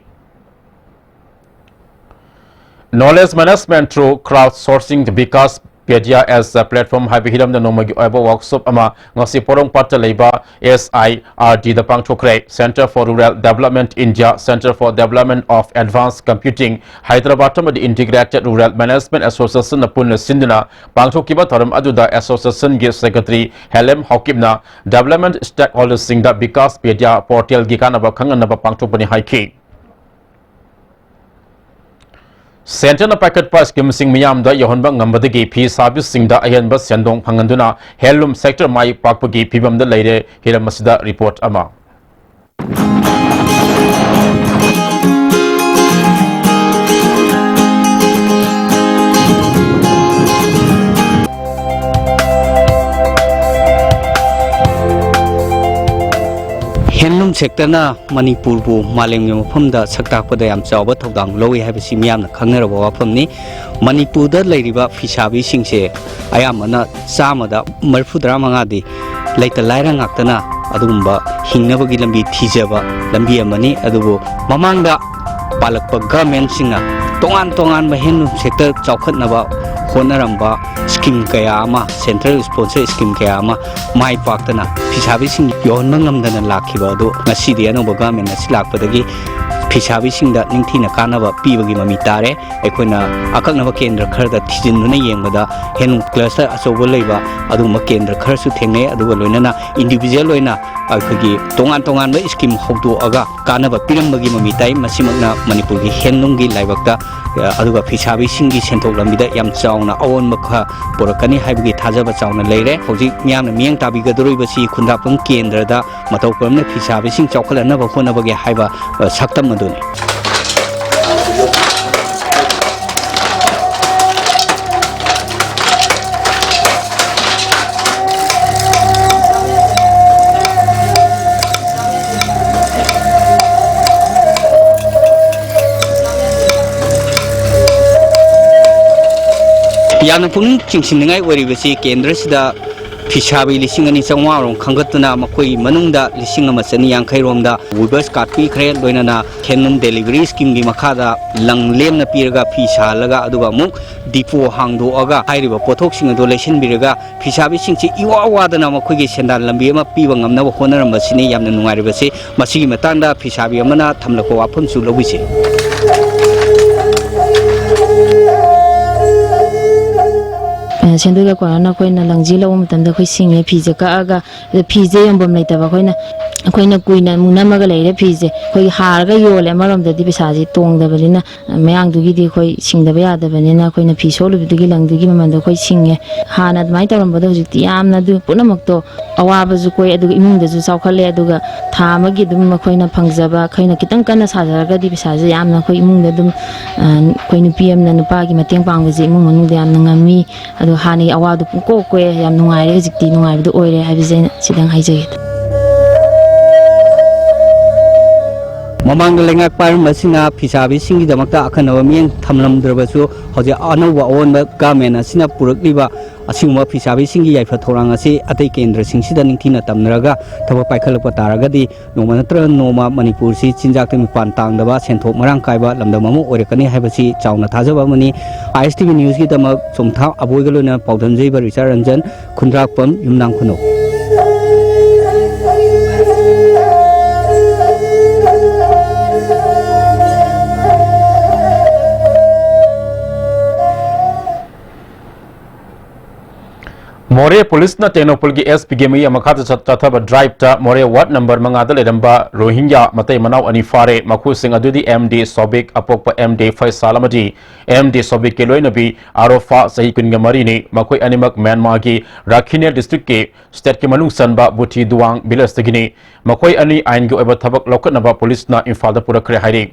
Knowledge management through crowdsourcing, Bikash Pedia as a platform ꯍꯥꯏꯕ ꯍꯤꯔꯝꯗ ꯅꯣꯡꯃꯒꯤ ꯑꯣꯏꯕ workshop ꯑꯃ ꯉꯁꯤ ꯄꯣꯔꯣꯝꯄꯥꯠꯇ ꯂꯩꯕ S I R D the ꯄꯥꯡꯊꯣꯛꯈ꯭ꯔꯦ꯫ Centre for Rural Development, India Centre for Development of Advanced Computing, Hyderabad ꯑꯃꯗꯤ Integrated Rural Management Association ꯅ ꯄꯨꯟꯅ ꯁꯤꯟꯗꯨꯅ ꯄꯥꯡꯊꯣꯛꯈꯤꯕ ꯊꯧꯔꯝ ꯑꯗꯨꯗ association ꯒꯤ Secretary ꯍꯦꯂꯦꯝ ꯍꯥꯎꯀꯤꯞꯅ development stakeholders ꯁꯤꯡꯗ Bikash Pedia portal ꯒꯤ ꯀꯥꯟꯅꯕ ꯈꯪꯍꯟꯅꯕ ꯄꯥꯡꯊꯣꯛꯄꯅꯤ ꯍꯥꯏꯈꯤ꯫ Centre ꯅ ꯄꯥꯏꯈꯠꯄ scheme ꯁꯤꯡ ꯃꯤꯌꯥꯝꯗ ꯌꯧꯍꯟꯕ ꯉꯝꯕꯗꯒꯤ ꯐꯤ ꯁꯥꯕꯤꯁꯤꯡꯗ ꯑꯍꯦꯟꯕ ꯁꯦꯟꯗꯣꯡ ꯐꯪꯍꯟꯗꯨꯅ handloom sector ꯃꯥꯏ ꯄꯥꯛꯄꯒꯤ ꯐꯤꯚꯝꯗ ꯂꯩꯔꯦ꯫ ꯍꯤꯔꯝ ꯑꯁꯤꯗ report ꯑꯃ꯫ Handloom sector ꯅ ꯃꯅꯤꯄꯨꯔꯕꯨ ꯃꯥꯂꯦꯝꯒꯤ ꯃꯐꯝꯗ ꯁꯛ ꯇꯥꯛꯄꯗ ꯌꯥꯝ ꯆꯥꯎꯕ ꯊꯧꯗꯥꯡ ꯂꯧꯏ ꯍꯥꯏꯕꯁꯤ ꯃꯤꯌꯥꯝꯅ ꯈꯪꯅꯔꯕ ꯋꯥꯐꯝꯅꯤ꯫ ꯃꯅꯤꯄꯨꯔꯗ ꯂꯩꯔꯤꯕ ꯐꯤꯁꯥꯕꯤꯁꯤꯡꯁꯦ ꯑꯌꯥꯝꯕꯅ ꯆꯥꯝꯃꯗ ꯃꯔꯤꯐꯨꯇꯔꯥ ꯃꯉꯥꯗꯤ ꯂꯩꯇ ꯂꯥꯏꯔ ꯉꯥꯛꯇꯅ ꯑꯗꯨꯒꯨꯝꯕ ꯍꯤꯡꯅꯕꯒꯤ ꯂꯝꯕꯤ ꯊꯤꯖꯕ ꯂꯝꯕꯤ ꯑꯃꯅꯤ꯫ ꯑꯗꯨꯕꯨ ꯃꯃꯥꯡꯗ ꯄꯥꯜꯂꯛꯄ ꯒꯃꯦꯟꯁꯤꯡꯅ ꯇꯣꯉꯥꯟ ꯇꯣꯉꯥꯟꯕ ꯍꯦꯟꯂꯨꯝ ꯁꯦꯛꯇꯔ ꯆꯥꯎꯈꯠꯅꯕ ꯍꯣꯠꯅꯔꯝꯕ ꯁ꯭ꯀꯤꯝ ꯀꯌꯥ ꯑꯃ, ꯁꯦꯟꯇ꯭ꯔꯦꯜ ꯁ꯭ꯄꯣꯟꯁꯔ ꯁ꯭ꯀꯤꯝ ꯀꯌꯥ ꯑꯃ ꯃꯥꯏ ꯄꯥꯛꯇꯅ ꯐꯤꯁꯥꯕꯤꯁꯤꯡ ꯌꯧꯍꯟꯕ ꯉꯝꯗꯅ ꯂꯥꯛꯈꯤꯕ ꯑꯗꯨ ꯉꯁꯤꯗꯤ ꯑꯅꯧꯕ ꯒꯃꯦꯟ ꯑꯁꯤ ꯂꯥꯛꯄꯗꯒꯤ ꯐꯤꯁꯥꯕꯤꯁꯤꯡꯗ ꯅꯤꯡꯊꯤꯅ ꯀꯥꯟꯅꯕ ꯄꯤꯕꯒꯤ ꯃꯃꯤ ꯇꯥꯔꯦ꯫ ꯑꯩꯈꯣꯏꯅ ꯑꯀꯛꯅꯕ ꯀꯦꯟꯗ꯭ꯔ ꯈꯔꯗ ꯊꯤꯖꯤꯟꯗꯨꯅ ꯌꯦꯡꯕꯗ ꯍꯦꯟꯂꯨꯝ ꯀ꯭ꯂꯁꯇꯔ ꯑꯆꯧꯕ ꯂꯩꯕ ꯑꯗꯨꯒꯨꯝꯕ ꯀꯦꯟꯗ꯭ꯔ ꯈꯔꯁꯨ ꯊꯦꯡꯅꯩ꯫ ꯑꯗꯨꯒ ꯂꯣꯏꯅꯅ ꯏꯟꯗꯤꯕꯤꯖꯨꯋꯦꯜ ꯑꯣꯏꯅ ꯑꯩꯈꯣꯏꯒꯤ ꯇꯣꯉꯥꯟ ꯇꯣꯉꯥꯟꯕ ꯁ꯭ꯀꯤꯝ ꯍꯧꯗꯣꯛꯑꯒ ꯀꯥꯟꯅꯕ ꯄꯤꯔꯝꯕꯒꯤ ꯃꯃꯤ ꯇꯥꯏ꯫ ꯃꯁꯤꯃꯛꯅ ꯃꯅꯤꯄꯨꯔꯒꯤ ꯍꯦꯟꯂꯨꯝꯒꯤ ꯂꯥꯏꯕꯛꯇ, ꯑ, ꯑꯗꯨꯒ ꯐꯤꯁꯥꯕꯤꯁꯤꯡꯒꯤ ꯁꯦꯟꯊꯣꯛ ꯂꯝꯕꯤꯗ ꯌꯥꯝ ꯆꯥꯎꯅ ꯑꯑꯣꯟꯕ ꯈꯔ ꯄꯨꯔꯛꯀꯅꯤ ꯍꯥꯏꯕꯒꯤ ꯊꯥꯖꯕ ꯆꯥꯎꯅ ꯂꯩꯔꯦ꯫ ꯍꯧꯖꯤꯛ ꯃꯤꯌꯥꯝꯅ ꯃꯤꯠꯌꯦꯡ ꯇꯥꯕꯤꯒꯗꯧꯔꯤꯕꯁꯤ ꯈꯨꯟꯗ꯭ꯔꯥꯛꯄꯝ ꯀꯦꯟꯗ꯭ꯔꯗ ꯃꯇꯧ ꯀꯔꯝꯅ ꯐꯤꯁꯥꯕꯤꯁꯤꯡ ꯆꯥꯎꯈꯠꯍꯟꯅꯕ ꯍꯣꯠꯅꯕꯒꯦ ꯍꯥꯏꯕ, ꯑ, ꯁꯛꯇꯝ ꯑꯗꯨꯅꯤ꯫ ꯌꯥꯝꯅ ꯄꯨꯛꯅꯤꯡ ꯆꯤꯡꯁꯤꯟꯅꯤꯡꯉꯥꯏ ꯑꯣꯏꯔꯤꯕꯁꯤ ꯀꯦꯟꯗ꯭ꯔꯁꯤꯗ ꯐꯤꯁꯥꯕꯤ ꯂꯤꯁꯤꯡ ꯑꯅꯤ ꯆꯥꯝꯃꯉꯥ ꯔꯣꯝ ꯈꯟꯒꯠꯇꯨꯅ ꯃꯈꯣꯏꯒꯤ ꯃꯅꯨꯡꯗ ꯂꯤꯁꯤꯡ ꯑꯃ ꯆꯅꯤ ꯌꯥꯡꯈꯩ ꯔꯣꯝꯗ ꯋꯤꯕꯔꯁ ꯀꯥꯔꯗ ꯄꯤꯈ꯭ꯔꯦ꯫ ꯂꯣꯏꯅꯅ ꯍꯦꯟꯂꯨꯝ ꯗꯦꯂꯤꯚꯔꯤ ꯁ꯭ꯀꯤꯝꯒꯤ ꯃꯈꯥꯗ ꯂꯪ ꯂꯦꯝꯅ ꯄꯤꯔꯒ ꯐꯤ ꯁꯥꯍꯜꯂꯒ ꯑꯗꯨꯒ ꯑꯃꯨꯛ ꯗꯤꯄꯣ ꯍꯥꯡꯗꯣꯛꯑꯒ ꯍꯥꯏꯔꯤꯕ ꯄꯣꯠꯊꯣꯛꯁꯤꯡ ꯑꯗꯨ ꯂꯩꯁꯤꯟꯕꯤꯔꯒ ꯐꯤꯁꯥꯕꯤꯁꯤꯡꯁꯤ ꯏꯋꯥ ꯋꯥꯗꯅ ꯃꯈꯣꯏꯒꯤ ꯁꯦꯟꯗꯥꯟ ꯂꯝꯕꯤ ꯑꯃ ꯄꯤꯕ ꯉꯝꯅꯕ ꯍꯣꯠꯅꯔꯝꯕꯁꯤꯅꯤ ꯌꯥꯝꯅ ꯅꯨꯡꯉꯥꯏꯔꯤꯕꯁꯤ꯫ ꯃꯁꯤꯒꯤ ꯃꯇꯥꯡꯗ ꯐꯤꯁꯥꯕꯤ ꯑꯃꯅ ꯊꯝꯂꯛꯄ ꯋꯥꯐꯝꯁꯨ ꯂꯧꯕꯤꯁꯤ꯫ ꯑ, ꯁꯦꯟꯗꯣꯏ ꯀꯧꯔꯛꯑꯅ ꯑꯩꯈꯣꯏꯅ ꯂꯪꯁꯤ ꯂꯧꯕ ꯃꯇꯝꯗ ꯑꯩꯈꯣꯏ ꯁꯤꯡꯉꯦ, ꯐꯤꯁꯦ ꯀꯛꯑꯒ, ꯑꯗ ꯐꯤꯁꯦ ꯌꯣꯟꯐꯝ ꯂꯩꯇꯕ ꯑꯩꯈꯣꯏꯅ, ꯑꯩꯈꯣꯏꯅ ꯀꯨꯏꯅ ꯑꯃꯨꯛ ꯅꯝꯃꯒ ꯂꯩꯔꯦ ꯐꯤꯁꯦ꯫ ꯑꯩꯈꯣꯏꯒꯤ ꯍꯥꯔꯒ ꯌꯣꯜꯂꯦ, ꯑꯃꯔꯣꯝꯗꯗꯤ ꯄꯩꯁꯥꯁꯦ ꯇꯣꯡꯗꯕꯅꯤꯅ, ꯃꯌꯥꯡꯗꯨꯒꯤꯗꯤ ꯑꯩꯈꯣꯏ ꯁꯤꯡꯗꯕ ꯌꯥꯗꯕꯅꯤꯅ ꯑꯩꯈꯣꯏꯅ ꯐꯤ ꯁꯣꯛꯂꯨꯕꯗꯨꯒꯤ ꯂꯪꯗꯨꯒꯤ ꯃꯃꯜꯗꯣ ꯑꯩꯈꯣꯏ ꯁꯤꯡꯉꯦ꯫ ꯍꯥꯟꯅ ꯑꯗꯨꯃꯥꯏꯅ ꯇꯧꯔꯝꯕꯗꯣ ꯍꯧꯖꯤꯛꯇꯤ ꯌꯥꯝꯅ ꯑꯗꯨ ꯄꯨꯝꯅꯃꯛꯇꯣ ꯑꯋꯥꯕꯁꯨ ꯀꯣꯛꯑꯦ, ꯑꯗꯨꯒ ꯏꯃꯨꯡꯗꯁꯨ ꯆꯥꯎꯈꯠꯂꯦ, ꯑꯗꯨꯒ ꯊꯥ ꯑꯃꯒꯤ ꯑꯗꯨꯝ ꯑꯩꯈꯣꯏꯅ ꯐꯪꯖꯕ, ꯑꯩꯈꯣꯏꯅ ꯈꯤꯇꯪ ꯀꯟꯅ ꯁꯥꯖꯔꯒꯗꯤ ꯄꯩꯁꯥꯁꯦ ꯌꯥꯝꯅ ꯑꯩꯈꯣꯏ ꯏꯃꯨꯡꯗ ꯑꯗꯨꯝ, ꯑ, ꯑꯩꯈꯣꯏ ꯅꯨꯄꯤ ꯑꯃꯅ ꯅꯨꯄꯥꯒꯤ ꯃꯇꯦꯡ ꯄꯥꯡꯕꯁꯦ ꯏꯃꯨꯡ ꯃꯅꯨꯡꯗ ꯌꯥꯝꯅ ꯉꯝꯃꯤ꯫ ꯑꯗꯣ ꯍꯥꯟꯅꯒꯤ ꯑꯋꯥꯗꯣ ꯄꯨꯡꯀꯣꯛ ꯀꯣꯛꯑꯦ, ꯌꯥꯝ ꯅꯨꯡꯉꯥꯏꯔꯦ, ꯍꯧꯖꯤꯛꯇꯤ ꯅꯨꯡꯉꯥꯏꯕꯗꯣ ꯑꯣꯏꯔꯦ ꯍꯥꯏꯕꯁꯦ ꯑꯩꯅ ꯁꯤꯗꯪ ꯍꯥꯏꯖꯒꯦ꯫ ꯃꯃꯥꯡꯗ ꯂꯩꯉꯥꯛ ꯄꯥꯏꯔꯝꯕꯁꯤꯡꯅ ꯐꯤꯁꯥꯕꯤꯁꯤꯡꯒꯤꯗꯃꯛꯇ ꯑꯈꯟꯅꯕ ꯃꯤꯠꯌꯦꯡ ꯊꯝꯂꯝꯗ꯭ꯔꯕꯁꯨ, ꯍꯧꯖꯤꯛ ꯑꯅꯧꯕ ꯑꯑꯣꯟꯕ ꯒꯃꯦꯟ ꯑꯁꯤꯅ ꯄꯨꯔꯛꯂꯤꯕ ꯑꯁꯤꯒꯨꯝꯕ ꯐꯤꯁꯥꯕꯤꯁꯤꯡꯒꯤ ꯌꯥꯏꯐ ꯊꯧꯔꯥꯡ ꯑꯁꯤ ꯑꯇꯩ ꯀꯦꯟꯗ꯭ꯔꯁꯤꯡꯁꯤꯗ ꯅꯤꯡꯊꯤꯅ ꯇꯝꯅꯔꯒ ꯊꯕꯛ ꯄꯥꯏꯈꯠꯂꯛꯄ ꯇꯥꯔꯒꯗꯤ, ꯅꯣꯡꯃ ꯅꯠꯇ꯭ꯔꯒ ꯅꯣꯡꯃ ꯃꯅꯤꯄꯨꯔꯁꯤ ꯆꯤꯟꯖꯥꯛꯇ ꯃꯤꯄꯥꯟ ꯇꯥꯡꯗꯕ, ꯁꯦꯟꯊꯣꯛ ꯃꯔꯥꯡ ꯀꯥꯏꯕ ꯂꯝꯗꯝ ꯑꯃ ꯑꯣꯏꯔꯛꯀꯅꯤ ꯍꯥꯏꯕꯁꯤ ꯆꯥꯎꯅ ꯊꯥꯖꯕ ꯑꯃꯅꯤ꯫ ꯑꯥꯏ ꯑꯦꯁ ꯇꯤ ꯚꯤ ꯅ꯭ꯌꯨꯁꯀꯤꯗꯃꯛ ꯆꯨꯝꯊꯥ ꯑꯕꯣꯏꯒ ꯂꯣꯏꯅꯅ ꯄꯥꯎꯗꯝꯖꯩꯕ ꯔꯤꯆꯥꯔꯗ ꯔꯟꯖꯟ, ꯈꯨꯟꯗ꯭ꯔꯥꯛꯄꯝ, ꯌꯨꯝꯅꯥꯝ ꯈꯨꯅꯧ꯫ ꯃꯣꯔꯦ ꯄꯨꯂꯤꯁꯅ ꯇꯦꯡꯅꯧꯄꯜꯒꯤ ꯑꯦꯁ ꯄꯤꯒꯤ ꯃꯌꯦꯛ ꯃꯈꯥꯗ ꯆꯠ-, ꯆꯠꯊꯕ ꯗ꯭ꯔꯥꯏꯚꯇ ꯃꯣꯔꯦ ꯋꯥꯔꯗ ꯅꯝꯕꯔ ꯃꯉꯥꯗ ꯂꯩꯔꯝꯕ ꯔꯣꯍꯤꯡꯒ꯭ꯌꯥ ꯃꯇꯩ ꯃꯅꯥꯎ ꯑꯅꯤ ꯐꯥꯔꯦ꯫ ꯃꯈꯣꯏꯁꯤꯡ ꯑꯗꯨꯗꯤ ꯑꯦꯝ ꯗꯤ ꯁꯣꯕꯤꯛ, ꯑꯄꯣꯛꯄ ꯑꯦꯝ ꯗꯤ ꯐꯩꯁꯥꯜ ꯑꯃꯗꯤ ꯑꯦꯝ ꯗꯤ ꯁꯣꯕꯤꯛꯀꯤ ꯂꯣꯏꯅꯕꯤ ꯑꯥꯔꯣꯐꯥ, ꯆꯍꯤ ꯀꯨꯟꯒ ꯃꯔꯤꯅꯤ꯫ ꯃꯈꯣꯏ ꯑꯅꯤꯃꯛ ꯃ꯭ꯌꯥꯟꯃꯥꯔꯒꯤ ꯔꯥꯈꯤꯅꯦ ꯗꯤꯁꯇ꯭ꯔꯤꯛꯀꯤ ꯁ꯭ꯇꯦꯠꯀꯤ ꯃꯅꯨꯡ ꯆꯟꯕ ꯕꯨꯊꯤ ꯗꯨꯋꯥꯡ ꯚꯤꯂꯦꯖꯇꯒꯤꯅꯤ꯫ ꯃꯈꯣꯏ ꯑꯅꯤ ꯑꯥꯏꯟꯒꯤ ꯑꯣꯏꯕ ꯊꯕꯛ ꯂꯧꯈꯠꯅꯕ ꯄꯨꯂꯤꯁꯅ ꯏꯝꯐꯥꯜꯗ ꯄꯨꯔꯛꯈ꯭ꯔꯦ ꯍꯥꯏꯔꯤ꯫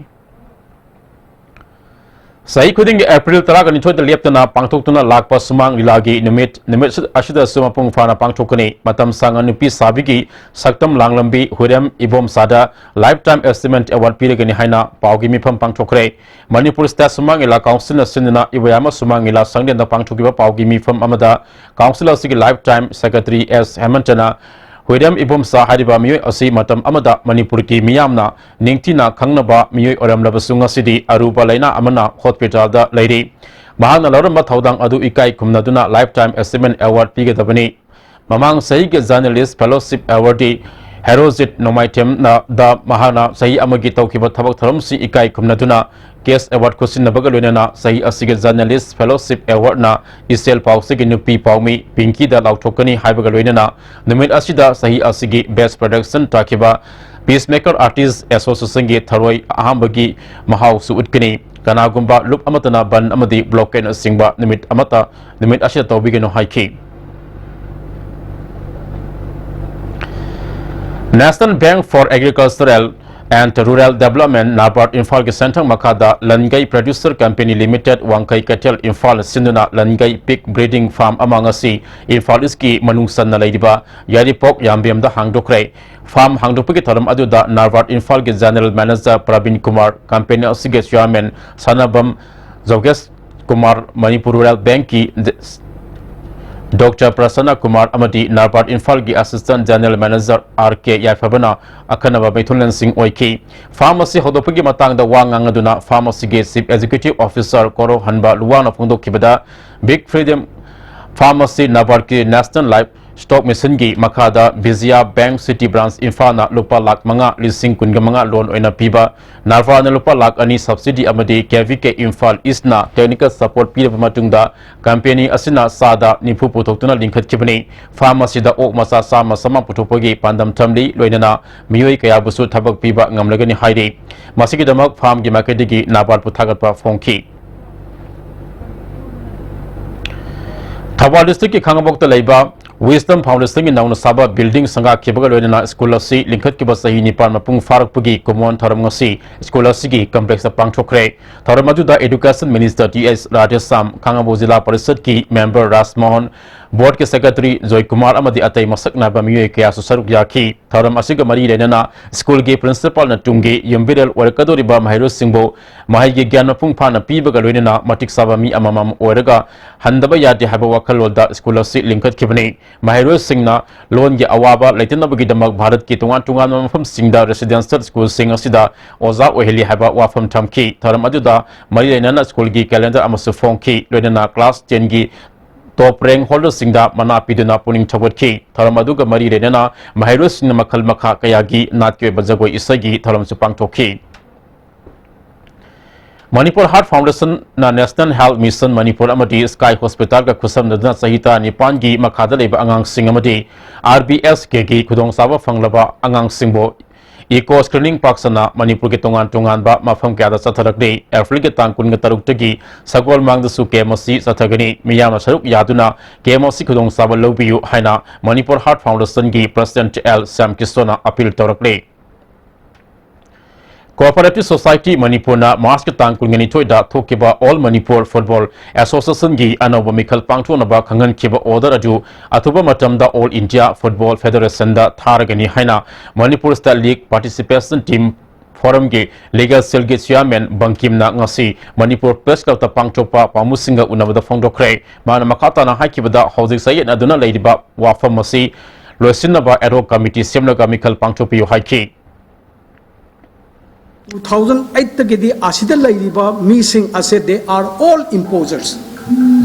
ꯆꯍꯤ ꯈꯨꯗꯤꯡꯒꯤ ꯑꯦꯄ꯭ꯔꯤꯜ ꯇꯔꯥꯒ ꯅꯤꯊꯣꯏꯗ ꯂꯦꯞꯇꯅ ꯄꯥꯡꯊꯣꯛꯇꯨꯅ ꯂꯥꯛꯄ ꯁꯨꯃꯥꯡ ꯂꯤꯂꯥꯒꯤ ꯅꯨꯃꯤꯠ, ꯅꯨꯃꯤꯠ ꯑꯁꯤꯗꯁꯨ ꯃꯄꯨꯡ ꯐꯥꯅ ꯄꯥꯡꯊꯣꯛꯀꯅꯤ꯫ ꯃꯇꯝ ꯁꯥꯡꯅ ꯅꯨꯄꯤ ꯁꯥꯕꯤꯒꯤ ꯁꯛꯇꯝ ꯂꯥꯡꯂꯝꯕꯤ ꯍꯨꯏꯔꯦꯝ ꯏꯕꯣꯝꯆꯥꯗ Lifetime Achievement Award ꯄꯤꯔꯒꯅꯤ ꯍꯥꯏꯅ ꯄꯥꯎꯒꯤ ꯃꯤꯐꯝ ꯄꯥꯡꯊꯣꯛꯈ꯭ꯔꯦ꯫ ꯃꯅꯤꯄꯨꯔ ꯁ꯭ꯇꯦꯠ ꯁꯨꯃꯥꯡ ꯂꯤꯂꯥ ꯀꯥꯎꯟꯁꯤꯜꯅ ꯁꯤꯟꯗꯨꯅ ꯏꯕꯣꯌꯥꯏꯃ ꯁꯨꯃꯥꯡ ꯂꯤꯂꯥ ꯁꯪꯂꯦꯟꯗ ꯄꯥꯡꯊꯣꯛꯈꯤꯕ ꯄꯥꯎꯒꯤ ꯃꯤꯐꯝ ꯑꯃꯗ ꯀꯥꯎꯟꯁꯤꯜ ꯑꯁꯤꯒꯤ Lifetime Secretary ꯑꯦꯁ ꯍꯦꯃꯟꯇꯅ ꯍꯨꯏꯔꯦꯝ ꯏꯕꯣꯝꯆꯥ ꯍꯥꯏꯔꯤꯕ ꯃꯤꯑꯣꯏ ꯑꯁꯤ ꯃꯇꯝ ꯑꯃꯗ ꯃꯅꯤꯄꯨꯔꯒꯤ ꯃꯤꯌꯥꯝꯅ ꯅꯤꯡꯊꯤꯅ ꯈꯪꯅꯕ ꯃꯤꯑꯣꯏ ꯑꯣꯏꯔꯝꯂꯕꯁꯨ, ꯉꯁꯤꯗꯤ ꯑꯔꯨꯕ ꯂꯥꯏꯅꯥ ꯑꯃꯅ ꯍꯣꯁꯄꯤꯇꯥꯜꯗ ꯂꯩꯔꯤ꯫ ꯃꯍꯥꯛꯅ ꯂꯧꯔꯝꯕ ꯊꯧꯗꯥꯡ ꯑꯗꯨ ꯏꯀꯥꯏ ꯈꯨꯝꯅꯗꯨꯅ Lifetime Achievement Award ꯄꯤꯒꯗꯕꯅꯤ꯫ ꯃꯃꯥꯡ ꯆꯍꯤꯒꯤ Journalist Fellowship Awardee ꯍꯦꯔꯣꯖꯤꯠ ꯅꯣꯡꯃꯥꯏꯊꯦꯝꯅ ꯗ ꯃꯍꯥꯛꯅ ꯆꯍꯤ ꯑꯃꯒꯤ ꯇꯧꯈꯤꯕ ꯊꯕꯛ ꯊꯧꯔꯝꯁꯤꯡ ꯏꯀꯥꯏ ꯈꯨꯝꯅꯗꯨꯅ Cash Award ꯈꯨꯠꯁꯤꯟꯅꯕꯒ ꯂꯣꯏꯅꯅ ꯆꯍꯤ ꯑꯁꯤꯒꯤ Journalist Fellowship Awardꯅ ꯏꯆꯦꯜ ꯄꯥꯎꯆꯦꯒꯤ ꯅꯨꯄꯤ ꯄꯥꯎꯃꯤ ꯄꯤꯡꯀꯤꯗ ꯂꯥꯎꯊꯣꯛꯀꯅꯤ ꯍꯥꯏꯕꯒ ꯂꯣꯏꯅꯅ ꯅꯨꯃꯤꯠ ꯑꯁꯤꯗ ꯆꯍꯤ ꯑꯁꯤꯒꯤ Best Production ꯇꯥꯈꯤꯕ Peacemaker Artist Associationꯒꯤ ꯊꯧꯔꯣꯏ ꯑꯍꯥꯟꯕꯒꯤ ꯃꯍꯥꯎꯁꯨ ꯎꯠꯀꯅꯤ꯫ ꯀꯅꯥꯒꯨꯝꯕ ꯂꯨꯞ ꯑꯃꯠꯇꯅ ꯕꯟ ꯑꯃꯗꯤ ꯕ꯭ꯂꯣꯀꯦꯠꯅꯆꯤꯡꯕ ꯅꯨꯃꯤꯠ ꯑꯃꯠꯇ, ꯅꯨꯃꯤꯠ ꯑꯁꯤꯗ ꯇꯧꯕꯤꯒꯅꯨ ꯍꯥꯏꯈꯤ꯫ National Bank for Agricultural and Rural Development, NABARD, ꯏꯝꯐꯥꯜꯒꯤ ꯁꯦꯟꯊꯪ ꯃꯈꯥꯗ ꯂꯟꯒꯩ Producer Company Limited, ꯋꯥꯡꯈꯩ ꯀꯩꯊꯦꯜ, ꯏꯝꯐꯥꯜ ꯁꯤꯟꯗꯨꯅ ꯂꯟꯒꯩ Pig Breeding Farm ꯑꯃ ꯉꯁꯤ ꯏꯝꯐꯥꯜ ꯏꯁꯀꯤ ꯃꯅꯨꯡ ꯆꯟꯅ ꯂꯩꯔꯤꯕ ꯌꯥꯏꯔꯤꯄꯣꯛ ꯌꯥꯝꯕꯦꯝꯗ ꯍꯥꯡꯗꯣꯛꯈ꯭ꯔꯦ꯫ Farm ꯍꯥꯡꯗꯣꯛꯄꯒꯤ ꯊꯧꯔꯝ ꯑꯗꯨꯗ NABARD ꯏꯝꯐꯥꯜꯒꯤ General Manager Praveen Kumar, company ꯑꯁꯤꯒꯤ Chairman ꯁꯅꯥꯕꯝ ꯖꯣꯒꯦꯁ ꯀꯨꯃꯥꯔ, ꯃꯅꯤꯄꯨꯔ ꯔꯨꯔꯦꯜ ꯕꯦꯡꯛꯀꯤ ꯗ-, ꯗꯣꯛꯇꯔ ꯄ꯭ꯔꯁꯟꯅ ꯀꯨꯃꯥꯔ ꯑꯃꯗꯤ ꯅꯥꯕꯥꯔꯗ ꯏꯝꯐꯥꯜꯒꯤ Assistant General Manager R K ꯌꯥꯏꯐꯕꯅ ꯑꯈꯟꯅꯕ ꯃꯤꯊꯨꯡꯂꯦꯟꯁꯤꯡ ꯑꯣꯏꯈꯤ꯫ ꯐꯥꯔꯝ ꯑꯁꯤ ꯍꯧꯗꯣꯛꯄꯒꯤ ꯃꯇꯥꯡꯗ ꯋꯥ ꯉꯥꯡꯅꯗꯨꯅ ꯐꯥꯔꯝ ꯑꯁꯤꯒꯤ Chief Executive Officer ꯀꯣꯔꯧꯍꯟꯕ ꯂꯨꯋꯥꯡꯅ ꯐꯣꯡꯗꯣꯛꯈꯤꯕꯗ, Big Freedom Farm ꯑꯁꯤ ꯅꯥꯕꯥꯔꯗꯀꯤ National Livestock Missionꯒꯤ ꯃꯈꯥꯗ ꯕꯤꯖꯤꯌꯥ ꯕꯦꯡꯛ ꯁꯤꯇꯤ ꯕ꯭ꯔꯥꯟꯆ ꯏꯝꯐꯥꯜꯅ ꯂꯨꯄꯥ ꯂꯥꯈ ꯃꯉꯥ, ꯂꯤꯁꯤꯡ ꯀꯨꯟꯒ ꯃꯉꯥ loan ꯑꯣꯏꯅ ꯄꯤꯕ, ꯅꯥꯕꯥꯔꯗꯅ ꯂꯨꯄꯥ ꯂꯥꯈ ꯑꯅꯤ subsidy ꯑꯃꯗꯤ K V K Imphal ꯏꯁ꯭ꯠꯅ technical support ꯄꯤꯔꯕ ꯃꯇꯨꯡꯗ, ꯀꯝꯄꯦꯅꯤ ꯑꯁꯤꯅ ꯆꯥꯗ ꯅꯤꯐꯨ ꯄꯨꯊꯣꯛꯇꯨꯅ ꯂꯤꯡꯈꯠꯈꯤꯕꯅꯤ꯫ ꯐꯥꯔꯝ ꯑꯁꯤꯗ ꯑꯣꯛ ꯃꯆꯥ ꯆꯥꯝꯃ ꯆꯃꯥꯄꯟ ꯄꯨꯊꯣꯛꯄꯒꯤ ꯄꯥꯟꯗꯝ ꯊꯝꯂꯤ, ꯂꯣꯏꯅꯅ ꯃꯤꯑꯣꯏ ꯀꯌꯥꯕꯨꯁꯨ ꯊꯕꯛ ꯄꯤꯕ ꯉꯝꯂꯒꯅꯤ ꯍꯥꯏꯔꯤ꯫ ꯃꯁꯤꯒꯤꯗꯃꯛ ꯐꯥꯔꯝꯒꯤ ꯃꯥꯏꯀꯩꯗꯒꯤ ꯅꯥꯕꯥꯔꯗꯄꯨ ꯊꯥꯒꯠꯄ ꯐꯣꯡꯈꯤ꯫ ꯊꯧꯕꯥꯜ districtꯀꯤ ꯈꯥꯉꯕꯣꯛꯇ ꯂꯩꯕ Wisdom Foundationꯒꯤ ꯅꯧꯅ ꯁꯥꯕ building ꯁꯪꯒꯥꯈꯤꯕꯒ ꯂꯣꯏꯅꯅ ꯁ꯭ꯀꯨꯜ ꯑꯁꯤ ꯂꯤꯡꯈꯠꯈꯤꯕ ꯆꯍꯤ ꯅꯤꯄꯥꯟ ꯃꯄꯨꯡ ꯐꯥꯔꯛꯄꯒꯤ ꯀꯨꯝꯑꯣꯟ ꯊꯧꯔꯝ ꯉꯁꯤ ꯁ꯭ꯀꯨꯜ ꯑꯁꯤꯒꯤ complexꯇ ꯄꯥꯡꯊꯣꯛꯈ꯭ꯔꯦ꯫ ꯊꯧꯔꯝ ꯑꯗꯨꯗ Education Minister T H Radheshyam, Khangabok ꯖꯤꯂꯥ ꯄꯔꯤꯁꯗꯀꯤ member ꯔꯥꯖꯃꯣꯍꯟ, boardꯀꯤ secretary ꯖꯣꯏꯀꯨꯃꯥꯔ ꯑꯃꯗꯤ ꯑꯇꯩ ꯃꯁꯛ ꯅꯥꯏꯕ ꯃꯤꯑꯣꯏ ꯀꯌꯥꯁꯨ ꯁꯔꯨꯛ ꯌꯥꯈꯤ꯫ ꯊꯧꯔꯝ ꯑꯁꯤꯒ ꯃꯔꯤ ꯂꯩꯅꯅ ꯁ꯭ꯀꯨꯜꯒꯤ principalꯅ ꯇꯨꯡꯒꯤ ꯌꯨꯝꯕꯤꯔꯦꯜ ꯑꯣꯏꯔꯛꯀꯗꯧꯔꯤꯕ ꯃꯍꯩꯔꯣꯏꯁꯤꯡꯕꯨ ꯃꯍꯩꯒꯤ ꯒ꯭ꯌꯥꯟ ꯃꯄꯨꯡ ꯐꯥꯅ ꯄꯤꯕꯒ ꯂꯣꯏꯅꯅ ꯃꯇꯤꯛ ꯆꯥꯕ ꯃꯤ ꯑꯃꯃꯝ ꯑꯣꯏꯔꯒ ꯍꯟꯗꯕ ꯌꯥꯗꯦ ꯍꯥꯏꯕ ꯋꯥꯈꯜꯂꯣꯟꯗ ꯁ꯭ꯀꯨꯜ ꯑꯁꯤ ꯂꯤꯡꯈꯠꯈꯤꯕꯅꯤ꯫ ꯃꯍꯩꯔꯣꯏꯁꯤꯡꯅ ꯂꯣꯟꯒꯤ ꯑꯋꯥꯕ ꯂꯩꯇꯅꯕꯒꯤꯗꯃꯛ ꯚꯥꯔꯠꯀꯤ ꯇꯣꯉꯥꯟ ꯇꯣꯉꯥꯟꯕ ꯃꯐꯝꯁꯤꯡꯗ residential ꯁ꯭ꯀꯨꯜꯁꯤꯡ ꯑꯁꯤꯗ ꯑꯣꯖꯥ ꯑꯣꯏꯍꯜꯂꯤ ꯍꯥꯏꯕ ꯋꯥꯐꯝ ꯊꯝꯈꯤ꯫ ꯊꯧꯔꯝ ꯑꯗꯨꯗ ꯃꯔꯤ ꯂꯩꯅꯅ ꯁ꯭ꯀꯨꯜꯒꯤ calendar ꯑꯃꯁꯨ ꯐꯣꯡꯈꯤ꯫ ꯂꯣꯏꯅꯅ class tenꯒꯤ top rank holderꯁꯤꯡꯗ ꯃꯅꯥ ꯄꯤꯗꯨꯅ ꯄꯨꯛꯅꯤꯡ ꯊꯧꯒꯠꯈꯤ꯫ ꯊꯧꯔꯝ ꯑꯗꯨꯒ ꯃꯔꯤ ꯂꯩꯅꯅ ꯃꯍꯩꯔꯣꯏꯁꯤꯡꯅ ꯃꯈꯜ ꯃꯈꯥ ꯀꯌꯥꯒꯤ ꯅꯥꯠꯀꯤ ꯑꯣꯏꯕ ꯖꯒꯣꯏ ꯏꯁꯩꯒꯤ ꯊꯧꯔꯝꯁꯨ ꯄꯥꯡꯊꯣꯛꯈꯤ꯫ Manipur Heart Foundationꯅ National Health Mission Manipur ꯑꯃꯗꯤ Sky Hospitalꯒ ꯈꯨꯠꯁꯝꯅꯗꯨꯅ ꯆꯍꯤ ꯇꯔꯥꯅꯤꯄꯥꯟꯒꯤ ꯃꯈꯥꯗ ꯂꯩꯕ ꯑꯉꯥꯡꯁꯤꯡ ꯑꯃꯗꯤ R B S Kꯒꯤ ꯈꯨꯗꯣꯡꯆꯥꯕ ꯐꯪꯂꯕ ꯑꯉꯥꯡꯁꯤꯡꯕꯨ echo screening ꯄꯥꯛꯁꯟꯅ ꯃꯅꯤꯄꯨꯔꯒꯤ ꯇꯣꯉꯥꯟ ꯇꯣꯉꯥꯟꯕ ꯃꯐꯝ ꯀꯌꯥꯗ ꯆꯠꯊꯔꯛꯂꯤ꯫ ꯑꯦꯄ꯭ꯔꯤꯜꯒꯤ ꯇꯥꯡ ꯀꯨꯟꯒ ꯇꯔꯨꯛꯇꯒꯤ ꯁꯒꯣꯜꯃꯥꯡꯗꯁꯨ camp ꯑꯁꯤ ꯆꯠꯊꯒꯅꯤ꯫ ꯃꯤꯌꯥꯝꯅ ꯁꯔꯨꯛ ꯌꯥꯗꯨꯅ camp ꯑꯁꯤ ꯈꯨꯗꯣꯡꯆꯥꯕ ꯂꯧꯕꯤꯌꯨ ꯍꯥꯏꯅ Manipur Heart Foundationꯒꯤ President L ꯁ꯭ꯌꯥꯝꯀꯤꯁꯣꯅ appeal ꯇꯧꯔꯛꯂꯤ꯫ Cooperative Society ꯃꯅꯤꯄꯨꯔꯅ ꯃꯥꯔꯆꯀꯤ ꯇꯥꯡ ꯀꯨꯟꯒ ꯅꯤꯊꯣꯏꯗ ꯊꯣꯛꯈꯤꯕ All Manipur Football Associationꯒꯤ ꯑꯅꯧꯕ ꯃꯤꯈꯜ ꯄꯥꯡꯊꯣꯛꯅꯕ ꯈꯪꯍꯟꯈꯤꯕ order ꯑꯗꯨ ꯑꯊꯨꯕ ꯃꯇꯝꯗ All India Football Federationꯗ ꯊꯥꯔꯒꯅꯤ ꯍꯥꯏꯅ Manipur State League Participation Team Forumꯒꯤ Legal Cellꯒꯤ Chairman ꯕꯪꯀꯤꯝꯅ ꯉꯁꯤ ꯃꯅꯤꯄꯨꯔ Press Clubꯇ ꯄꯥꯡꯊꯣꯛꯄ ꯄꯥꯎꯃꯤꯁꯤꯡꯒ ꯎꯅꯕꯗ ꯐꯣꯡꯗꯣꯛꯈ꯭ꯔꯦ꯫ ꯃꯥꯅ ꯃꯈꯥ ꯇꯥꯅ ꯍꯥꯏꯈꯤꯕꯗ, ꯍꯧꯖꯤꯛ ꯆꯌꯦꯠꯅꯗꯨꯅ ꯂꯩꯔꯤꯕ ꯋꯥꯐꯝ ꯑꯁꯤ ꯂꯣꯏꯁꯤꯟꯅꯕ ad hoc committee ꯁꯦꯝꯂꯒ ꯃꯤꯈꯜ ꯄꯥꯡꯊꯣꯛꯄꯤꯌꯨ ꯍꯥꯏꯈꯤ꯫ Two thousand eight ꯇꯒꯤꯗꯤ ꯑꯁꯤꯗ ꯂꯩꯔꯤꯕ ꯃꯤꯁꯤꯡ ꯑꯁꯦ, they are all imposers.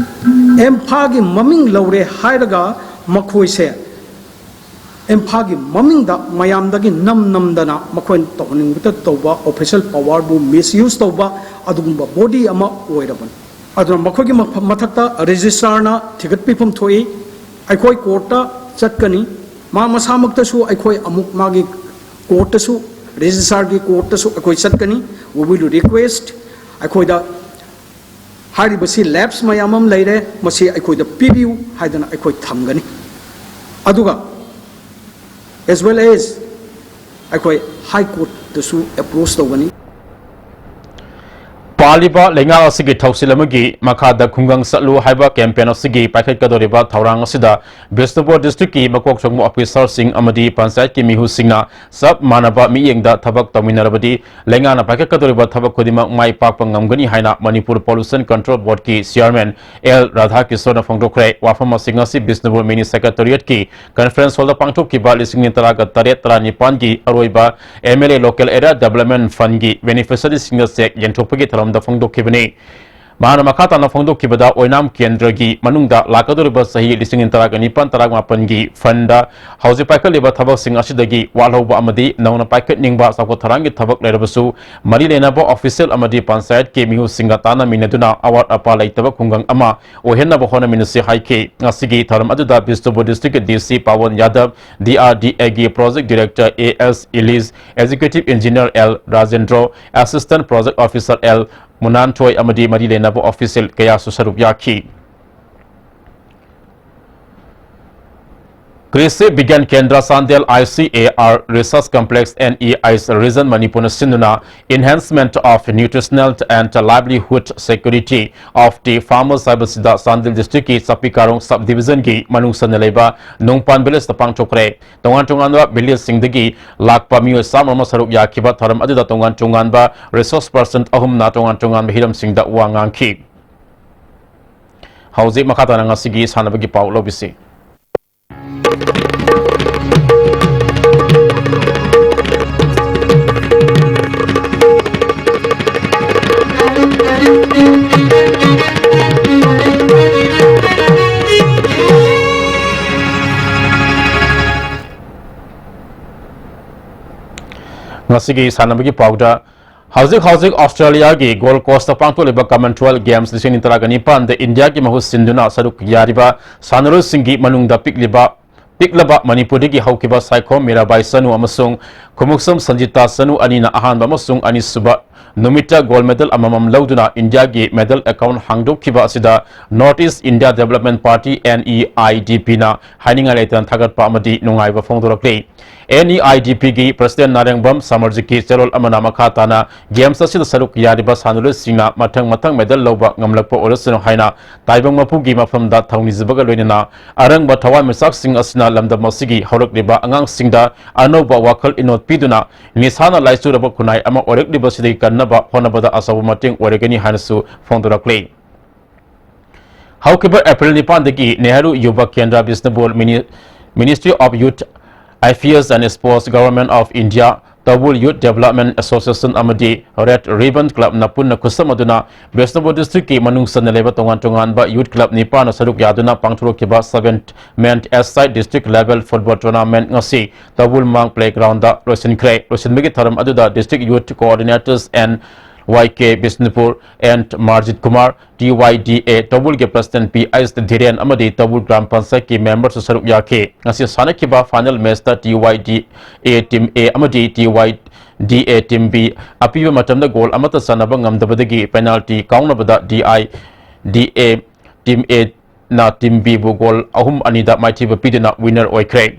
ꯏꯝꯐꯥꯜꯒꯤ ꯃꯃꯤꯡ ꯂꯧꯔꯦ ꯍꯥꯏꯔꯒ ꯃꯈꯣꯏꯁꯦ ꯏꯝꯐꯥꯜꯒꯤ ꯃꯃꯤꯡꯗ ꯃꯌꯥꯝꯗꯒꯤ ꯅꯝ ꯅꯝꯗꯅ ꯃꯈꯣꯏꯅ ꯇꯧꯍꯟꯅꯤꯡꯕꯇ ꯇꯧꯕ, official powerꯕꯨ misuse ꯇꯧꯕ ꯑꯗꯨꯒꯨꯝꯕ body ꯑꯃ ꯑꯣꯏꯔꯕꯅꯤ꯫ ꯑꯗꯨꯅ ꯃꯈꯣꯏꯒꯤ ꯃꯐꯝ-, ꯃꯊꯛꯇ Registrarꯅ ꯊꯤꯒꯠꯄꯤꯐꯝ ꯊꯣꯛꯏ꯫ ꯑꯩꯈꯣꯏ courtꯇ ꯆꯠꯀꯅꯤ꯫ ꯃꯥ ꯃꯁꯥꯃꯛꯇꯁꯨ ꯑꯩꯈꯣꯏ ꯑꯃꯨꯛ ꯃꯥꯒꯤ courtꯇꯁꯨ, Registrarꯒꯤ courtꯇꯁꯨ ꯑꯩꯈꯣꯏ ꯆꯠꯀꯅꯤ꯫ We will request, ꯑꯩꯈꯣꯏꯗ ꯍꯥꯏꯔꯤꯕꯁꯤ lapse ꯃꯌꯥꯝ ꯑꯃ ꯂꯩꯔꯦ, ꯃꯁꯤ ꯑꯩꯈꯣꯏꯗ ꯄꯤꯕꯤꯌꯨ ꯍꯥꯏꯗꯅ ꯑꯩꯈꯣꯏ ꯊꯝꯒꯅꯤ꯫ ꯑꯗꯨꯒ as well as ꯑꯩꯈꯣꯏ High Courtꯇꯁꯨ approach ꯇꯧꯒꯅꯤ꯫ ꯄꯥꯜꯂꯤꯕ ꯂꯩꯉꯥꯛ ꯑꯁꯤꯒꯤ ꯊꯧꯁꯤꯜ ꯑꯃꯒꯤ ꯃꯈꯥꯗ ꯈꯨꯡꯒꯪ ꯆꯠꯂꯨ ꯍꯥꯏꯕ campaign ꯑꯁꯤꯒꯤ ꯄꯥꯏꯈꯠꯀꯗꯧꯔꯤꯕ ꯊꯧꯔꯥꯡ ꯑꯁꯤꯗ ꯕꯤꯁꯅꯨꯄꯨꯔ districtꯀꯤ ꯃꯀꯣꯛ ꯊꯣꯡꯕ officerꯁꯤꯡ ꯑꯃꯗꯤ ꯄꯟꯆꯥꯌꯠꯀꯤ ꯃꯤꯍꯨꯠꯁꯤꯡꯅ ꯆꯞ ꯃꯥꯟꯅꯕ ꯃꯤꯠꯌꯦꯡꯗ ꯊꯕꯛ ꯇꯧꯃꯤꯟꯅꯔꯕꯗꯤ ꯂꯩꯉꯥꯛꯅ ꯄꯥꯏꯈꯠꯀꯗꯧꯔꯤꯕ ꯊꯕꯛ ꯈꯨꯗꯤꯡꯃꯛ ꯃꯥꯏ ꯄꯥꯛꯄ ꯉꯝꯒꯅꯤ ꯍꯥꯏꯅ ꯃꯅꯤꯄꯨꯔ Pollution Control Boardꯀꯤ Chairman ꯑꯦꯜ ꯔꯥꯙꯥꯀꯤꯁꯣꯔꯅ ꯐꯣꯡꯗꯣꯛꯈ꯭ꯔꯦ꯫ ꯋꯥꯐꯝ ꯑꯁꯤ ꯉꯁꯤ ꯕꯤꯁꯅꯨꯄꯨꯔ Mini Secretariatꯀꯤ Conference Hallꯗ ꯄꯥꯡꯊꯣꯛꯈꯤꯕ ꯂꯤꯁꯤꯡ ꯇꯔꯥꯒ ꯇꯔꯦꯠ ꯇꯔꯥꯅꯤꯄꯥꯟꯒꯤ ꯑꯔꯣꯏꯕ MLA Local Area Development Fundꯒꯤ beneficiaryꯁꯤꯡꯗ cheque ꯌꯦꯟꯊꯣꯛꯄꯒꯤ ꯊꯧꯔꯝꯗ ꯐꯣꯡꯗꯣꯛꯈꯤꯕꯅꯤ꯫ ꯃꯍꯥꯛꯅ ꯃꯈꯥ ꯇꯥꯅ ꯐꯣꯡꯗꯣꯛꯈꯤꯕꯗ, ꯑꯣꯏꯅꯥꯝ ꯀꯦꯟꯗ꯭ꯔꯒꯤ ꯃꯅꯨꯡꯗ ꯂꯥꯛꯀꯗꯧꯔꯤꯕ ꯆꯍꯤ ꯂꯤꯁꯤꯡ ꯇꯔꯥꯒ ꯅꯤꯄꯥꯟ ꯇꯔꯥꯃꯥꯄꯟꯒꯤ fundꯗ ꯍꯧꯖꯤꯛ ꯄꯥꯏꯈꯠꯂꯤꯕ ꯊꯕꯛꯁꯤꯡ ꯑꯁꯤꯗꯒꯤ ꯋꯥꯠꯍꯧꯕ ꯑꯃꯗꯤ ꯅꯧꯅ ꯄꯥꯏꯈꯠꯅꯤꯡꯕ ꯆꯥꯎꯈꯠ ꯊꯧꯔꯥꯡꯒꯤ ꯊꯕꯛ ꯂꯩꯔꯕꯁꯨ, ꯃꯔꯤ ꯂꯩꯅꯕ official ꯑꯃꯗꯤ ꯄꯟꯆꯥꯌꯠꯀꯤ ꯃꯤꯍꯨꯠꯁꯤꯡꯒ ꯇꯥꯟꯅꯃꯤꯟꯅꯗꯨꯅ ꯑꯋꯥꯠ ꯑꯄꯥ ꯂꯩꯇꯕ ꯈꯨꯡꯒꯪ ꯑꯃ ꯑꯣꯏꯍꯟꯅꯕ ꯍꯣꯠꯅꯃꯤꯟꯅꯁꯤ ꯍꯥꯏꯈꯤ꯫ ꯉꯁꯤꯒꯤ ꯊꯧꯔꯝ ꯑꯗꯨꯗ ꯕꯤꯁꯅꯨꯄꯨꯔ districtꯀꯤ DC ꯄꯥꯋꯟ ꯌꯥꯗꯕ, DRDAꯒꯤ Project Director ꯑꯦ ꯑꯦꯁ ꯏꯂꯤꯁ, Executive Engineer L Rajendro, Assistant Project Officer L Munanthoi ꯑꯃꯗꯤ ꯃꯔꯤ ꯂꯩꯅꯕ official ꯀꯌꯥꯁꯨ ꯁꯔꯨꯛ ꯌꯥꯈꯤ꯫ Krishi Vigyan Kendra Chandel, I C A R Research Complex, N E I Region Manipurꯅ ꯁꯤꯟꯗꯨꯅ Enhancement of Nutritional and Livelihood Security of the Farmers ꯍꯥꯏꯕꯁꯤꯗ Chandel districtꯀꯤ ꯆꯥꯄꯤꯀꯥꯔꯣꯡ sub divisionꯒꯤ ꯃꯅꯨꯡ ꯆꯟꯅ ꯂꯩꯕ ꯅꯣꯡꯄꯥꯟ villageꯇ ꯄꯥꯡꯊꯣꯛꯈ꯭ꯔꯦ꯫ ꯇꯣꯉꯥꯟ ꯇꯣꯉꯥꯟꯕ villageꯁꯤꯡꯗꯒꯤ ꯂꯥꯛꯄ ꯃꯤꯑꯣꯏ ꯆꯥꯝꯃ ꯑꯃ ꯁꯔꯨꯛ ꯌꯥꯈꯤꯕ ꯊꯧꯔꯝ ꯑꯗꯨꯗ ꯇꯣꯉꯥꯟ ꯇꯣꯉꯥꯟꯕ resource person ꯑꯍꯨꯝꯅ ꯇꯣꯉꯥꯟ ꯇꯣꯉꯥꯟꯕ ꯍꯤꯔꯝꯁꯤꯡꯗ ꯋꯥ ꯉꯥꯡꯈꯤ꯫ ꯍꯧꯖꯤꯛ ꯃꯈꯥ ꯇꯥꯅ ꯉꯁꯤꯒꯤ ꯁꯥꯟꯅꯕꯒꯤ ꯄꯥꯎ ꯂꯧꯕꯤꯁꯤ꯫ ꯉꯁꯤꯒꯤ ꯁꯥꯟꯅꯕꯒꯤ ꯄꯥꯎꯗ, ꯍꯧꯖꯤꯛ ꯍꯧꯖꯤꯛ ꯑꯣꯁꯇ꯭ꯔꯦꯂꯤꯌꯥꯒꯤ ꯒꯣꯜꯗ ꯀꯣꯁꯇ ꯄꯥꯡꯊꯣꯛꯂꯤꯕ Commonwealth Games ꯂꯤꯁꯤꯡ ꯑꯅꯤ ꯇꯔꯥꯒ ꯅꯤꯄꯥꯟꯗ ꯏꯟꯗꯤꯌꯥꯒꯤ ꯃꯍꯨꯠ ꯁꯤꯟꯗꯨꯅ ꯁꯔꯨꯛ ꯌꯥꯔꯤꯕ ꯁꯥꯟꯅꯔꯣꯏꯁꯤꯡꯒꯤ ꯃꯅꯨꯡꯗ ꯄꯤꯛꯂꯤꯕ, ꯄꯤꯛꯂꯕ ꯃꯅꯤꯄꯨꯔꯗꯒꯤ ꯍꯧꯈꯤꯕ ꯁꯥꯏꯈꯣꯝ ꯃꯤꯔꯥꯕꯥꯏ ꯆꯅꯨ ꯑꯃꯁꯨꯡ ꯈꯨꯃꯨꯛꯁꯝ ꯁꯟꯖꯤꯇꯥ ꯆꯅꯨ ꯑꯅꯤꯅ ꯑꯍꯥꯟꯕ ꯑꯃꯁꯨꯡ ꯑꯅꯤꯁꯨꯕ ꯅꯨꯃꯤꯠꯇ gold medal ꯑꯃꯃꯝ ꯂꯧꯗꯨꯅ ꯏꯟꯗꯤꯌꯥꯒꯤ medal account ꯍꯥꯡꯗꯣꯛꯈꯤꯕ ꯑꯁꯤꯗ North East India Development Party, N E I D P ꯅ ꯍꯥꯏꯅꯤꯡꯉꯥꯏ ꯂꯩꯇꯅ ꯊꯥꯒꯠꯄ ꯑꯃꯗꯤ ꯅꯨꯡꯉꯥꯏꯕ ꯐꯣꯡꯗꯣꯔꯛꯂꯤ꯫ N E I D P ꯒꯤ President ꯅꯥꯔꯦꯡꯕꯝ ꯁꯃꯔꯖꯤꯠꯀꯤ ꯆꯦꯔꯣꯜ ꯑꯃꯅ ꯃꯈꯥ ꯇꯥꯅ Games ꯑꯁꯤꯗ ꯁꯔꯨꯛ ꯌꯥꯔꯤꯕ ꯁꯥꯟꯅꯔꯣꯏꯁꯤꯡꯅ ꯃꯊꯪ ꯃꯊꯪ medal ꯂꯧꯕ ꯉꯝꯂꯛꯄ ꯑꯣꯏꯔꯁꯅꯨ ꯍꯥꯏꯅ ꯇꯥꯏꯕꯪ ꯃꯄꯨꯒꯤ ꯃꯐꯝꯗ ꯊꯧꯅꯤꯖꯕꯒ ꯂꯣꯏꯅꯅ ꯑꯔꯪꯕ ꯊꯋꯥꯟꯃꯤꯆꯥꯛꯁꯤꯡ ꯑꯁꯤꯅ ꯂꯝꯗꯝ ꯑꯁꯤꯒꯤ ꯍꯧꯔꯛꯂꯤꯕ ꯑꯉꯥꯡꯁꯤꯡꯗ ꯑꯅꯧꯕ ꯋꯥꯈꯜ ꯏꯅꯣꯠ ꯄꯤꯗꯨꯅ ꯅꯤꯁꯥꯅ ꯂꯥꯏꯆꯨꯔꯕ ꯈꯨꯟꯅꯥꯏ ꯑꯃ ꯑꯣꯏꯔꯛꯂꯤꯕꯁꯤꯗꯒꯤ ꯀꯟꯅꯕ ꯍꯣꯠꯅꯕꯗ ꯑꯆꯧꯕ ꯃꯇꯦꯡ ꯑꯣꯏꯔꯒꯅꯤ ꯍꯥꯏꯅꯁꯨ ꯐꯣꯡꯗꯣꯔꯛꯂꯤ꯫ ꯍꯧꯈꯤꯕ April ꯅꯤꯄꯥꯟꯗꯒꯤ ꯅꯦꯍꯔꯨ ꯌꯨꯕ ꯀꯦꯟꯗ꯭ꯔ ꯕꯤꯁꯅꯨꯄꯨꯔ, ꯃꯤꯅꯤ-, Ministry of Youth Affairs and Sports, Government of India, ꯇꯧꯕꯨꯜ Youth Development Association ꯑꯃꯗꯤ Red Ribbon Club ꯅ ꯄꯨꯟꯅ ꯈꯨꯠꯁꯝꯅꯗꯨꯅ ꯕꯤꯁꯅꯨꯄꯨꯔ district ꯀꯤ ꯃꯅꯨꯡ ꯆꯟꯅ ꯂꯩꯕ ꯇꯣꯉꯥꯟ ꯇꯣꯉꯥꯟꯕ youth club ꯅꯤꯄꯥꯟꯅ ꯁꯔꯨꯛ ꯌꯥꯗꯨꯅ ꯄꯥꯡꯊꯣꯔꯛꯈꯤꯕ seventh Men Aside District Level Football Tournament ꯉꯁꯤ ꯇꯧꯕꯨꯜ ꯃꯥꯡ playground ꯗ ꯂꯣꯏꯁꯤꯟꯈ꯭ꯔꯦ꯫ ꯂꯣꯏꯁꯤꯟꯕꯒꯤ ꯊꯧꯔꯝ ꯑꯗꯨꯗ District Youth Coordinators N Y K Bishnupur and Marjit Kumar, T Y D A ꯇꯧꯕꯨꯜꯒꯤ President ꯄꯤ ꯑꯩꯆ ꯙꯤꯔꯦꯟ ꯑꯃꯗꯤ ꯇꯧꯕꯨꯜ ꯒ꯭ꯔꯥꯝ ꯄꯟꯆꯥꯌꯠꯀꯤ member ꯁꯨ ꯁꯔꯨꯛ ꯌꯥꯈꯤ꯫ ꯉꯁꯤ ꯁꯥꯟꯅꯈꯤꯕ final match ꯇ T Y D A Team A ꯑꯃꯗꯤ T Y D A Team B ꯑꯄꯤꯕ ꯃꯇꯝꯗ goal ꯑꯃꯠꯇ ꯆꯟꯅꯕ ꯉꯝꯗꯕꯗꯒꯤ penalty ꯀꯥꯎꯅꯕꯗ D I D A Team A ꯅ Team B ꯕꯨ ꯒꯣꯜ ꯑꯍꯨꯝ ꯑꯅꯤꯗ ꯃꯥꯏꯊꯤꯕ ꯄꯤꯗꯨꯅ winner ꯑꯣꯏꯈ꯭ꯔꯦ꯫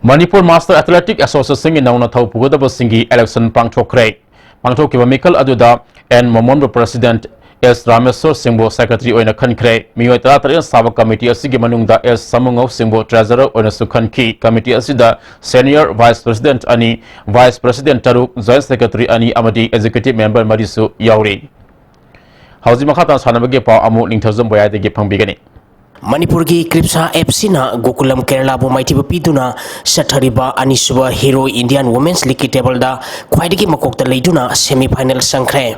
ꯃꯅꯤꯄꯨꯔ Master Athletic Association ꯒꯤ ꯅꯧꯅ ꯊꯧ ꯄꯨꯒꯗꯕꯁꯤꯡꯒꯤ election ꯄꯥꯡꯊꯣꯛꯈ꯭ꯔꯦ꯫ ꯄꯥꯡꯊꯣꯛꯈꯤꯕ ꯃꯤꯈꯜ ꯑꯗꯨꯗ N ꯃꯣꯃꯣꯟꯕꯨ President, S Rameshwor ꯁꯤꯡꯕꯨ Secretary ꯑꯣꯏꯅ ꯈꯟꯈ꯭ꯔꯦ꯫ ꯃꯤꯑꯣꯏ ꯇꯔꯥꯇꯔꯦꯠꯅ ꯁꯥꯕ committee ꯑꯁꯤꯒꯤ ꯃꯅꯨꯡꯗ S ꯁꯥꯃꯨꯉꯧ ꯁꯤꯡꯕꯨ Treasurer ꯑꯣꯏꯅꯁꯨ ꯈꯟꯈꯤ꯫ Committee ꯑꯁꯤꯗ Senior Vice President ꯑꯅꯤ, Vice President ꯇꯔꯨꯛ, Joint Secretary ꯑꯅꯤ ꯑꯃꯗꯤ Executive Member ꯃꯔꯤꯁꯨ ꯌꯥꯎꯔꯤ꯫ ꯍꯧꯖꯤꯛ ꯃꯈꯥ ꯇꯥꯅ ꯁꯥꯟꯅꯕꯒꯤ ꯄꯥꯎ ꯑꯃꯨꯛ ꯅꯤꯡꯊꯧꯖꯝ ꯕꯣꯌꯥꯏꯗꯒꯤ ꯐꯪꯕꯤꯒꯅꯤ꯫ ꯃꯅꯤꯄꯨꯔꯒꯤ ꯀ꯭ꯔꯤꯞꯁꯥ ꯑꯦꯐ ꯁꯤꯅ ꯒꯣꯀꯨꯂꯝ ꯀꯦꯔꯂꯥꯕꯨ ꯃꯥꯏꯊꯤꯕ ꯄꯤꯗꯨꯅ ꯆꯠꯊꯔꯤꯕ ꯑꯅꯤꯁꯨꯕ ꯍꯤꯔꯣ ꯏꯟꯗꯤꯌꯥꯟ ꯋꯨꯃꯦꯟꯁ ꯂꯤꯒꯀꯤ ꯇꯦꯕꯜꯗ ꯈ꯭ꯋꯥꯏꯗꯒꯤ ꯃꯀꯣꯛꯇ ꯂꯩꯗꯨꯅ semi final ꯆꯪꯈ꯭ꯔꯦ꯫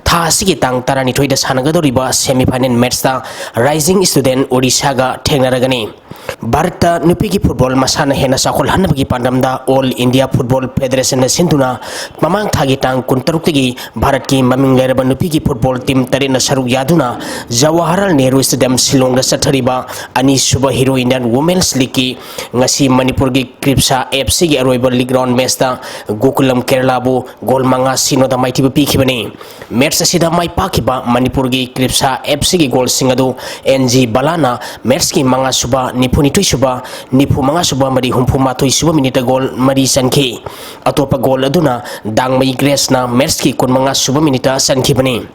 ꯊꯥ ꯑꯁꯤꯒꯤ ꯇꯥꯡ ꯇꯔꯥꯅꯤꯊꯣꯏꯗ ꯁꯥꯟꯅꯒꯗꯧꯔꯤꯕ semi final matchꯇ Rising Student ꯑꯣꯔꯤꯁꯥꯒ ꯊꯦꯡꯅꯔꯒꯅꯤ꯫ ꯚꯥꯔꯠꯇ ꯅꯨꯄꯤꯒꯤ ꯐꯨꯠꯕꯣꯜ ꯃꯁꯥꯟꯅ ꯍꯦꯟꯅ ꯆꯥꯎꯈꯠꯍꯟꯅꯕꯒꯤ ꯄꯥꯟꯗꯝꯗ All India Football Federationꯅ ꯁꯤꯟꯗꯨꯅ ꯃꯃꯥꯡ ꯊꯥꯒꯤ ꯇꯥꯡ ꯀꯨꯟꯇꯔꯨꯛꯇꯒꯤ ꯚꯥꯔꯠꯀꯤ ꯃꯃꯤꯡ ꯂꯩꯔꯕ ꯅꯨꯄꯤꯒꯤ ꯐꯨꯠꯕꯣꯜ team ꯇꯔꯦꯠꯅ ꯁꯔꯨꯛ ꯌꯥꯗꯨꯅ ꯖꯋꯥꯍꯔꯂꯥꯜ ꯅꯦꯍꯔꯨ Stadium ꯁꯤꯂꯣꯡꯗ ꯆꯠꯊꯔꯤꯕ ꯑꯅꯤꯁꯨꯕ ꯍꯤꯔꯣ ꯏꯟꯗꯤꯌꯥꯟ ꯋꯨꯃꯦꯟꯁ ꯂꯤꯒꯀꯤ ꯉꯁꯤ ꯃꯅꯤꯄꯨꯔꯒꯤ ꯀ꯭ꯔꯤꯞꯁꯥ ꯑꯦꯐ ꯁꯤꯒꯤ ꯑꯔꯣꯏꯕ league round matchꯇ ꯒꯣꯀꯨꯂꯝ ꯀꯦꯔꯂꯥꯕꯨ ꯒꯣꯜ ꯃꯉꯥ ꯁꯤꯅꯣꯗ ꯃꯥꯏꯊꯤꯕ ꯄꯤꯈꯤꯕꯅꯤ꯫ Match ꯑꯁꯤꯗ ꯃꯥꯏ ꯄꯥꯛꯈꯤꯕ ꯃꯅꯤꯄꯨꯔꯒꯤ ꯀ꯭ꯔꯤꯞꯁꯥ ꯑꯦꯐ ꯁꯤꯒꯤ ꯒꯣꯜꯁꯤꯡ ꯑꯗꯨ ꯑꯦꯟ ꯖꯤ ꯕꯂꯥꯅ matchꯀꯤ ꯃꯉꯥ ꯁꯨꯕ, ꯅꯤꯐꯨꯅꯤꯊꯣꯏ ꯁꯨꯕ, ꯅꯤꯐꯨ ꯃꯉꯥ ꯁꯨꯕ ꯑꯃꯗꯤ ꯍꯨꯝꯐꯨ ꯃꯥꯊꯣꯏ ꯁꯨꯕ minuteꯇ ꯒꯣꯜ ꯃꯔꯤ ꯆꯟꯈꯤ꯫ ꯑꯇꯣꯞꯄ ꯒꯣꯜ ꯑꯗꯨꯅ ꯗꯥꯡꯃꯩ ꯒ꯭ꯔꯦꯁꯅ matchꯀꯤ ꯀꯨꯟ ꯃꯉꯥ ꯁꯨꯕ minuteꯇ ꯆꯟꯈꯤꯕꯅꯤ꯫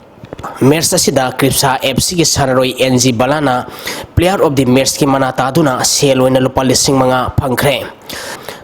Match ꯑꯁꯤꯗ ꯀ꯭ꯔꯤꯞꯁꯥ ꯑꯦꯐ ꯁꯤꯒꯤ ꯁꯥꯟꯅꯔꯣꯏ ꯑꯦꯟ ꯖꯤ ꯕꯂꯥꯅ Player of the Matchꯀꯤ ꯃꯅꯥ ꯇꯥꯗꯨꯅ ꯁꯦꯜ ꯑꯣꯏꯅ ꯂꯨꯄꯥ ꯂꯤꯁꯤꯡ ꯃꯉꯥ ꯐꯪꯈ꯭ꯔꯦ꯫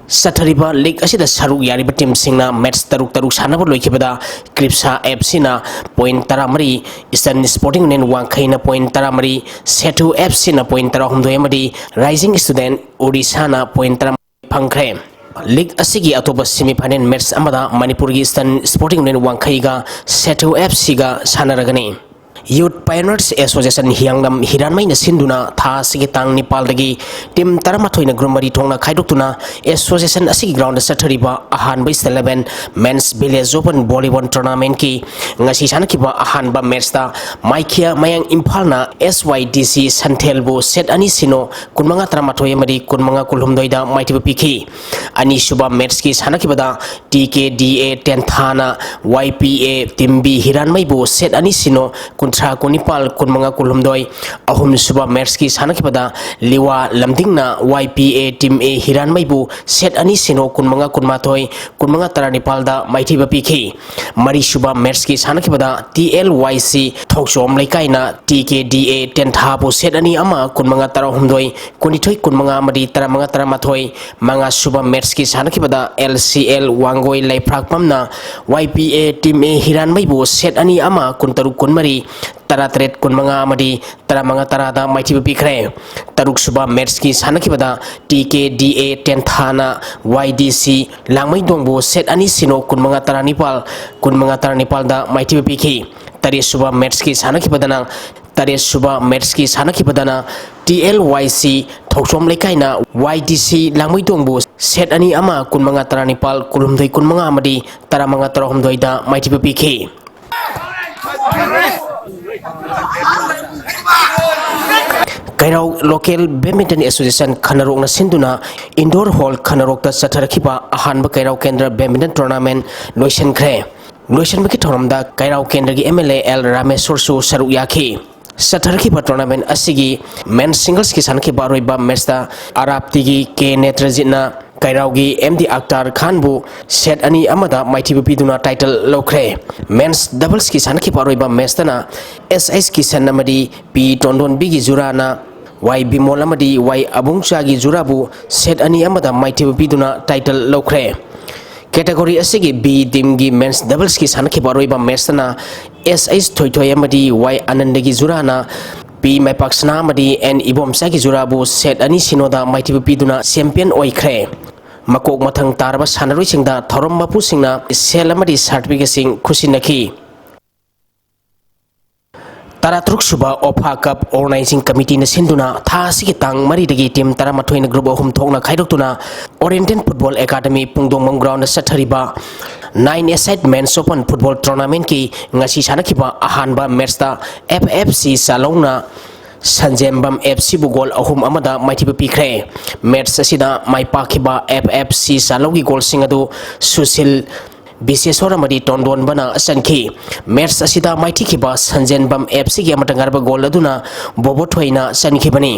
ꯆꯠꯊꯔꯤꯕ league ꯑꯁꯤꯗ ꯁꯔꯨꯛ ꯌꯥꯔꯤꯕ teamꯁꯤꯡꯅ match ꯇꯔꯨꯛ ꯇꯔꯨꯛ ꯁꯥꯟꯅꯕ ꯂꯣꯏꯈꯤꯕꯗ ꯀ꯭ꯔꯤꯞꯁꯥ ꯑꯦꯐ ꯁꯤꯅ point ꯇꯔꯥꯃꯔꯤ, Eastern Sporting Union ꯋꯥꯡꯈꯩꯅ point ꯇꯔꯥꯃꯔꯤ, ꯁꯦꯇꯨ ꯑꯦꯐ ꯁꯤꯅ point ꯇꯔꯥꯍꯨꯝꯗꯣꯏ ꯑꯃꯗꯤ Rising Student ꯑꯣꯔꯤꯁꯥꯅ point ꯇꯔꯥꯃꯔꯤ ꯐꯪꯈ꯭ꯔꯦ꯫ League ꯑꯁꯤꯒꯤ ꯑꯇꯣꯞꯄ semi final match ꯑꯃꯗ ꯃꯅꯤꯄꯨꯔꯒꯤ Eastern Sporting Union ꯋꯥꯡꯈꯩꯒ ꯁꯦꯇꯨ ꯑꯦꯐ ꯁꯤꯒ ꯁꯥꯟꯅꯔꯒꯅꯤ꯫ Youth Pioneers Association ꯍꯤꯌꯥꯡꯂꯝ ꯍꯤꯔꯥꯟꯃꯩꯅ ꯁꯤꯟꯗꯨꯅ ꯊꯥ ꯑꯁꯤꯒꯤ ꯇꯥꯡ ꯅꯤꯄꯥꯜꯗꯒꯤ team ꯇꯔꯥꯃꯥꯊꯣꯏꯅ group ꯃꯔꯤ ꯊꯣꯛꯅ ꯈꯥꯏꯗꯣꯛꯇꯨꯅ association ꯑꯁꯤꯒꯤ ground ꯆꯠꯊꯔꯤꯕ ꯑꯍꯥꯟꯕ State Level Men's Village Open Volleyball Tournamentꯀꯤ ꯉꯁꯤ ꯁꯥꯟꯅꯈꯤꯕ ꯑꯍꯥꯟꯕ matchꯇ ꯃꯥꯏꯈꯤꯌꯥ ꯃꯌꯥꯡ ꯏꯝꯐꯥꯜꯅ S Y D C ꯁꯟꯊꯦꯜꯕꯨ set ꯑꯅꯤ ꯁꯤꯅꯣ ꯀꯨꯟꯃꯉꯥ ꯇꯔꯥꯃꯥꯊꯣꯏ ꯑꯃꯗꯤ ꯀꯨꯟꯃꯉꯥ ꯀꯨꯟꯍꯨꯝꯗꯣꯏꯗ ꯃꯥꯏꯊꯤꯕ ꯄꯤꯈꯤ꯫ ꯑꯅꯤꯁꯨꯕ matchꯀꯤ ꯁꯥꯟꯅꯈꯤꯕꯗ T K D A ꯇꯦꯟꯊꯥꯅ Y P A Team B ꯍꯤꯔꯥꯟꯃꯩꯕꯨ set ꯑꯅꯤ ꯁꯤꯅꯣ ꯀꯨꯟꯊ꯭ꯔꯥ ꯀꯨꯟꯅꯤꯄꯥꯜ ꯀꯨꯟꯃꯉꯥ ꯀꯨꯟꯍꯨꯝꯗꯣꯏ꯫ ꯑꯍꯨꯝꯁꯨꯕ matchꯀꯤ ꯁꯥꯟꯅꯈꯤꯕꯗ ꯂꯤꯋꯥ ꯂꯝꯗꯤꯡꯅ Y P A Team A ꯍꯤꯔꯥꯟꯃꯩꯕꯨ set ꯑꯅꯤ ꯁꯤꯅꯣ ꯀꯨꯟꯃꯉꯥ ꯀꯨꯟꯃꯥꯊꯣꯏ ꯀꯨꯟꯃꯉꯥ ꯇꯔꯥꯅꯤꯄꯥꯜꯗ ꯃꯥꯏꯊꯤꯕ ꯄꯤꯈꯤ꯫ ꯃꯔꯤꯁꯨꯕ matchꯀꯤ ꯁꯥꯟꯅꯈꯤꯕꯗ T L Y C Thouchom ꯂꯩꯀꯥꯏꯅ T K D A ꯇꯦꯟꯊꯥꯕꯨ set ꯑꯅꯤ ꯑꯃ ꯀꯨꯟꯃꯉꯥ ꯇꯔꯥꯍꯨꯝꯗꯣꯏ ꯀꯨꯟꯅꯤꯊꯣꯏ ꯀꯨꯟꯃꯉꯥ ꯑꯃꯗꯤ ꯇꯔꯥꯃꯉꯥ ꯇꯔꯥꯃꯥꯊꯣꯏ꯫ ꯃꯉꯥꯁꯨꯕ matchꯀꯤ ꯁꯥꯟꯅꯈꯤꯕꯗ L C L Wangoi ꯂꯩꯐ꯭ꯔꯥꯛꯄꯝꯅ Y P A Team A ꯍꯤꯔꯥꯟꯃꯩꯕꯨ set ꯑꯅꯤ ꯑꯃ ꯀꯨꯟꯇꯔꯨꯛ ꯀꯨꯟꯃꯔꯤ ꯇꯔꯥꯇꯔꯦꯠ ꯀꯨꯟꯃꯉꯥ ꯑꯃꯗꯤ ꯇꯔꯥꯃꯉꯥ ꯇꯔꯥꯗ ꯃꯥꯏꯊꯤꯕ ꯄꯤꯈ꯭ꯔꯦ꯫ ꯇꯔꯨꯛꯁꯨꯕ matchꯀꯤ ꯁꯥꯟꯅꯈꯤꯕꯗ T K D A ꯇꯦꯟꯊꯥꯅ Y D C ꯂꯥꯡꯃꯩꯗꯣꯡꯕꯨ set ꯑꯅꯤ ꯁꯤꯅꯣ ꯀꯨꯟꯃꯉꯥ ꯇꯔꯥꯅꯤꯄꯥꯜ ꯀꯨꯟꯃꯉꯥ ꯇꯔꯥꯅꯤꯄꯥꯜꯗ ꯃꯥꯏꯊꯤꯕ ꯄꯤꯈꯤ꯫ ꯇꯔꯦꯠꯁꯨꯕ matchꯀꯤ ꯁꯥꯟꯅꯈꯤꯕꯗꯅ ꯇꯔꯦꯠꯁꯨꯕ matchꯀꯤ ꯁꯥꯟꯅꯈꯤꯕꯗꯅ T L Y C Thouchom ꯂꯩꯀꯥꯏꯅ Y D C ꯂꯥꯡꯃꯩꯗꯣꯡꯕꯨ set ꯑꯅꯤ ꯑꯃ ꯀꯨꯟꯃꯉꯥ ꯇꯔꯥꯅꯤꯄꯥꯜ ꯀꯨꯟꯍꯨꯝꯗꯣꯏ ꯀꯨꯟꯃꯉꯥ ꯑꯃꯗꯤ ꯇꯔꯥꯃꯉꯥ ꯇꯔꯥꯍꯨꯝꯗꯣꯏꯗ ꯃꯥꯏꯊꯤꯕ ꯄꯤꯈꯤ꯫ ꯀꯩꯔꯥꯎ Local Badminton Association ꯈꯅꯔꯣꯛꯅ ꯁꯤꯟꯗꯨꯅ indoor hall ꯈꯅꯔꯣꯛꯇ ꯆꯠꯊꯔꯛꯈꯤꯕ ꯑꯍꯥꯟꯕ ꯀꯩꯔꯥꯎ ꯀꯦꯟꯗ꯭ꯔ badminton tournament ꯂꯣꯏꯁꯤꯟꯈ꯭ꯔꯦ꯫ ꯂꯣꯏꯁꯤꯟꯕꯒꯤ ꯊꯧꯔꯝꯗ ꯀꯩꯔꯥꯎ ꯀꯦꯟꯗ꯭ꯔꯒꯤ M L A L ꯔꯥꯃꯦꯁꯣꯔꯁꯨ ꯁꯔꯨꯛ ꯌꯥꯈꯤ꯫ ꯆꯠꯊꯔꯛꯈꯤꯕ tournament ꯑꯁꯤꯒꯤ men's singlesꯀꯤ ꯁꯥꯟꯅꯈꯤꯕ ꯑꯔꯣꯏꯕ matchꯇ ꯑꯔꯥꯞꯇꯤꯒꯤ K ꯅꯦꯇ꯭ꯔꯖꯤꯠꯅ ꯀꯩꯔꯥꯎꯒꯤ M D ꯑꯛꯇꯥꯔ ꯈꯥꯟꯕꯨ set ꯑꯅꯤ ꯑꯃꯗ ꯃꯥꯏꯊꯤꯕ ꯄꯤꯗꯨꯅ title ꯂꯧꯈ꯭ꯔꯦ꯫ Men's doublesꯀꯤ ꯁꯥꯟꯅꯈꯤꯕ ꯑꯔꯣꯏꯕ matchꯇꯅ S H ꯀꯤꯁꯟ ꯑꯃꯗꯤ P ꯇꯣꯟꯗꯣꯟꯕꯤꯒꯤ ꯖꯨꯔꯥꯅ Y ꯕꯤꯃꯣꯜ ꯑꯃꯗꯤ Y ꯑꯕꯨꯡꯆꯥꯒꯤ ꯖꯨꯔꯥꯕꯨ set ꯑꯅꯤ ꯑꯃꯗ ꯃꯥꯏꯊꯤꯕ ꯄꯤꯗꯨꯅ title ꯂꯧꯈ꯭ꯔꯦ꯫ Category ꯑꯁꯤꯒꯤ B teamꯒꯤ men's doublesꯀꯤ ꯁꯥꯟꯅꯈꯤꯕ ꯑꯔꯣꯏꯕ matchꯇꯅ S H ꯊꯣꯏꯊꯣꯏ ꯑꯃꯗꯤ Y ꯑꯅꯟꯗꯒꯤ ꯖꯨꯔꯥꯅ P ꯃꯥꯏꯄꯥꯛꯁꯅꯥ ꯑꯃꯗꯤ N ꯏꯕꯣꯝꯆꯥꯒꯤ ꯖꯨꯔꯥꯕꯨ set ꯑꯅꯤ ꯁꯤꯅꯣꯗ ꯃꯥꯏꯊꯤꯕ ꯄꯤꯗꯨꯅ champion ꯑꯣꯏꯈ꯭ꯔꯦ꯫ ꯃꯀꯣꯛ ꯃꯊꯪ ꯇꯥꯔꯕ ꯁꯥꯟꯅꯔꯣꯏꯁꯤꯡꯗ ꯊꯧꯔꯝ ꯃꯄꯨꯁꯤꯡꯅ ꯁꯦꯜ ꯑꯃꯗꯤ certificateꯁꯤꯡ ꯈꯨꯠꯁꯤꯟꯅꯈꯤ꯫ ꯇꯔꯥꯇꯔꯨꯛ ꯁꯨꯕ ꯑꯣꯐꯥ ꯀꯞ ꯑꯣꯔꯒꯅꯥꯏꯖꯤꯡ ꯀꯃꯤꯇꯤꯅ ꯁꯤꯟꯗꯨꯅ ꯊꯥ ꯑꯁꯤꯒꯤ ꯇꯥꯡ ꯃꯔꯤꯗꯒꯤ ꯇꯤꯝ ꯇꯔꯥꯃꯥꯊꯣꯏꯅ ꯒ꯭ꯔꯨꯞ ꯑꯍꯨꯝ ꯊꯣꯛꯅ ꯈꯥꯏꯗꯣꯛꯇꯨꯅ ꯑꯣꯔꯤꯌꯦꯟꯇꯦꯜ ꯐꯨꯠꯕꯣꯜ ꯑꯦꯀꯥꯗꯃꯤ ꯄꯨꯡꯗꯣꯡꯕꯝ ꯒ꯭ꯔꯥꯎꯟꯗ ꯆꯠꯊꯔꯤꯕ ꯅꯥꯏꯟ ꯑꯦꯁꯥꯏꯠ ꯃꯦꯟꯁ ꯑꯣꯄꯟ ꯐꯨꯠꯕꯣꯜ ꯇꯣꯔꯅꯥꯃꯦꯟꯠꯀꯤ ꯉꯁꯤ ꯁꯥꯟꯅꯈꯤꯕ ꯑꯍꯥꯟꯕ ꯃꯦꯠꯁꯇ ꯑꯦꯐ ꯑꯦꯐ ꯁꯤ ꯆꯥꯂꯧꯅ ꯁꯟꯖꯦꯝꯕꯝ ꯑꯦꯐ ꯁꯤꯕꯨ ꯒꯣꯜ ꯑꯍꯨꯝ ꯑꯃꯗ ꯃꯥꯏꯊꯤꯕ ꯄꯤꯈ꯭ꯔꯦ꯫ ꯃꯦꯠꯁ ꯑꯁꯤꯗ ꯃꯥꯏ ꯄꯥꯛꯈꯤꯕ ꯑꯦꯐ ꯑꯦꯐ ꯁꯤ ꯆꯥꯂꯧꯒꯤ ꯒꯣꯜꯁꯤꯡ ꯑꯗꯨ ꯁꯨꯁꯤꯜ ꯕꯤꯁꯦꯁꯣꯔ ꯑꯃꯗꯤ ꯇꯣꯟꯗꯣꯟꯕꯅ ꯆꯟꯈꯤ꯫ ꯃꯦꯠꯁ ꯑꯁꯤꯗ ꯃꯥꯏꯊꯤꯈꯤꯕ ꯁꯟꯖꯦꯟꯕꯝ ꯑꯦꯐ ꯁꯤꯒꯤ ꯑꯃꯇ ꯉꯥꯏꯔꯕ ꯒꯣꯜ ꯑꯗꯨꯅ ꯕꯣꯕꯣꯊꯣꯏꯅ ꯆꯟꯈꯤꯕꯅꯤ꯫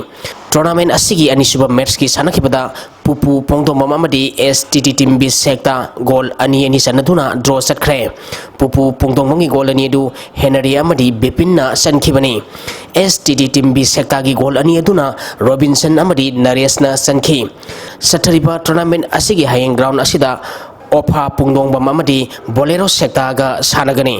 ꯇꯣꯔꯅꯥꯃꯦꯟ ꯑꯁꯤꯒꯤ ꯑꯅꯤꯁꯨꯕ ꯃꯦꯠꯁꯀꯤ ꯁꯥꯟꯅꯈꯤꯕꯗ ꯄꯨꯄꯨ ꯄꯣꯡꯗꯣꯝꯕꯝ ꯑꯃꯗꯤ S T T team B Sekta goal ꯑꯅꯤ ꯑꯅꯤ ꯆꯟꯅꯗꯨꯅ ꯗ꯭ꯔꯣ ꯆꯠꯈ꯭ꯔꯦ꯫ ꯄꯨꯄꯨ ꯄꯣꯡꯗꯣꯝꯕꯝꯒꯤ ꯒꯣꯜ ꯑꯅꯤ ꯑꯗꯨ ꯍꯦꯅꯔꯤ ꯑꯃꯗꯤ ꯕꯤꯄꯤꯟꯅ ꯆꯟꯈꯤꯕꯅꯤ꯫ S T T team B ꯁꯦꯛꯇꯥꯒꯤ ꯒꯣꯜ ꯑꯅꯤ ꯑꯗꯨꯅ ꯔꯣꯕꯤꯟꯁꯟ ꯑꯃꯗꯤ ꯅꯔꯦꯁꯅ ꯆꯟꯈꯤ꯫ ꯆꯠꯊꯔꯤꯕ ꯇꯣꯔꯅꯥꯃꯦꯟ ꯑꯁꯤꯒꯤ ꯍꯌꯦꯡ ꯒ꯭ꯔꯥꯎꯟ ꯑꯁꯤꯗ ꯑꯣꯐꯥ ꯄꯨꯡꯗꯣꯡꯕꯝ ꯑꯃꯗꯤ ꯕꯣꯂꯦꯔꯣ ꯁꯦꯛꯇꯥꯒ ꯁꯥꯟꯅꯒꯅꯤ꯫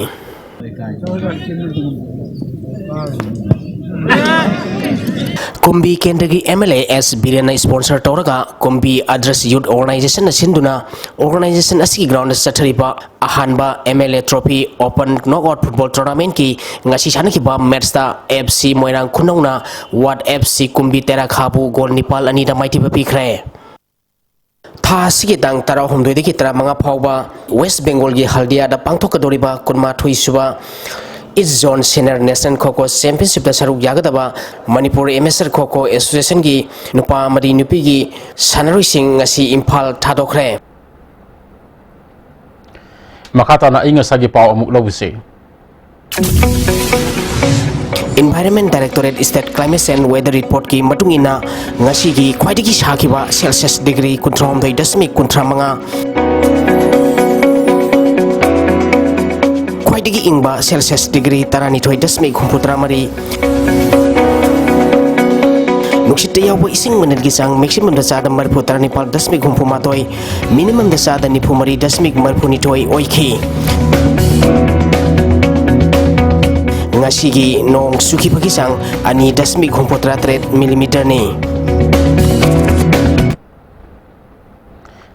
ꯀꯨꯝꯕꯤ ꯀꯦꯟꯗ꯭ꯔꯒꯤ ꯑꯦꯝ ꯑꯦꯜ ꯑꯦ ꯑꯦꯁ ꯕꯤꯔꯦꯟꯅ ꯁ꯭ꯄꯣꯟꯁꯔ ꯇꯧꯔꯒ ꯀꯨꯝꯕꯤ ꯑꯗ꯭ꯔꯁ ꯌꯨꯠ ꯑꯣꯔꯒꯅꯥꯏꯖꯦꯁꯟꯅ ꯁꯤꯟꯗꯨꯅ ꯑꯣꯔꯒꯅꯥꯏꯖꯦꯁꯟ ꯑꯁꯤꯒꯤ ꯒ꯭ꯔꯥꯎꯟꯗ ꯆꯠꯊꯔꯤꯕ ꯑꯍꯥꯟꯕ M L A trophy open knockout football ꯇꯣꯔꯅꯥꯃꯦꯟꯠꯀꯤ ꯉꯁꯤ ꯁꯥꯟꯅꯈꯤꯕ ꯃꯦꯠꯁꯇ ꯑꯦꯐ ꯁꯤ ꯃꯣꯏꯔꯥꯡ ꯈꯨꯅꯧꯅ ꯋꯥꯠ ꯑꯦꯐ ꯁꯤ ꯀꯨꯝꯕꯤ ꯇꯦꯔꯥꯈꯥꯕꯨ ꯒꯣꯜ ꯅꯤꯄꯥꯜ ꯑꯅꯤꯗ ꯃꯥꯏꯊꯤꯕ ꯄꯤꯈ꯭ꯔꯦ꯫ ꯊꯥ ꯑꯁꯤꯒꯤ ꯇꯥꯡ ꯇꯔꯥꯍꯨꯝꯗꯣꯏꯗꯒꯤ ꯇꯔꯥꯃꯉꯥ ꯐꯥꯎꯕ ꯋꯦꯁ ꯕꯦꯡꯒꯣꯜꯒꯤ ꯍꯜꯗꯤꯌꯥꯗ ꯄꯥꯡꯊꯣꯛꯀꯗꯧꯔꯤꯕ ꯀꯨꯟꯃꯥꯊꯣꯏ ꯁꯨꯕ ꯏꯁ ꯖꯣꯟ ꯁꯦꯅꯤꯌꯔ ꯅꯦꯁꯅꯦꯜ ꯈꯣꯈꯣ ꯆꯦꯝꯄꯤꯌꯟꯁꯤꯞꯇ ꯁꯔꯨꯛ ꯌꯥꯒꯗꯕ ꯃꯅꯤꯄꯨꯔ ꯑꯦꯃꯦꯆꯔ ꯈꯣꯈꯣ ꯑꯦꯁꯣꯁꯤꯌꯦꯁꯟꯒꯤ ꯅꯨꯄꯥ ꯑꯃꯗꯤ ꯅꯨꯄꯤꯒꯤ ꯁꯥꯟꯅꯔꯣꯏꯁꯤꯡ ꯉꯁꯤ ꯏꯝꯐꯥꯜ ꯊꯥꯗꯣꯛꯈ꯭ꯔꯦ꯫ ꯃꯈꯥ ꯇꯥꯅ ꯑꯏꯪ ꯑꯁꯥꯒꯤ ꯄꯥꯎ ꯑꯃꯨꯛ ꯂꯧꯕꯁꯤ꯫ Environment Directorate State Climate Change Weather Reportꯀꯤ ꯃꯇꯨꯡ ꯏꯟꯅ, ꯉꯁꯤꯒꯤ ꯈ꯭ꯋꯥꯏꯗꯒꯤ ꯁꯥꯈꯤꯕ ꯁꯦꯜꯁꯤꯌꯁ ꯗꯤꯒ꯭ꯔꯤ ꯀꯨꯟꯊ꯭ꯔꯥꯍꯨꯝꯗꯣꯏ ꯗꯁꯃꯤꯛ ꯀꯨꯟꯊ꯭ꯔꯥꯃꯉꯥ, ꯈ꯭ꯋꯥꯏꯗꯒꯤ ꯏꯪꯕ ꯁꯦꯜꯁꯤꯌꯁ ꯗꯤꯒ꯭ꯔꯤ ꯇꯔꯥꯅꯤꯊꯣꯏ ꯗꯁꯃꯤꯛ ꯍꯨꯝꯐꯨꯇꯔꯥꯃꯔꯤ, ꯅꯨꯡꯁꯤꯠꯇ ꯌꯥꯎꯕ ꯏꯁꯤꯡ ꯃꯅꯤꯜꯒꯤ ꯆꯥꯡ ꯃꯦꯛꯁꯤꯃꯝꯗ ꯆꯥꯗ ꯃꯔꯤꯐꯨ ꯇꯔꯥꯅꯤꯄꯥꯜ ꯗꯁꯃꯤꯛ ꯍꯨꯝꯐꯨꯃꯥꯊꯣꯏ, ꯃꯤꯅꯤꯃꯝꯗ ꯆꯥꯗ ꯅꯤꯐꯨ ꯃꯔꯤ ꯗꯁꯃꯤꯛ ꯃꯔꯤꯐꯨꯅꯤꯊꯣꯏ ꯑꯣꯏꯈꯤ꯫ ꯉꯁꯤꯒꯤ ꯅꯣꯡ ꯆꯨꯈꯤꯕꯒꯤ ꯆꯥꯡ ꯑꯅꯤ ꯗꯁꯃꯤꯛ ꯍꯨꯝꯐꯨꯇꯔꯥ ꯇꯔꯦꯠ ꯃꯤꯂꯤꯃꯤꯇꯔꯅꯤ꯫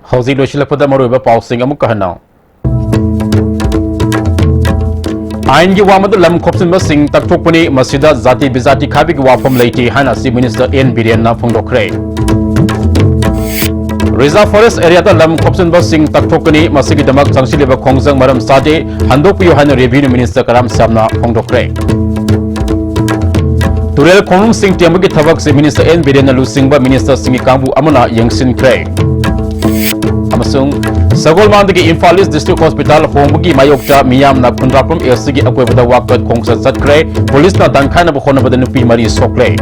ꯍꯧꯖꯤꯛ ꯂꯣꯏꯁꯤꯜꯂꯛꯄꯗ ꯃꯔꯨꯑꯣꯏꯕ ꯄꯥꯎꯁꯤꯡ ꯑꯃꯨꯛꯀ ꯍꯟꯅ꯫ ꯑꯥꯏꯟꯒꯤ ꯋꯥꯃꯗ ꯂꯝ ꯈꯣꯞꯆꯤꯟꯕꯁꯤꯡ ꯇꯛꯊꯣꯛꯄꯅꯤ, ꯃꯁꯤꯗ ꯖꯥꯇꯤ ꯕꯤꯖꯥꯇꯤ ꯈꯥꯏꯕꯒꯤ ꯋꯥꯐꯝ ꯂꯩꯇꯦ ꯍꯥꯏꯅ Chief Minister N ꯕꯤꯔꯦꯟꯅ ꯐꯣꯡꯗꯣꯛꯈ꯭ꯔꯦ꯫ Reserve Forest areaꯗ ꯂꯝ ꯈꯣꯞꯆꯤꯟꯕꯁꯤꯡ ꯇꯛꯊꯣꯛꯀꯅꯤ, ꯃꯁꯤꯒꯤꯗꯃꯛ ꯆꯪꯁꯤꯜꯂꯤꯕ ꯈꯣꯡꯖꯪ ꯃꯔꯝ ꯆꯥꯗꯦ, ꯍꯟꯗꯣꯛꯄꯤꯌꯨ ꯍꯥꯏꯅ Revenue Minister ꯀꯔꯥꯝ ꯁ꯭ꯌꯥꯝꯅ ꯐꯣꯡꯗꯣꯛꯈ꯭ꯔꯦ꯫ ꯇꯨꯔꯦꯜ ꯈꯣꯡꯅꯨꯡꯁꯤꯡ ꯇꯦꯝꯕꯒꯤ ꯊꯕꯛꯁꯤ Minister N ꯕꯤꯔꯦꯟꯅ ꯂꯨꯆꯤꯡꯕ ministerꯁꯤꯡꯒꯤ ꯀꯥꯡꯕꯨ ꯑꯃꯅ ꯌꯦꯡꯁꯤꯟꯈ꯭ꯔꯦ꯫ ꯑꯃꯁꯨꯡ ꯁꯒꯣꯜꯕꯟꯗꯒꯤ ꯏꯝꯐꯥꯜ East District Hospital ꯍꯣꯡꯕꯒꯤ ꯃꯥꯌꯣꯛꯇ ꯃꯤꯌꯥꯝꯅ ꯈꯨꯟꯗ꯭ꯔꯥꯛꯄꯝ LCꯒꯤ ꯑꯀꯣꯏꯕꯗ ꯋꯥꯀꯠ ꯈꯣꯡꯆꯠ ꯆꯠꯈ꯭ꯔꯦ꯫ ꯄꯨꯂꯤꯁꯅ ꯗꯥꯟꯈꯥꯏꯅꯕ ꯍꯣꯠꯅꯕꯗ ꯅꯨꯄꯤ ꯃꯔꯤ ꯁꯣꯛꯂꯦ꯫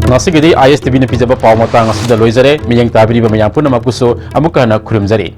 ꯉꯁꯤꯒꯤꯗꯤ ISTVꯅ ꯄꯤꯖꯕ ꯄꯥꯎ ꯃꯇꯥꯡ ꯑꯁꯤꯗ ꯂꯣꯏꯖꯔꯦ꯫ ꯃꯤꯠꯌꯦꯡ ꯇꯥꯕꯤꯔꯤꯕ ꯃꯌꯥꯝ ꯄꯨꯝꯅꯃꯛꯄꯨꯁꯨ ꯑꯃꯨꯛꯀ ꯍꯟꯅ ꯈꯨꯔꯨꯝꯖꯔꯤ꯫